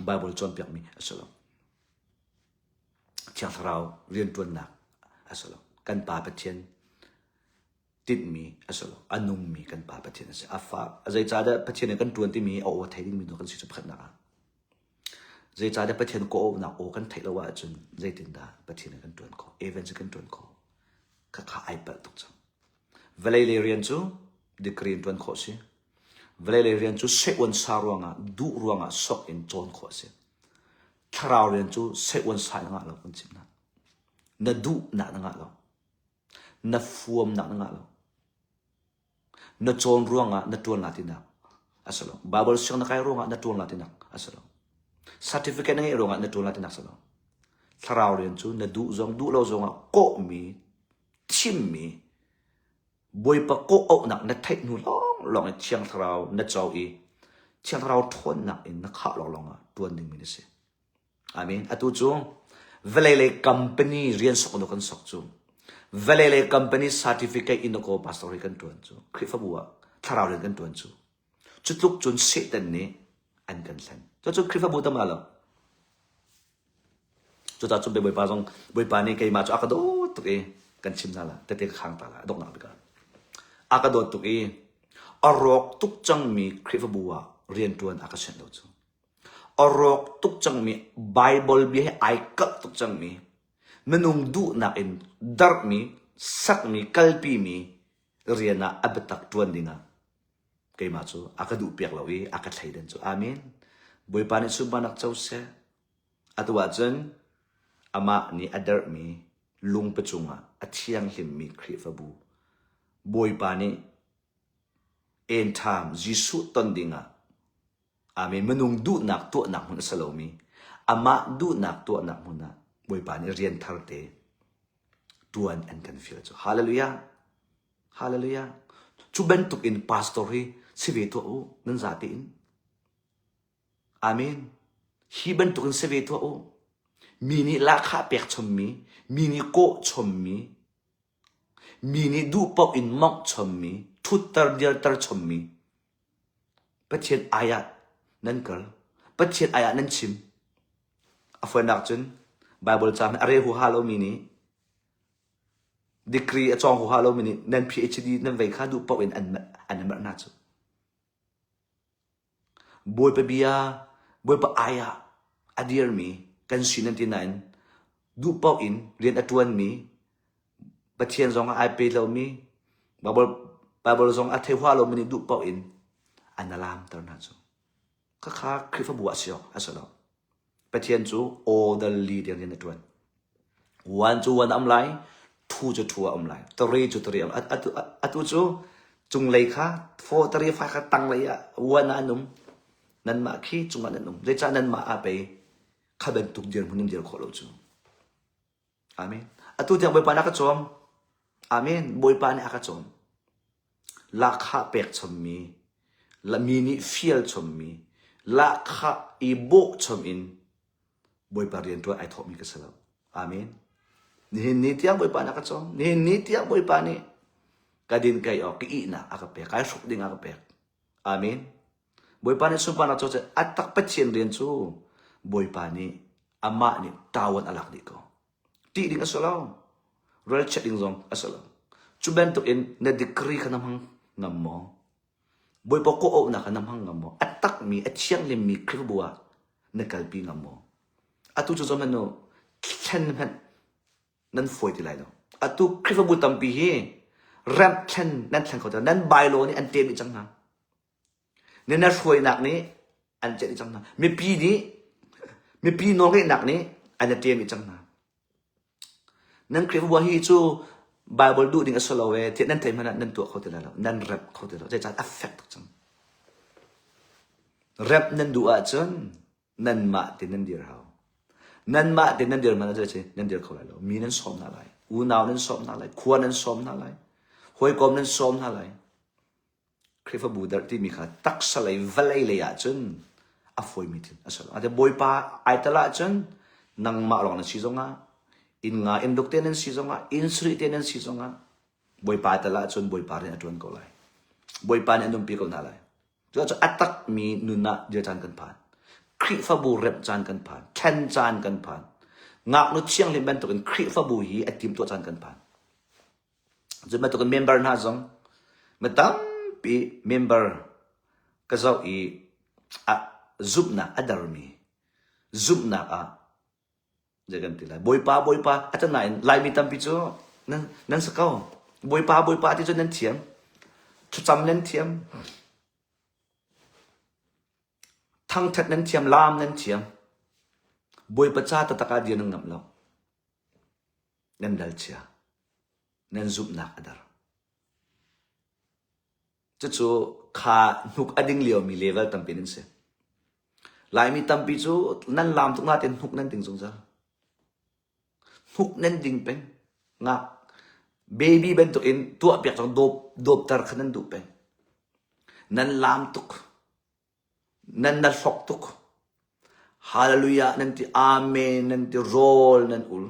Baibal cawnpiakmi a si lo. Thiang Thlarau rianṭuannak a si lo. Kan Pa Pathian tinhmi a si lo. A nungmi kan Pa Pathian a si. A fa zeicahdah Pathian nih kan ṭuan timi a aw thei dingmi kan si cu pakhatnak ah. Zeicahdah Pathian kawhauhnak aw kan theih lo ahcun zeitindah Pathian nih kan ṭuan khawh? Evans kan ṭuan khawh. Khakha ai palh tuk cang. Vawlei lei rian cu degree in ṭuan khawh a si. Vawlei lei rian cu seh-uan sa ruangah, duh ruangah sok in cawn khawh a si. Thlarau rian cu seh-uan sa in a ngah lo kan chimh hna. Na duhnak na ngah lo. Na fuamnak na ngah lo. Na cawn ruangah na ṭuan la tinak a si lo. Bible siang na kai ruangah na ṭuan la tinak a si lo. Certificate na ngeih ruangah na ṭuan la tinak a si lo. Thlarau rian cu na duh zong duh lo zongah kawhmi thimmi Bawipa kawh-auhnak na theih hnu lawnglawng i Thiang Thlarau na co i Thiang Thlarau ṭhawnnak in na khah lawnglawng ah ṭuan dingmi na si. Amen. Atu cu vawlei lei company rian sok in kan sok cu vawlei lei company certificate in ko pastor hi kan ṭuan cu Khrihfabu ah thlarau rian kan ṭuan cu cu tluk cun Satan nih an kan hlen. Cucu Khrihfabu tam lo. Cucaah cun Bawipa zong Bawipa nih keimah cu a ka dawt tuk i kan chim hna la tete ka khang ta la donghnak bik ah a ka dawt tuk i a rawk tuk cangmi Khrihfabu ah rianṭuan a ka sianh lo cu. A rawk tuk cangmi Baibal bia he ai kalh tuk cangmi minung duhnak in darhmi, sakmi, kalpimi rian ah a biatak ṭuan dingah keimah cu a ka duhpiak lo i a ka thleidan cu. Amen. Bawipa nih sunparnak co seh. Atu ahcun amah nih a derhmi lungpi cungah a thianghlimmi Khrihfabu Bawipa nih enṭham Jesuh ton dingah Amen minung duhnak tuahnak hmun a si lomi amah duhnak tuahnak hmun ah Bawipa nih rian thar te ṭuan an kan fial cu. Hallelujah! Hallelujah! Cu bantuk in pastor hi si ve tuah u nan zate in. Amen. Hi bantukin si ve tuah u. Mi nih lahkhah pek chommi, mi nih kawh chommi, mi nih duh paoh in mawngh chommi, ṭhutter dirter chommi, Pathian ai ah nan kal. Pathian ai ah nan chim. A fawinak cun Baibal ca a rel huaha lomi nih degree a cawng huaha lomi nih nan PhD nan vei kha duh paoh in an an merh hna cu. Bawipa bia, Bawipa ai ah a dirmi kan si nan ti nain duh paoh in rian a ṭuanmi, Pathian zong ah ai pe lomi, Baibal, Baibal zong a thei hua lomi nih duh paoh in an alamter hna cu. Khakha Khrihfabu ah si awk a si lo. Pathian cu orderly tiang rian a ṭuan. One cu one a um lai, two cu two a um lai, three cu three a um. Atu, atu cu cunglei kha four, three, five kha tanglei ah one ah an um. Nanmah khi cungah nan um. Zeicah nanmah ah pei kha bantuk dirhmun in dir khawh lo cu. Amen. Atu tiang Bawipa nih a ka cawm. Amen. Bawipa nih a ka cawm. Lahkhah pek chommi, mi nih fial chommi, lahkhah i bawh chom in Bawipa rianṭuan ai thawhmi ka si lo. Amen. Nihin ni tiang Bawipa nih a ka cawm. Nihin ni tiang Bawipa nih ka din kai awk, ka ihnak a ka pek, kai hruk ding a ka pek. Amen. Bawipa nih sunparnak cu a tak Pathian rian cu Bawipa nih amah nih tawan a lak dih ko. Ṭih ding a si lo. Ralchiat ding zong a si lo. Cu bantuk in na degree kha na hmang ngam maw? Bawipa kawh-auhnak kha na hmang ngam maw? A takmi, a thianghlimmi Khrihfabu ah na kalpi ngam maw? Atu cu zohhmanh u, thlen hmanh nan fawi ti lai lo. Atu Khrihfabu tampi hi remh thlen nan thleng kho ti lo. Nan bylaw nih an ṭem dih cang hna. Na na hruainak nih an celh dih cang hna. Mipi nih mipi nawlngeihnak nih an i ṭem dih cang hna. Nan Khrihfabu hi cu Bible duh ding a si lo ee tiah nan theih hmanh ah nan tuah kho ti lai lo. Nan remh kho ti lo. Zeicah a fek tuk cang. Remh nan duh ahcun nanmah te nan dir hau. Nanmah te nan dir hmanh ah zei nan dir kho lai lo. Mi nan sawm hna lai. Unau nan sawm hna lai. Khua nan sawm hna lai. Hawikom nan sawm hna lai. Khrihfabu darh timi kha taksa lei vawlei lei ahcun a fawimi thil a si lo. Ate Bawipa ai tel ahcun nangmah lawng na si zongah inn nga inn ruk te nan si zongah inn sarih te nan si zongah Bawipa ai tel ahcun Bawipa rian a ṭuan ko lai. Bawipa nih an umpi ko hna lai. Cucaah a takmi nun ah dir caan kan phan. Khrihfabu remh caan kan phan. Thlen caan kan phan. Ngaknu thianghlim bantukin Khrihfabu hi a timtuah caan kan phan. Cun bantukin member hna zong mi tampi member ka zoh i a zumhnak a dermi zumhnak ah zei kan ti lai Bawipa Bawipa a can nain Laimi tampi cu nan nan si ko Bawipa Bawipa ti cu nan thiam thlacam nan thiam thangthat nan thiam laam nan thiam Bawipa ca taktak ah dir nan ngamh lo nan dal chia nan zumhnak a der. Cucu kha hnuk a ding liomi level tampi nan si. Laimi tampi cu nan laam tuk nain hnuk nan ding zungzal. Hnuk nan ding peng. Ngak baby bantuk in tuah piak zong dawp dawpter kha nan duh peng. Nan laam tuk. Nan na hlok tuk. Hallelujah nan ti amen nan ti rawl nan ul.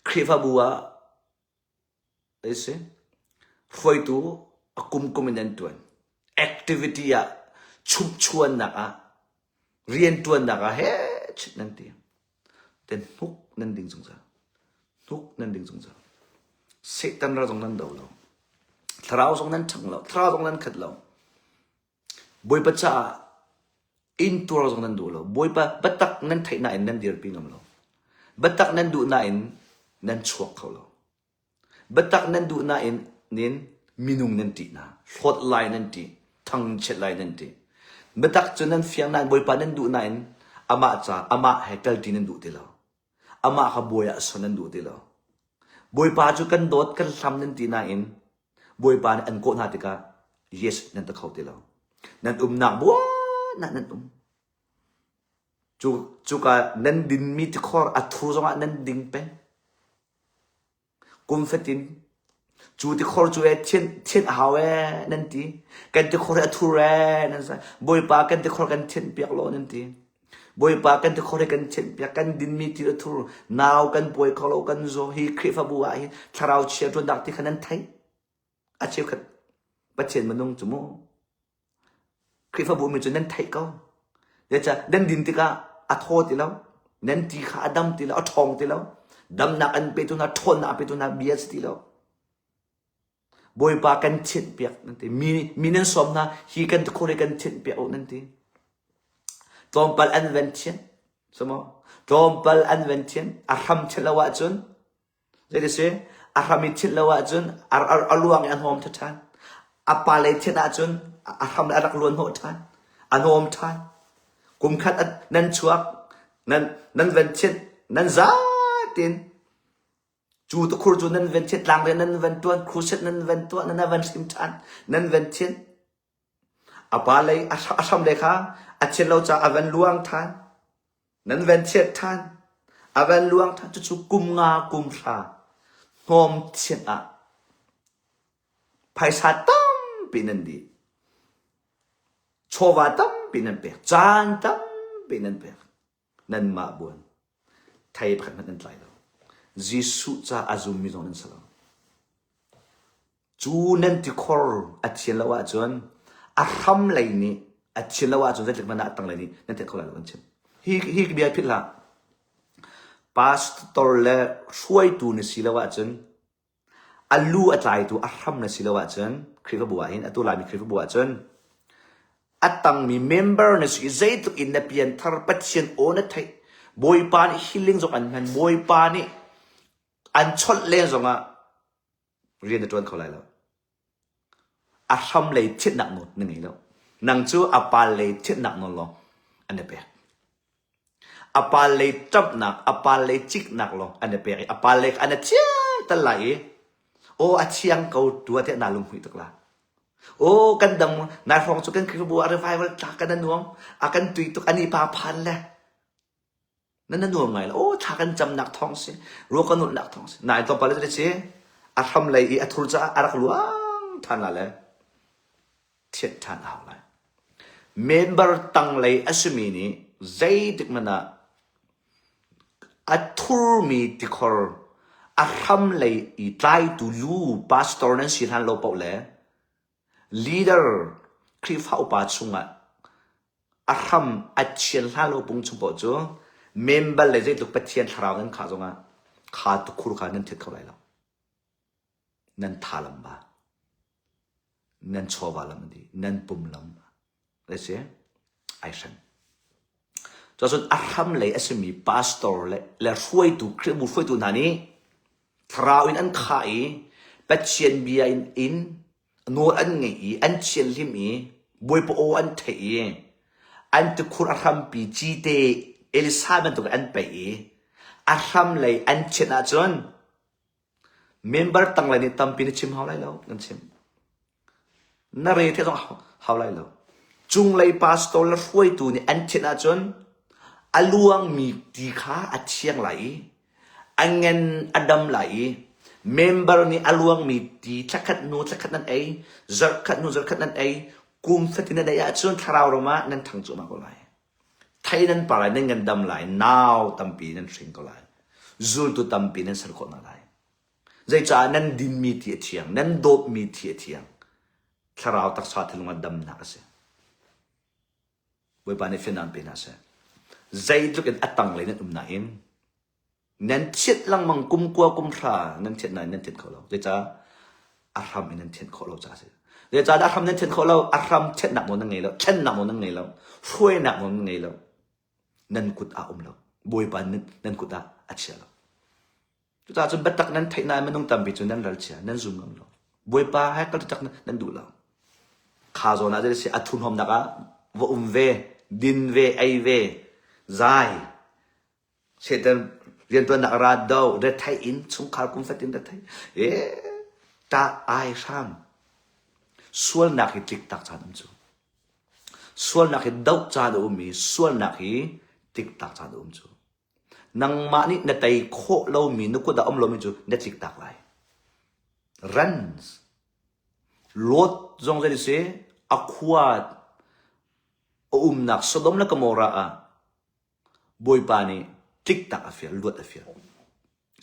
Khrihfabu ah si hruaitu a kumkum in an ṭuan. Activity ah chumhchuannak ah rianṭuannak ah heh nan ti. Ten hnuk nan ding zungzal. Hnuk nan ding zungzal. Satan ral zong nan do lo. Thlarau zong nan ṭhang lo. Thlarau zong nan khat lo. Bawipa caah. Intuar zong nan duh lo. Bawipa biatak nan theih nain nan dirpi ngam lo. Biatak nan duh nain nan chuak kho lo. Biatak nan duh nain nin minung nan ṭih hna. Hlawt lai nan ṭih. Thangchiat lai nan ṭih. Biatak cu nan fiang nain Bawipa nan duh nain amah ca amah he kalṭi nan duh ti lo. Amah kha bawi ah son nan duh ti lo. Bawipa cu kan dawt kan hlam nan ti nain Bawipa nih an kawh hna tikah yes nan ti kho ti lo. Nan umnak buan ah nan um. Cu cuka nan dinmi tikhor a thur zongah nan ding peng. Kum fatin cu tikhor cu ee thianh thianh a hau ee nan ti. Kan tikhor hi a thur ee nan sa. Bawipa kan tikhor kan thianh piak law nan ti. Bawipa kan tikhor hi kan thianh piak kan dinmi ti a thur nau kan pawi kho lo kan zaw hi Khrihfabu ah hin thlarau chia ṭuannak ti kha nan theih. A cheukhat Pathian minung cu mu Khrihfabu mi cu nan theih ko. Zeicah nan din tikah a thaw ti lo, nan ti kha a dam ti lo, a ṭhawng ti lo, damnak an petu hna, ṭhawnnak a petu hna bia si ti lo. Bawipa kan thianh piak nan ti. Mi, mi nan sawm hna, hi kan tikhur hi kan thianh piak u nan ti. Tlawmpal an van thianh. Sumo? Tlawmpal an van thianh. A hram thianh lo ahcun Zeiti si? A hram i thinh lo ahcun a, a, a luang i a hnawm ṭhan. A pa lei thinh ahcun a hram le a rak luan hnawh ṭhan. A hnawm ṭhan. Kum khat nan chuak, nan, nan van thinh, nan za tin cu tukhur cu nan van thinh, tlangrian nan van tuan, crusade nan van tuah, nan van hrim ṭhan, nan van thinh. A pa lei, a hram lei kha a thinh lo caah a van luang ṭhan. Nan van chiat ṭhan. A van luang ṭhan. Cucu kum nga kum hra hnawm thianh ah phaisa tampi nan dih. Chawva tampi nan pek. Caan tampi nan pek. Nanmah buan. Thei pakhat hmanh nan tlai lo. Jesuh ca a zummi zong nan si lo. Cu nan tikhor a thian lo ahcun a hram lei nih a thian lo ahcun zeitluk hmanh ah a tanglei nih nan theih kho lai lo an chim. Hi hi bia philh hlah. Pastor le hruaitu na si lo ahcun a lu a tlaitu a hram na si lo ahcun Khrihfabu ah hin atu Laimi Khrihfabu ahcun a tangmi member na si i zeitluk in na pianthar Pathian aw na theih Bawipa nih healing zong an hman Bawipa nih an chawnh len zongah rian na ṭuan kho lai lo. A hram lei thitnak nawl na ngei lo. Nang cu a pal lei thitnak nawl lawng an i pek. A pal lei ṭamhnak, a pal lei ciknak lawng an i pek i a pal lei kha an i thiang tal lai i aw a thiang ko tua tiah naa lunghmuih tuk la. Aw kan dam nai hrawng cu kan Khrihfabu ah revival tla kan a nuam a kan tui tuk ani pa phan le Nan na nuam ngai lo. Aw thla kan camnak thawng si, rua kan ulhnak thawng si. Nain tlawmpal le si a hram lei i a thur caah a rak luang ṭhan la le thianh ṭhan a hau lai. Member tanglei a simi nih zeitik hmanh ah a thurmi tikhor a hram lei i tlaitu lu pastor nan si hlan lo paoh le leader Khrihfa upa chungah a hram a thian hlah lo pung chung paoh cu member le zeitluk Pathian thlarau nan khah zongah kha tukhur kha nan thiat kho lai lo. Nan tha lam ba. Nan chawva lam an di. Nan pum lam. Le si ai hrem. Cun a hram lei a simi pastor le, le hruaitu, Khrihfabu hruaitu hna nih thlarau in an khah i Pathian bia in, in nawl an ngeih i an thianhlim i Bawipa aw an theih i an tikhur a hrampi cite Elisa bantuk an paih i a hram lei an thianh ahcun member tanglei nih tampi na chim hau lai lo nan chim. Na re the zong hau lai lo. Cunglei pastor le hruaitu nih an thianh ahcun a luangmi ti kha a thiang lai i a ngen a dam lai i member nih a luangmi ti thlakhat hnu thlakhat nan ei, zarhkhat hnu zarhkhat nan ei, kum fatin nan ei ahcun thlarau ram ah nan ṭhang cuahmah ko lai. Thei nan par lai, nan ngandam lai, nau tampi nan hring ko lai. Zultu tampi nan ser khawh hna lai. Zeicah nan dinmi ti a thiang, nan dawtmi thi a thiang. Thlarau taksa thinlung ah damnak a si. Bawipa nih fiannak pe hna seh. Zeitluk in a tanglei nan um nain nan thianh lengmang kum kua kum hra nan thianh nain nan thianh kho lo. Zeicah a hram in nan thianh khawh lo caah a si. Zeicahtiah a hram nan thianh khawh lo, a hram thianhnak nawl nan ngei lo, thlennak nawl nan ngei lo, hruainak nawl nan ngei lo. Nan kut ah um lo. Bawipa nan, nan kut ah a chia lo. Cucaah cun biatak nan theih nain minung tampi cu nan ralchia, nan zum ngam lo. Bawipa he kal taktak nan duh lo. Kha zawn ah zei si a thurhnawmnak ah va um ve, din ve, ei ve, zai, Satan riantuannak ra do, retheih in chungkhar kum fatin retheih. E, ta ai hram. Sualnak hi tlik tak caan um cu. Sualnak hi doh caan a um i sualnak hi tlik tak caan a um cu. Nangmah nih na tei khawh lomi, na kut ah um lomi cu na tliktak lai. Runs. Lot zong zei si, a khua a umnak Sodom le Gomorrah ah Bawipa nih tliktak a fial, luat a fial.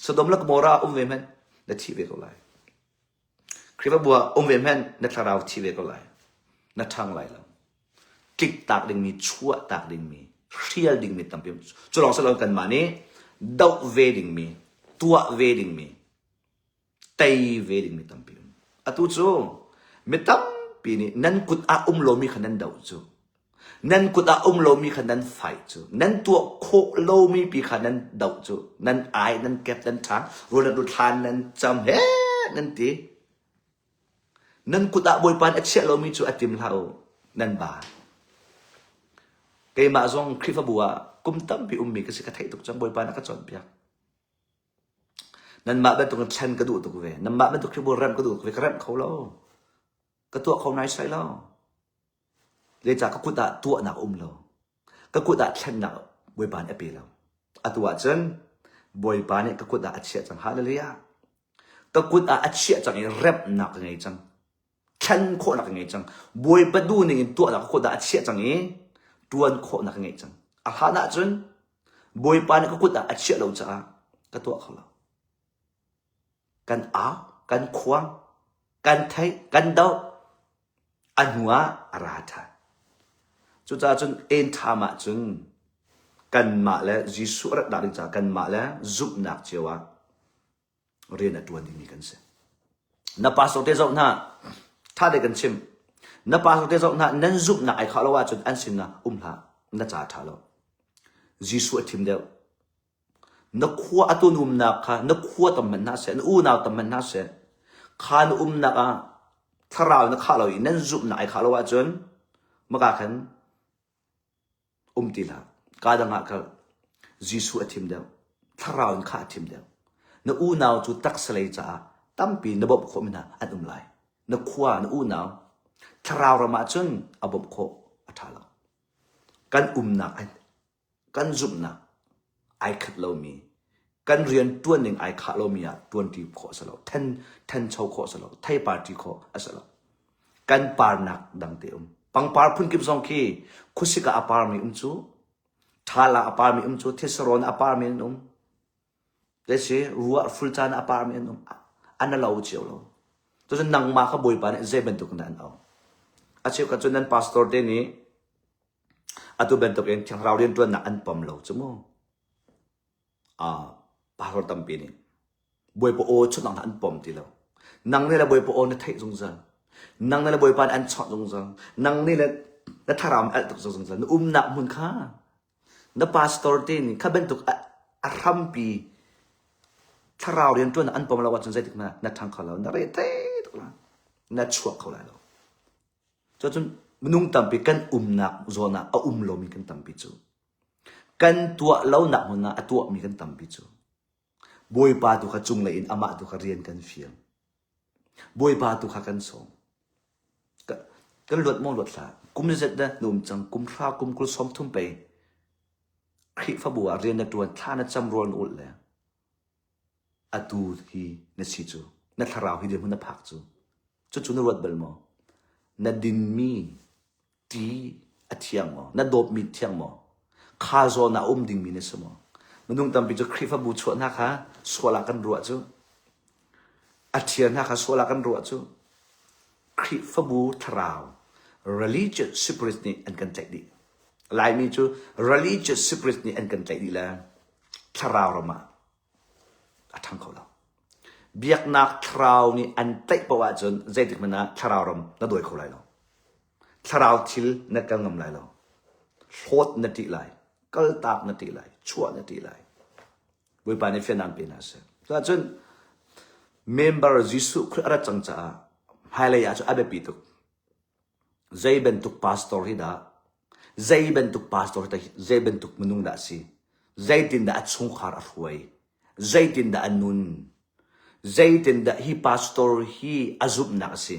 Sodom le Gomorrah ah um ve hmanh na thi ve ko lai. Khrihfabu ah um ve hmanh na thlarau thi ve ko lai. Na ṭhang lai lo. Tliktak dingmi, chuahtak dingmi, hrial dingmi tampi um. Cu lawng si lo kanmah nih doh ve dingmi, tuah ve dingmi, tei ve dingmi tampi um. Atu cu mi tampi nih nan kut ah um lomi kha nan doh cu. Nan kut ah um lomi kha nan fight cu. Nan tuah khawh lomi pi kha nan doh cu. Nan ai, nan kep, nan ṭhang, rawl nan thlan, nan cam he nan ti. Nan kut ah Bawipa nih a chiah lomi cu a tim hlah u. Nan ba. Keimah zong Khrihfabu ah kum tampi ummi ka si ka theih tuk cang Bawipa nih a ka cawnpiak. Nanmah bantukin thlen ka duh tuk ve. Nanmah bantuk Khrihfabu remh ka duh tuk ve. Ka remh kho lo. Ka tuah kho naisai lo. Zeicah ka kut ah tuahnak a um lo. Ka kut ah thlennak Bawipa nih a pe lo. Atu ahcun Bawipa nih ka kut ah a chiah cang. Hallelujah. Ka kut ah a chiah cang i remhnak ka ngei cang. Thlen khawhnak ka ngei cang. Bawipa duh ning in tuahnak ka kut ah a chiah cang i ṭuan khawhnak ka ngei cang. A hlan ahcun Bawipa nih ka kut ah a chiah lo caah ka tuah kho lo. Kan au, kan khuang, kan theih, kan doh. A hnu ah a ra ṭhan. Cucaah cun en ṭham ahcun kanmah le Jesuh a rat ding caah kanmah le zumhnak cio ah rian a ṭuan dingmi kan si. Na pastor te zoh hna, ṭha te kan chim. Na pastor te zoh hna, nan zumhnak ai khah lo ahcun an sinah um hlah, na ca ṭha lo. Jesuh a thim deuh. Na khua a tun umnak kha na khua tam hmanh hna seh, na unau tam hmanh hna seh, kha na umnak ah thlarau na khah lo i nan zumhnak ai khah lo ahcun maka khan um ti hlah. Ka dang ah kal. Jesuh a thim deuh. Thlarau in kha a thim deuh. Na unau cu taksa lei caah tampi na bawmh khawhmi hna an um lai. Na khua, na unau, thlarau ram ahcun a bawmh khawh a ṭha lo. Kan umnak kan zumhnak ai khat lomi, kan rian ṭuanning ai khah lomi ah ṭuanṭi khawh a si lo, ṭhen, ṭhencho khawh a si lo, theipar ṭi khawh a si lo. Kan parnak dangte um. Pangpar phunkip zong khi khuasik ah a parmi um cu, ṭhal ah a parmi um cu, thesarawn ah a parmi an um. Lesi ruah ful caan ah a parmi an um. An lo cio lo. Cucun nangmah kha Bawipa nih zei bantuk in dah an auh? A cheukhat cu nan pastor te nih Atu bantukin Thiang Thlarau rianṭuannak an pom lo cu mu. Uh, pastor tampi nih Bawipa aw chawhnak hna an pom ti lo. Nang nih le Bawipa aw na theih zungzal. Nang nih le Bawipa nih an chawnh zungzal. Nang nih le na thlarau nih alh tuk zungzal. Na umnak hmun kha na pastor te nih kha bantuk a, a hrampi thlarau rianṭuannak an pom lo ahcun zeitik na na ṭhang kho lo. Na re thei tuk la. Na chuak kho lai lo. Cucun minung tampi kan umnak zawn ah a um lomi kan tampi cu. Kan tuah lonak hmun ah a tuahmi kan tampi cu. Bawipa tu kha cunglei in amah tu kha rian kan fial. Bawipa tu kha kan sawm. Kan luat maw luat hlah. Kum zet na um cang, kum hra, kum 20 sawm thum pei. Khrihfabu ah rian na ṭuan, thla na cam rawl na ulh le atu hi na si cu na thlarau hi dirhmun na phak cu cucu na ruat bal maw na dinmi ti a thiang maw na dawpmi thiang maw kha zawn ah um dingmi na si maw minung tampi cu Khrihfabu chuah hna kha sual ah kan ruah cu a thial hna kha sual ah kan ruah cu Khrihfabu thlarau religious spirit nih an kan tlaih dih Laimi cu religious spirit nih an kan tlaih dih le thlarau ram ah a ṭhang kho lo. Biaknak thlarau nih an tlaih paoh ahcun zeitik hmanh ah thlarau ram na dawi kho lai lo. Thlarau thil na kal ngam lai lo. Hlawt na ṭih lai. Kaltak na ṭih lai. Chuah na ṭih lai. Bawipa nih fianang pe hna seh. Cuahcun member Jesuh Khrih a rat cang caah hmailei ah cun a biapi tuk. Zei bantuk pastor hi dah zei bantuk pastor hi zei bantuk minung dah a si? Zeitindah a chungkhar a hruai? Zeitindah a nun? Zeitindah hi pastor hi a zumhnak a si?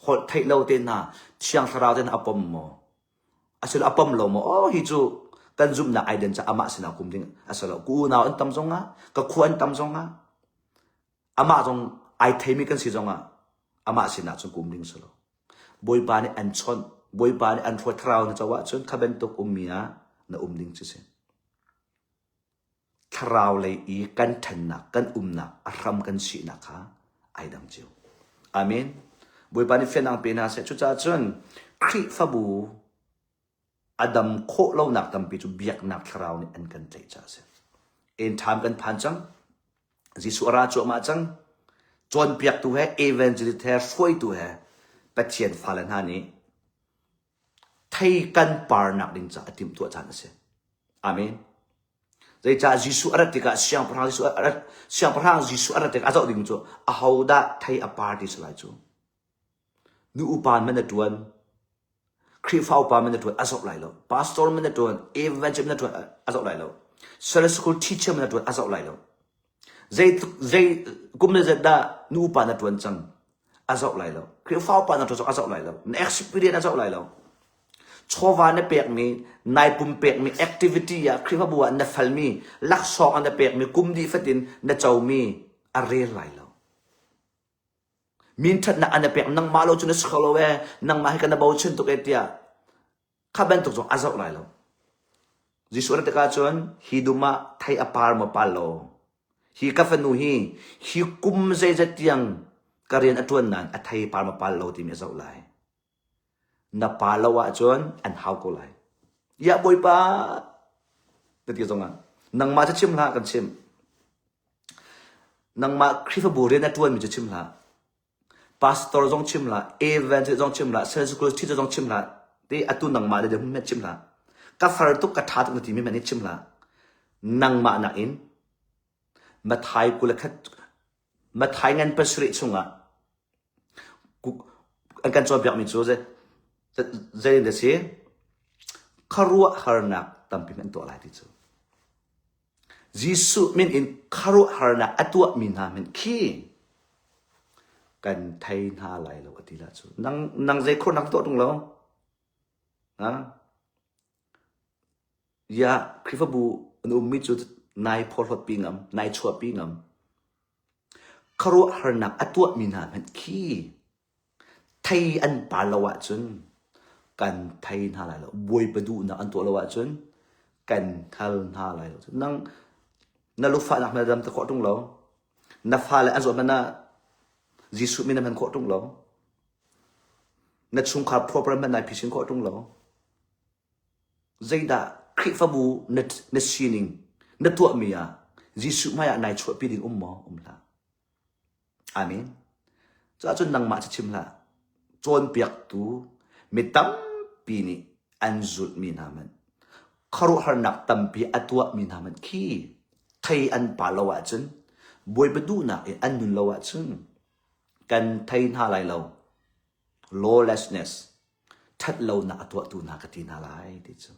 Holh theih lo te hna, Thiang Thlarau te hna a pom maw? Asilo a pom lo maw? Oh, hi cu kan zumhnak ai den caah amah sinah kum ding a si lo. Ka unau an tam zongah, ka khua an tam zongah, amah zong ai theimi kan si zongah, amah sinah cun kum ding si lo. Bawipa nih an chawnh, Bawipa nih an hruai thlarau na co ahcun kha bantuk ummi ah na um ding cu si. Thlarau lei i kan ṭhannak, kan umnak, a hram kan sihnak kha ai dang cio. Amen. Bawipa nih fianang pe hna seh. Cucaah cun Khrihfabu a dam khawh lonak tampi cu biaknak thlarau nih an kan tlaih caah a si. End time kan phan cang. Jesuh a ra cuahmah cang. Cawnpiaktu he, evangelist he, hruaitu he Pathian fale hna nih thei kan parnak ding caah a timhtuah caan a si. Amen. Zeicah Jesuh a rat tikah siangpahrang Jesuh a rat siangpahrang Jesuh a rat tikah a zoh ding cu ahodah thei a par ti si lai cu. Nu upa man a ṭuan, Khrihfa upa man a ṭuan a zoh lai lo. Pastor man a ṭuan, evangelist man a ṭuan a zoh lai lo. Sunday school teacher man a ṭuan a zoh lai lo. Zei zei kum le zat dah nu upa na ṭuan cang a zoh lai lo. Khrihfa upa na ṭuan cang a zoh lai lo. Na experience a zoh lai lo. Chawva na pekmi, nai pumpekmi activity ah Khrihfabu ah na falmi, laksawng ah na pekmi, kum dih fatin na comi a rel lai lo. Minṭhatnak an i pek nangmah lo cu na si kho lo ee, nangmah hi ka na bochan tuk ee tiah kha bantuk zong a zoh lai lo. Jesuh rat tikah cun hi dum ah thei a par maw par lo? Hi ka fanu hi hi kum zeizat tiang ka rian a ṭuan nain a thei par maw par lo timi a zoh lai. Na pa lo ahcun an hau ko lai. Ya Bawipa na ti zongah nangmah cu chim hlah kan chimh. Nangmah Khrihfabu rian a ṭuanmi cu chim hlah. Pastor zong chim hlah, evangelist zong chim hlah, Sunday school teacher zong chim hlah. Ti atu nangmah le dirhmun hmanh chim hlah. Ka far tuk, ka ṭha tuk na timi hmanh hi chim hlah. Nangmah nakin Mathai 21 Mathai ngan pasarih chungah an kan cawnpiakmi cu zei in dah si? Khuaruahharnak tampi an tuah lai ti cu. Jesuh min in khuaruahharnak a tuahmi hna hmanh khi kan thei hna lai lo a ti lah cu. Nang, nang zei khuaruahnak tuah ṭung lo? Ha? Ya, Khrihfabu an ummi cu nai phorhlawtpi ngam, nai chuahpi ngam. Khuaruahharnak a tuahmi hna hmanh khi thei an par lo ahcun kan thei hna lai lo. Bawipa duhnak an tuah lo ahcun kan hngal hna lai lo. Nang na lufahnak na dam te khawh ṭung lo. Na fale an zawt hmanh ah Jesuh min na hman khawh ṭung lo. Na chungkhar program hmanh nai phisin khawh ṭung lo. Zeidah Khrihfabu na, na sining na tuahmi ah Jesuh hmaiah nai chuahpi ding um maw? Um hlah. Amen. Cuahcun nangmah cu chim hlah. Cawnpiaktu mi tampi nih an zulhmi hna hmanh, khuaruahharnak tampi a tuahmi hna hmanh khi thei an pa lo ahcun, Bawipa duhnak in an nun lo ahcun kan thei hna lai lo. Lawlessness, ṭhatlonak a tuahtu hna ka ti hna lai ti cu.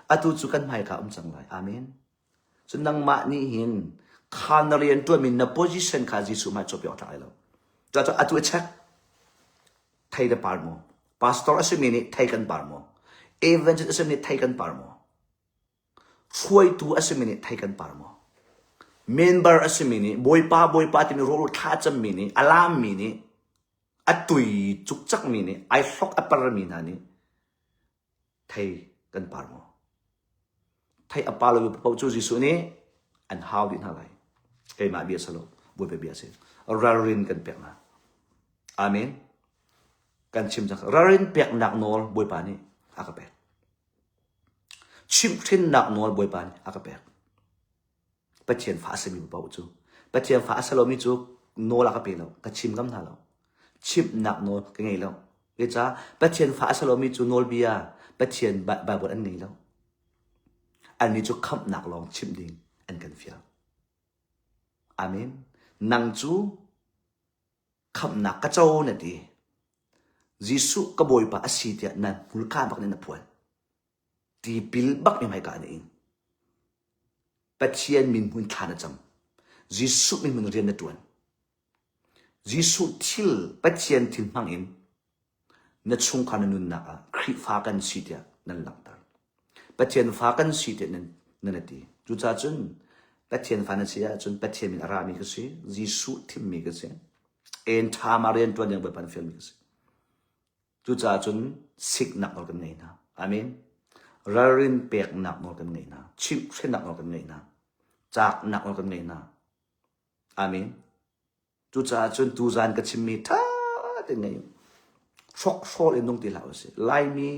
Atu cu kan hmaika um cang lai. Amen. Cun nangmah nih hin kha na rian ṭuanmi na position kha Jesuh hmai chuahpi awk tlak lai lo. Cucaah atu a check. Thei na par maw? Pastor a simi nih thei kan par maw? Evangelist a simi nih thei kan par maw? Hruaitu a simi nih thei kan par maw? Member a simi nih Bawipa Bawipa timi rawl thla cammi nih a laammi nih a tui cukcakmi nih ai hlok a parmi hna nih thei kan par maw? Thei a par lomi paoh cu Jesuh nih an hau dih hna lai. Keimah bia si lo, Bawipa bia si. Ralrin kan pek hna. Amen. Kan chim cang. Ralrin peknak nawl Bawipa nih a ka pek. Chimhhrinnak nawl Bawipa nih a ka pek. Pathian fa a simi paoh cu. Pathian fa a si lomi cu. Nawl a ka pe lo. Ka chim ngam hna lo. Chimhnak nawl ka ngei lo. Zeicah Pathian fa a si lomi cu nawlbia Pathian Bible an ngei lo. Annih cu khamhnak lawng chimh ding an kan fial. Amen. Nang cu khamhnak ka co na ti. Jesuh ka Bawipa a si tiah na hmurka bak nih na phuan. Tipil bak in hmaika na ing. Pathian min hmun thla na cam. Jesuh min hmun rian na tuan. Jesuh thil, Pathian thil hmang in na chungkhar na nunnak ah Khrihfa kan si tiah nan langhter. Pathian fa kan si tiah nan, nan ti. Cucaah cun Pathian fa na si ahcun Pathian min a rami ka si, Jesuh thimmi ka si, en ṭha ma rian ṭuan ding Bawipa na fialmi ka si. Cucaah cun siknak nawl kan ngei hna. Amen. Ralrin peknak nawl kan ngei hna. Chimhhrinnak nawl kan ngei hna. Caaknak nawl kan ngei hna. Amen. Cucaah cun tuzan ka chimmi ṭha tein ngei u. Hrokhrawl in nung ti hlah usih. Laimi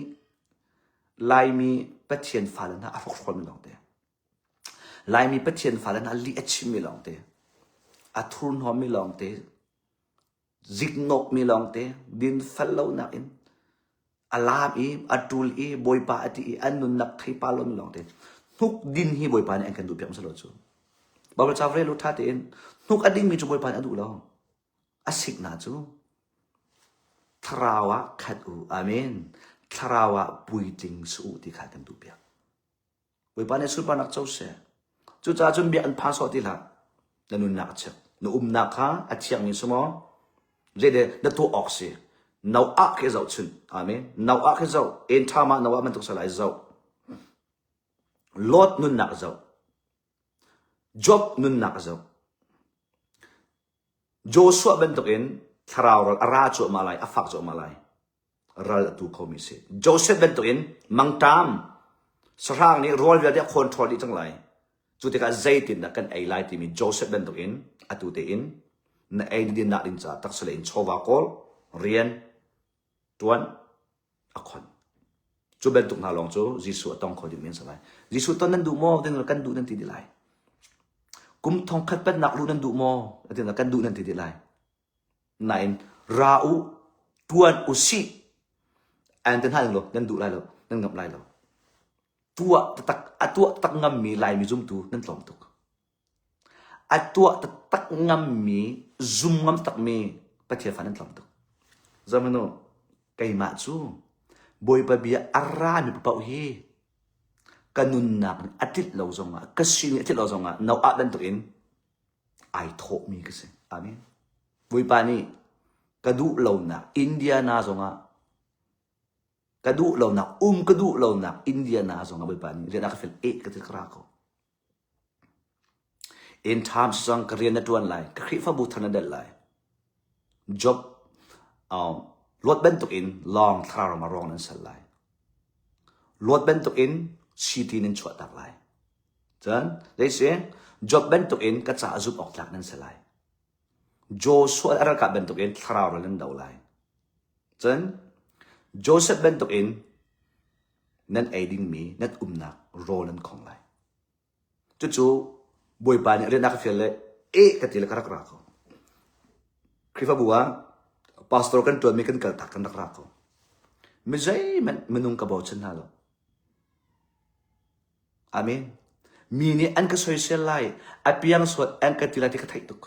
Laimi Pathian fale hna a hrokhrawl mi lawngte. Laimi Pathian fale hna lih a chimmi lawngte. A thurhnawmmi lawngte. Ziknawkmi lawngte. Dinfel lonak in a laam i a ṭul i Bawipa a ti i an nunnak theipa lomi lawngte. Hnuk din hi Bawipa nih an kan duhpiak hmasa lo cu. Baibal ca rel u ṭha tein hnuk a dingmi cu Bawipa nih a duh lo. A sikna cu thlarau ah khat u. Amen. Thlarau ah puitling si u ti kha kan duhpiak. Bawipa nih sunparnak co seh. Cucaah cun bia an phan sawh ti hlah. Na nunnak a chiak. Na umnak kha a thiangmi si maw? Zeide na tuah awk si. Noah khi zohchunh. Amen. Noah khi zoh. En ṭha ma Noah bantuk salai zoh. Lot nunnak zoh. Job nunnak zoh. Joshua bantukin thlarau ral a ra cuahmah lai, a fak cuahmah lai. Ral a tu khomi si. Joseph bantukin mangṭam sahrang nih rawl vialte a control dih cang lai. Cu tikah zeitindah kan ei lai timi Joseph bantukin atu tein na ei dinnak ding caah taksa lei in chawva kawl, rian ṭuan a khon. Cu bantuk hna lawng cu Jesuh a tong kho dingmi an si lai. Jesuh ton nan duh maw? Tin kan duh nan ti dih lai. Kum thongkhat pennak luh nan duh maw? Tin kan duh nan ti dih lai. Nain ra u, tuan u sih. An ti hna lo, nan duh lai lo, nan ngamh lai lo. Tuah taktak, a tuah tak ngammi Laimi zumtu nan tlawm tuk. A tuah taktak ngammi, zum ngam takmi Pathian fa nan tlawm tuk. Zamanu, keimah cu Bawipa bia a rami paoh hi ka nunnak nih a tlinh lo zongah, ka sining a tlinh lo zongah Noah bantukin ai thawhmi ka si. Amen. Bawipa nih ka duh lonak Indiana zongah ka duh lonak um ka duh lonak Indiana zongah Bawipa nih rian a ka fel eh ka ti ka ra ko. In times zong ka rian na ṭuan lai, ka Khrihfabu thar na delh lai. Job um, luat bantukin lawng thlarau ram ah rawng nan sal lai. Luat bantukin city nan chuahtak lai. Cun, zeisi, Job bantukin ka caah zumh awk tlak nan si lai. Joshua a ralkap bantukin thlarau ral nan do lai. Cun, Joseph bantukin nan ei dingmi nan umnak rawl nan khong lai. Cucu Bawipa nih rian a ka fial le eh ka ti le ka rak ra ko. Khrihfabu ah pastor kan ṭuanmi kan kaltak kan rak ra ko. Mi zeihmanh minung ka bochan hna lo. Amen. Mi nih an ka soisel lai, a piang sual an ka ti lai ti ka theih tuk.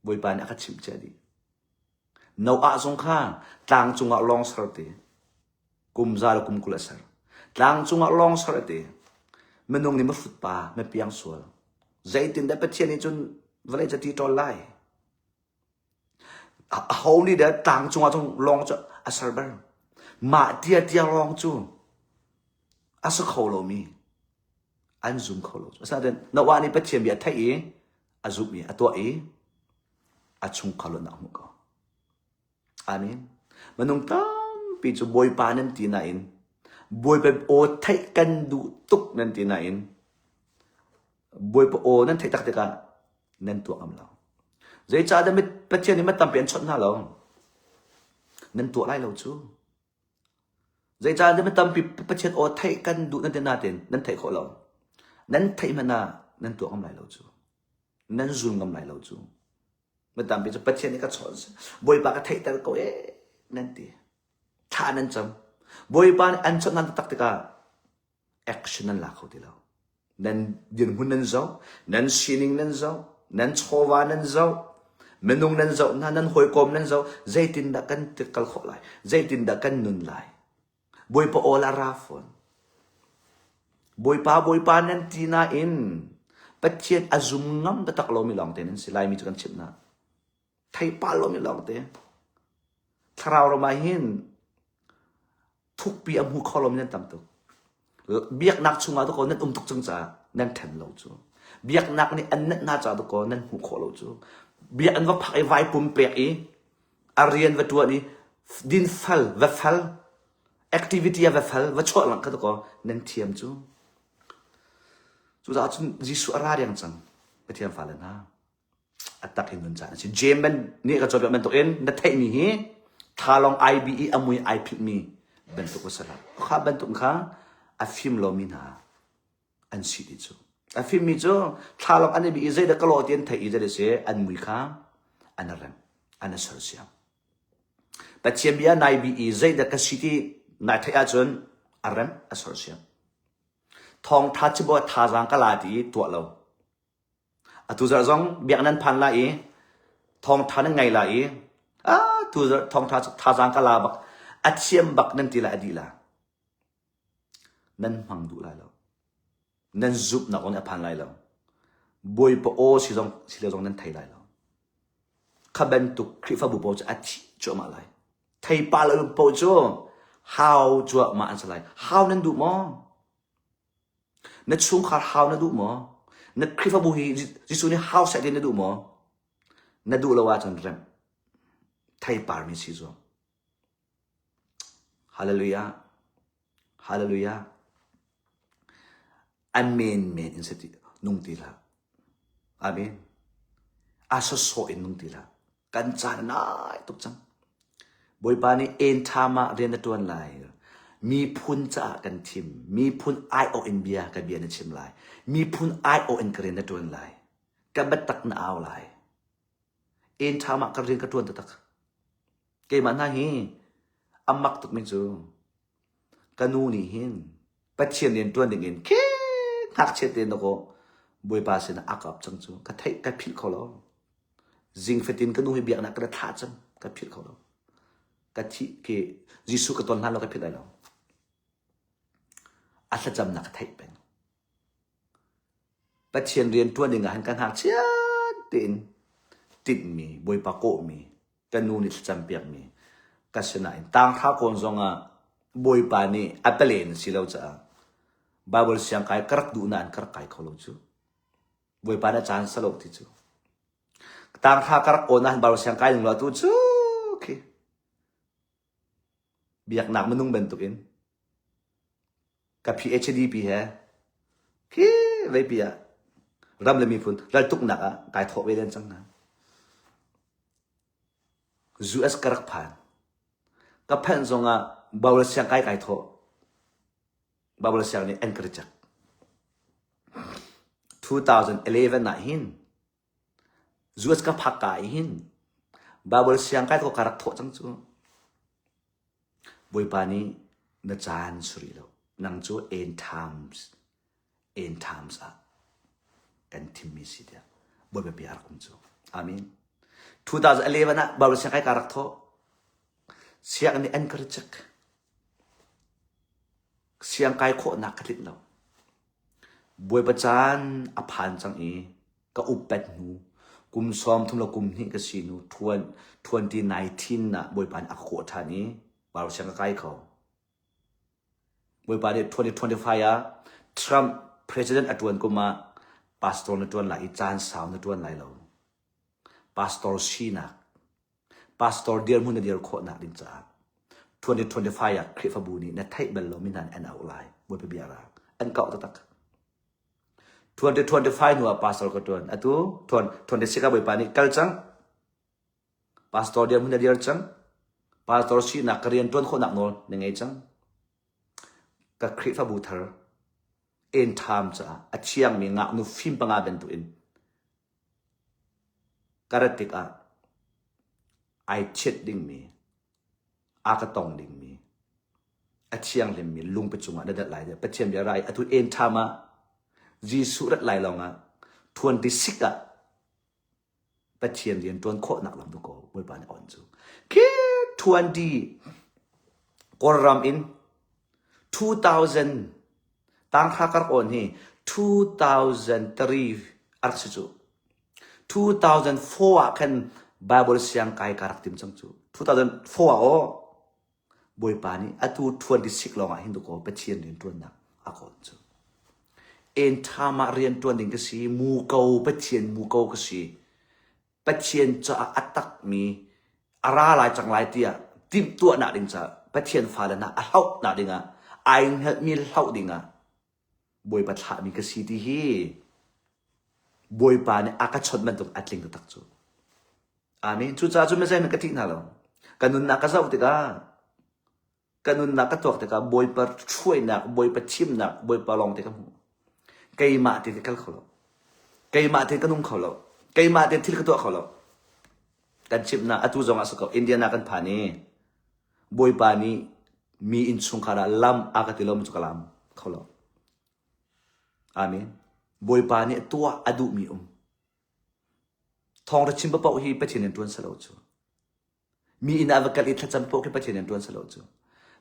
Bawipa nih a ka chimh cia dih. Noah zong kha tlang cungah lawng ser ti. Kum za le kum 20 a ser. Tlang cungah lawng ser a ti. Minung nih mahrut pa, ma piang sual. Zeitindah Pathian nih cun vawlei cu a ti ṭawl lai? Aho nih dah tlang cungah cun lawng cu a ser bal? Mah tia tia lawng cu a si kho lomi an zum kho lo. Asinain Noah nih Pathian bia a theih i a zumh i a tuah i a chungkhar luatnak a hmuh ko. Amen. Minung tampi cu Bawipa nan ti nain Bawipa aw theih kan duh tuk nan ti nain Bawipa aw nan theih tak tikah nan tuah ngam lo. Zeicahtiah Pathian nih mit tampi an chawnh hna lo. Nan tuah lai lo cu. Zeicahtiah mi tampi Pathian aw theih kan duh nan ti nain nan theih khawh lo. Nan theih hmanh ah nan tuah ngam lai lo cu. Nan zul ngam lai lo cu. Mi tampi cu Pathian nih ka chawn seh. Bawipa ka theihter ko ee nan ti. Thla nan cam. Bawipa nih an chawnh nan tak tikah action nan la kho ti lo. Nan dirhmun nan zoh, nan sining nan zoh, nan chawva nan zoh, minung nan zoh hna, nan hawikom nan zoh, zeitindah kan kal khawh lai, zeitindah kan nun lai. Bawipa awl a ra fawn. Bawipa, Bawipa nan ti nain Pathian a zum ngam taktak lomi lawngte nan si. Laimi cu kan chimh hna. Theipal lomi lawngte. Thlarau ram ah hin thukpi a hmu kho lomi nan tam tuk. Biaknak chungah dakaw nan um tuk cang caah nan ṭhen lo cu. Biaknak nih an nenh hna caah dakaw nan hmuh khawh lo cu. Biak an va phak i vai pumpek i a rian va ṭuan i dinfal va fal activity ah va fal va chuah lang kha dakaw nan thiam cu. Cucaah cun Jesuh a ra deng cang Pathian fale hna. A tak in nun caan a si. James ban nih ka cawnpiak bantukin na theihmi hi thalong IBE a mui ai philhmi bantuk a si lo. Kha bantuk kha a fim lomi hna an si ti cu. A fimmi cu thlalong an i bi i zeidah ka lawh ti an theih i zeidah si an mui kha an rem, an i sersiam. Pathian bia nai bi i zeidah ka si ti nai theih ahcun a rem, a sersiam. Thawngtha chim awk thazaang ka la ti i tuah lo. Atu zarh zong biak nan phan lai i thawngtha nan ngai lai i ah tu zarh thawngtha thazaang ka la bak a thiam bak nan ti lai a dih la. Nan hmang duh lai lo. Nan zumhnak zong nih a phan lai lo. Bawipa aw si zong si lo zong nan thei lai lo. Kha bantuk Khrihfabu paoh cu a thi cuahmah lai. Theipa lo paoh cu hau cuahmah an si lai. Hau nan duh maw? Na chungkhar hau na duh maw? Na Khrihfabu hi Jesuh nih hau seh ti na duh maw? Na duh lo ahcun remh. Theipar mi si zuam. Hallelujah. Hallelujah. Amen men in sati nung ti hlah. Amen. A sawsawh in nung ti hlah. Kan caan a nai tuk cang. Bawipa nih en ṭham ah rian na ṭuan lai. Miphun caah kan thim. Miphun aiawh in bia ka bia na chim lai. Miphun aiawh in ka rian na ṭuan lai. Ka biatak na au lai. En ṭham ah ka rian ka ṭuan taktak. Keimah hna hi a mak tukmi cu ka nu nih hin Pathian rian ṭuan ding in khi ngakchia te na kaw Bawipa sinah a ka ap cang cu ka theih ka philh kho lo. Zing fatin ka nu hi biaknak ka thlah cang ka philh kho lo. Ka thih ke Jesuh ka ton hlan lo ka philh lai lo. A thlacamnak ka theih peng. Pathian rian ṭuan ding ah hin ka ngakchia tein tinhmi Bawipa kawhmi ka nu nih thlacam piakmi ka sinain tanghra kawn zongah Bawipa nih a palen si lo caah Bible siangkai ka rak duh nain ka rak kai kho lo cu. Bawipa nih a caan salo ti cu. Tanghra ka rak awn ah Bible siangkai ning lo tu cu khi biaknak minung bantukin ka PhD pi he khi veipi ah ram le miphun raltuknak ah kai thawh ve len cang hna. US ka rak phan. Ka phanh zongah Bible siang kai kai thawh. Bible siang nih an ka reject. 2011 ah hin US ka phak ka hin Bible siang kai thawh ka rak thawh cang cu. Bawipa nih na caan suri lo. Nang cu end times end times ah kan thimmi si tiah Bawipa bia rak um cu. Amen. 2011 ah Bible siang kai ka rak thawh. Siang nih an ka reject. Siang kai khawhnak ka tlinh lo. Bawipa caan a phan cang i ka upat hnu kum 30 le kum hnih ka si hnu 2019 ah Bawipa nih a ka kawh ṭhan i Bible siang ka kai kho. Bawipa nih 2025 ah Trump president a ṭuan kum ah pastor na ṭuan lai i caan sau na ṭuan lai lo. Pastor sinak Pastor dirhmun na dir khawhnak ding caah 2025 ah Khrihfabu nih na theih bal lomi hna nih an auh lai. Bawipa bia ra. An kauh taktak. 2025 hnu ah pastor ka ṭuan. Atu 26 ah Bawipa nih kal cang. Pastor dirhmun na dir cang. Pastor sinak ka rian ṭuan khawhnak nawl na ngei cang. Ka Khrihfabu thar end time caah a thiangmi ngaknu fim panga bantukin ka rat tikah. Ai thianh dingmi, a ka tong dingmi, a thianghlimmi lungpi cungah na dat lai. Pathian bia rai atu en ṭham ah Jesuh rat lai lawngah 26 ah Pathian rian ṭuan khawhnak lam tu ko Bawipa nih on cu. Khi 20 Kawlram in 2000 tangkha kar on hi 2003 a rak si cu. 2004 ah khan Bible siang kai ka rak tim cang cu. 2004 ah aw Bawipa nih atu 26 lawng ah hin kaw Pathian rian ṭuannak a kawn cu. En ṭha mah rian ṭuan ding ka si, muko Pathian muko ka si. Pathian caah a takmi a ra lai cang lai tiah timhtuahnak ding caah Pathian fale hna a hlohnak dingah ai hngalhmi hloh dingah Bawipa thlahmi ka si ti hi Bawipa nih a ka chawnh bantuk a tling taktak cu. Amen. Cucaah cun mizei ka ṭih hna lo. Ka nunnak ka zoh tikah, ka nunnak ka tuak tikah Bawipa hruainak, Bawipa thimnak, Bawipa lawng te ka hmuh. Keimah te ka kal kho lo. Keimah te ka nung kho lo. Keimah te thil ka tuah kho lo. Kan chimhnak atu zong ah si ko Indiana kan phan i Bawipa nih mi innchungkhar ah lam a ka ti lo cu ka lam kho lo. Amen. Bawipa nih tuah a duhmi um. Thawng ra chim paoh hi Pathian in ṭuan salo cu. Mi inn ah va kal i thlacam paoh khi Pathian in ṭuan salo cu.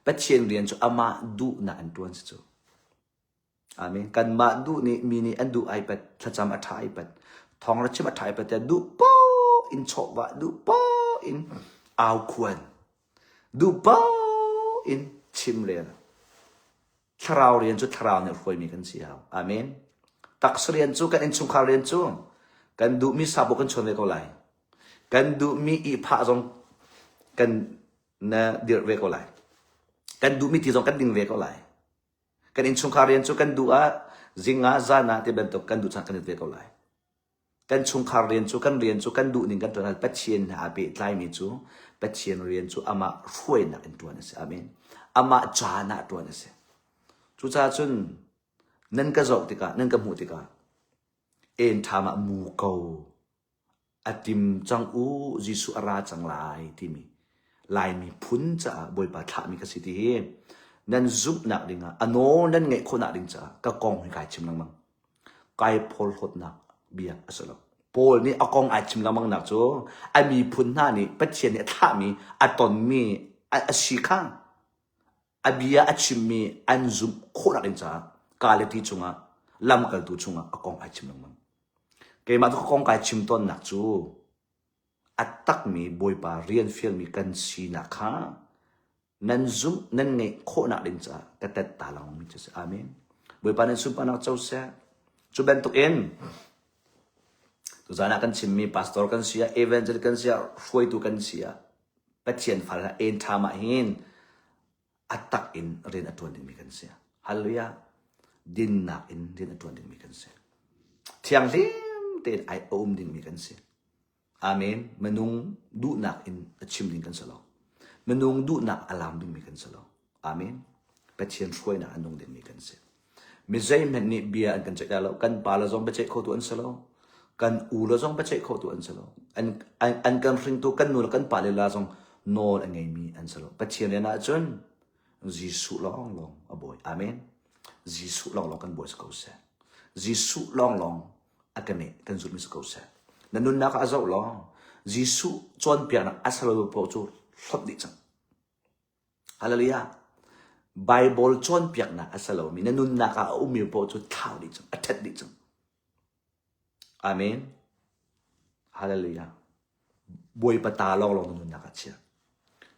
Pathian rian cu amah duhnak in ṭuan si cu. Amen. Kanmah duh nih mi nih an duh ai pat, thlacam a ṭha ai pat, thawng ra chim a ṭha ai pat tiah duh poh in chawhvah, duh poh in aukhuan, duh poh in chimrel. Thlarau rian cu thlarau nih hruaimi kan si hau. Amen. Taksa rian cu kan innchungkhar rian cu kan duhmi sabu kan chuan ve ko lai. Kan duhmi ihphah zong kan na dirh ve ko lai. Kan duhmi ti zong kan ding ve ko lai. Kan innchungkhar rian cu kan duh ah zing ah zan ah ti bantuk kan duh caan kan it ve ko lai. Kan chungkhar rian cu kan rian cu kan duh ning kan ṭuan Pathian he aa pehtlaimi cu Pathian rian cu amah hruainak in ṭuan a si. Amen. Amah caan ah ṭuan a si. Cucaah cun nan ka zoh tikah nan ka hmuh tikah en ṭham ah mu ko A tim cang u, Jesuh a ra cang lai timi Laimi phun caah Bawipa thlahmi ka si ti hi nan zumhnak dingah a nawl nan ngeih khawhnak ding caah ka kong hi kai chim lengmang. Kai phorhlawtnak bia a si lo. Paul nih a kong ai chim lengmang nak cu a miphun hna nih Pathian nih a thlahmi a tonmi a, a si kha a bia a chimmi an zumh khawhnak ding caah Galati chungah lamkaltu chungah a kong ai chim lengmang. Keimah cu ka kong kai chim tawnnak cu a takmi Bawipa rian fialmi kan sinak kha nan zumh nan ngeih khawhnak ding caah ka tet ta lengmangmi cu a si. Amen. Bawipa nan sunparnak co seh. Cu bantukin tuzaan ah kan chimmi pastor kan si ah, evangelist kan si ah, hruaitu kan si ah, Pathian fal en ṭham ah hin a tak in rian a ṭuan dingmi kan si. Hallelujah. Dinnak in rian a ṭuan dingmi kan si. Thianghlim tein ai a um dingmi kan si. Amen. Minung duhnak in a chim ding kan si lo. Minung duhnak a lam dingmi kan si lo. Amen. Pathian hruainak a nung dingmi kan si. Mi zeihmanh nih bia an kan ceih lai lo. Kan pa le zong biaceih khotu an si lo. Kan u le zong biaceih khotu an si lo. An, an, an kan hringtu kan nu le kan pa le la zong nawl a ngeimi an si lo. Pathian rian ahcun Jesuh lawnglawng a bawi. Amen. Jesuh lawnglawng kan bawi si ko seh. Jesuh lawnglawng a kan nih kan zulhmi si ko seh. Na nunnak ah a zoh law Jesuh cawnpiaknak a si lo paoh cu hlawt dih cang. Hallelujah. Bible cawnpiaknak a si lomi na nunnak ah a ummi paoh cu thlau dih cang, a ṭhet dih cang. Amen. Hallelujah. Bawipa ta lawnglawng na nunnak ah chia.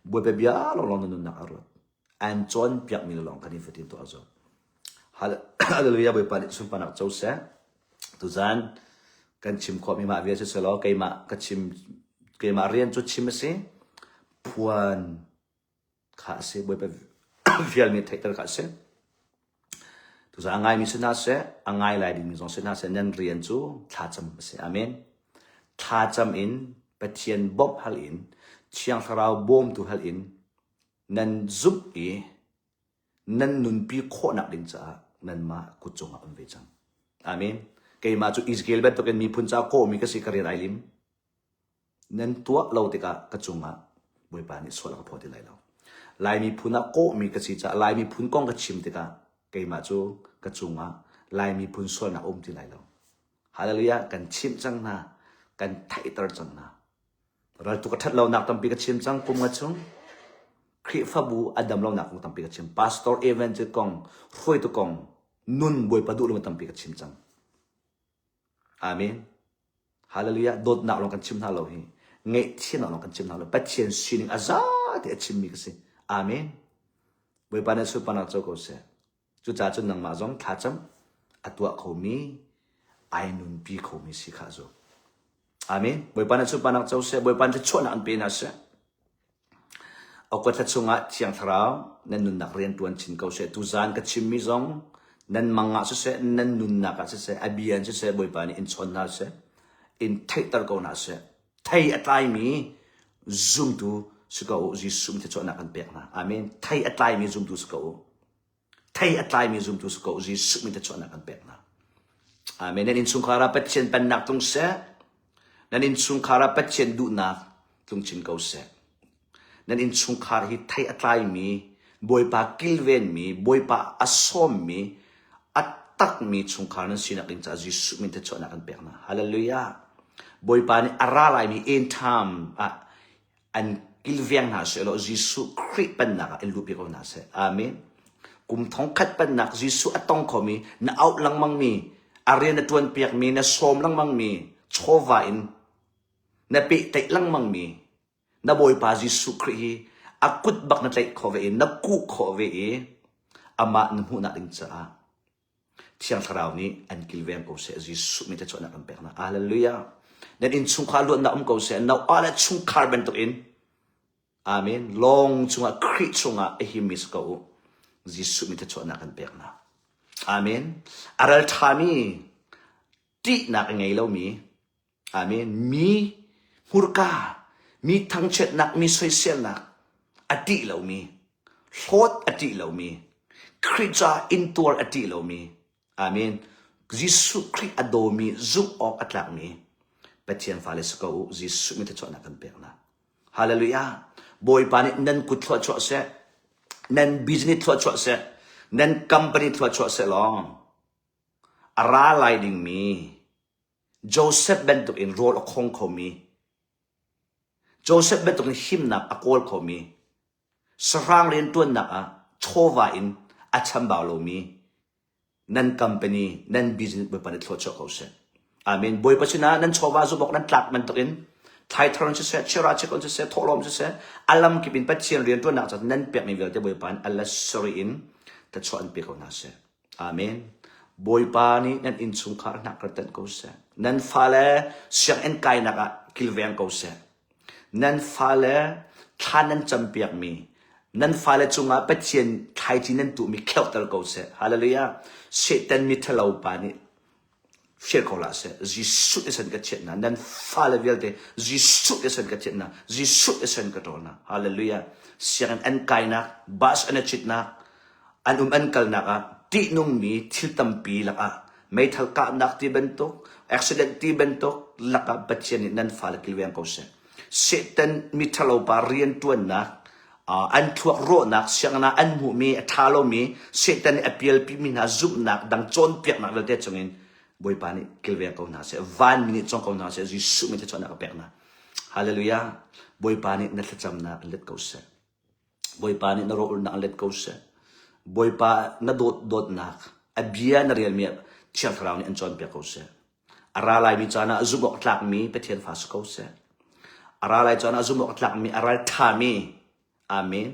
Bawipa bia lawnglawng na nunnak ah ruat. An cawnpiakmi lawng kan i fatin tuah zo. Hallelujah. Bawipa nih sunparnak co seh. Tuzan kan chim khawhmi mah vial si selaw keimah ka chim keimah rian cu chim a si. Phuan kha a si Bawipa fialmi theihter kha a si Tuzaan a ngaimi si hna seh a ngai lai dingmi zong si hna seh nan rian cu thlacam a si amen thlacam in Pathian bawmh hal in Thiang Thlarau bawmtu hal in nan zumh i nan nunpi khawhnak ding caah nanmah kut cungah um ve cang amen keimah cu Israel bantukin miphun caah kawhmi ka si ka rian ai lim. Nan tuah lo tikah ka cungah Bawipa nih sual a ka phaw ti lai lo. Lai miphun ah kawhmi ka si caah Lai miphun kong ka chim tikah keimah cu ka cungah Lai miphun sualnak a um ti lai lo. Hallelujah! Kan chimh cang hna, kan theihter cang hna. Raltuk a ṭhat lonak tampi ka chim cang kum nga chung. Khrihfabu a dam lonak kong tampi ka chim. Pastor evangelist kong, hruaitu kong, nun Bawipa duh lo tampi ka chim cang. Amen. Hallelujah. Dawtnak lawng kan chim hna lo hi. Ngaihthiamnak lawng kan chim hna lo. Pathian sining a za te a chimmi ka si. Amen. Bawipa nih sunparnak co ko seh. Cucaah cun nangmah zong thlacam a tuah khomi, ai nunpi khomi si kha zu. Amen. Bawipa nih sunparnak co seh. Bawipa nih thluachuahnak an pe hna seh. Awkawt thla chungah Thiang Thlarau nan nunnak rian ṭuan chin ko seh. Tuzaan ka chimmi zong nan mang ah siseh, nan nunnak ah siseh, a bia in siseh, Bawipa nih in chawn hna seh, in theihter ko hna seh. Thei a tlaimi zumtu si ko u. Jesuh min thluachuahnak kan pek hna. Amen. Thei a tlaimi zumtu si ko u. Thei a tlaimi zumtu si ko Jesuh min thluachuahnak kan pek hna. Amen. Nan innchungkhar ah Pathian pennak tlung seh. Nan innchungkhar ah Pathian duhnak tlung chin ko seh. Nan innchungkhar hi thei a tlaimi, Bawipa kilvenmi, Bawipa a sawmmi, a takmi chungkhar nan sinak ding caah Jesuh min thluachuahnak kan pek hna. Hallelujah. Bawipa nih a ra laimi end time ah an kilveng hna seh law Jesuh Khrih pennak ah in luhpi ko hna seh. Amen. Kum thongkhat pennak Jesuh a tong khomi, na auh lengmangmi, a rian na ṭuan piakmi, na sawm lengmangmi, chawva in na pehtlaih lengmangmi, na Bawipa Jesuh Khrih hi a kut bak na tlaih khawh ve i na kuh khawh ve i amah na hmuhnak ding caah Thiang Thlarau nih an kilveng ko seh. Jesuh min thluachuahnak kan pek hna. Hallelujah. Nan innchungkhar luatnak um ko seh. Noah le chungkhar bantukin Amen. Lawng chungah Khrih chungah a himmi si ko u. Jesuh min thluachuahnak kan pek hna. Amen. A ral ṭhami ṭihnak a ngei lomi Amen. Mi hmurka, mi thangchiatnak, mi soiselnak a ṭih lomi, hlawt a ṭih lomi, Khrih ca intuar a ṭih lomi, Amen. Jesuh Khrih a dawmi, zumh awk a tlakmi Pathian fale si ko u. Jesuh min thluachuahnak kan pek hna. Hallelujah. Bawipa nih nan kut thluachuah seh, nan business thluachuah seh, nan company thluachuah seh law, a ra lai dingmi Joseph bantukin rawl a khong khomi, Joseph bantukin himnak a kawl khomi, sahrang rianṭuannak ah chawva in a chambau lomi nan company, nan business Bawipa nih thluachuah ko seh. Amen. Bawipa sinah nan chawva zumh awk nan tlak bantukin thlaithar in siseh, chira chek in siseh, thawhlawm siseh, a lamkip in Pathian rianṭuannak caah nan pekmi vialte Bawipa nih a lasari in thluachuah an pe ko hna seh. Amen. Bawipa nih nan innchungkhar hnakkar tenh ko seh. Nan fale sianginn kainak ah kilveng ko seh. Nan fale thla nan campiakmi, nan fale cungah Pathian thlaici nan tuhmi kheuhter ko seh. Hallelujah. Satan mi ṭhalo pa nih Hrial ko hlah seh. Jesuh te san ka chiat hna. Nan fale vialte Jesuh te san ka chiat hna. Jesuh te san ka ṭawl hna. Hallelujah. Sianginn an kainak, bus an i citnak, an um an kalnak ah ṭihnungmi thil tampi lakah meithal kahnak ti bantuk, accident ti bantuk lakah Pathian nih nan fale kilveng ko seh. Satan miṭhalo pa rianṭuannak, an thluak rawhnak, sianginn ah an hmuhmi a ṭha lomi Satan nih a pialpimi hna zumhnak dang cawnpiaknak vialte chungin Bawipa nih kilveng ko hna seh, vanmi nih cawng ko hna seh, Jesuh min thluachuahnak a pek hna. Hallelujah. Bawipa nih na thlacamnak in let ko seh. Bawipa nih na rawlulhnak in let ko seh. Bawipa na dawt dawtnak, a bia na relmi ah Thiang Thlarau nih an cawnpiak ko seh. A ra laimi caan ah zumh awk tlakmi Pathian fa si ko seh. A ra lai caan ah zumh awk tlakmi, a ral ṭhami, amen,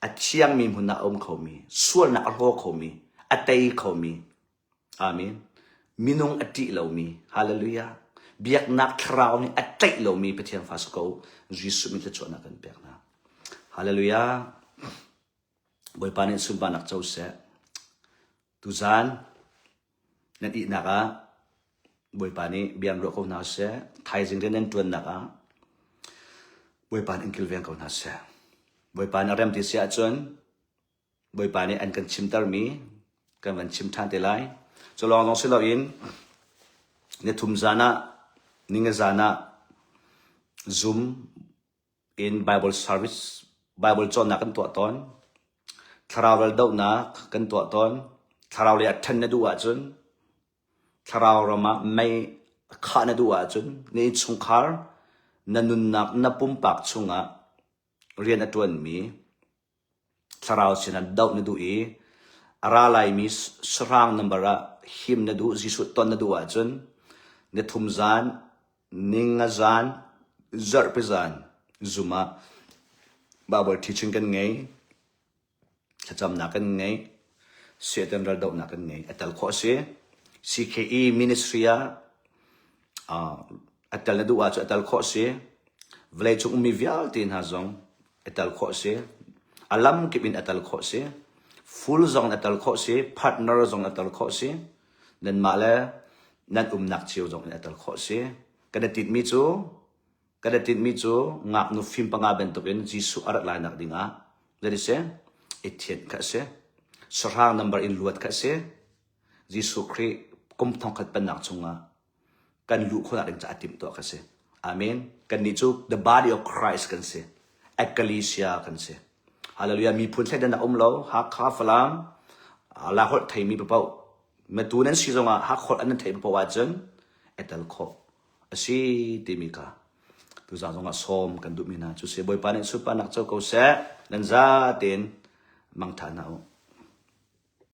a thiangmi hmun ah a um khomi, sualnak a hlaw khomi, a tei khomi, amen, minung a ṭih lomi, hallelujah, biaknak thlarau nih a tlaih lomi Pathian fa si ko, Jesuh min thluachuahnak kan pek hna. Hallelujah. Bawipa nih sunparnak co seh. Tuzaan nan ihnak ah Bawipa nih bia ruah ko hna seh. Thaizing rian nan ṭuannak ah Bawipa nih in kilveng ko hna seh. Bawipa nih a rem ti si ahcun Bawipa nih an kan chimtermi kan van chim ṭhan te lai. Cu lawng zong si loin nithum zan ah ninga zan ah. Zoom in Bible service, Bible cawnnak kan tuah tawn. Thlarau ral dohnak kan tuah tawn. Thlarau lei ah ṭhen na duh ahcun, thlarau ram ah mei khah na duh ahcun, na innchungkhar, na nunnak, na pumpak chungah rian a ṭuanmi thlarau sinah doh na duh i a ra laimi sahrang number ah him na duh, Jesuh ton na duh ahcun ni thum zan, ninga zan, zarhpi zan Zoom ah Bible teaching kan ngei. Thlacamnak kan ngei. Satan raldohnak kan ngei. A tel khawh a si. CKE ministry ah uh, a tel na duh ahcun a tel khawh a si. Vawleicung ummi vialte hna zong a tel khawh a si. A lam kip in a tel khawh a si. Full zong a tel khawh a si. Partner zong a tel khawh a si. Nanmah le nan umnak cio zong in a tel khawh a si. Kan i tinhmi cu Kan i tinhmi cu ngaknu fim panga bantukin Jesuh a rat lainak dingah zei a si? I thianh kha a si. Sahrang number in luat kha a si. Jesuh Khrih kum thongkhat pennak chungah kan luh khawhnak ding caah timhtuah kha a si. Amen. Kannih cu the body of Christ kan si. Ecclesia kan si. Hallelujah. Miphun thleidannak um lo. Hakha, Falam, Laholh theimi paoh matu nan si zongah Hakholh an nan theih paoh ahcun i tel khawh a si timi kha tuzaan zongah sawm kan duhmi hna cu si. Bawipa nih sunparnak co ko seh. Nan za tein mangtha hna u.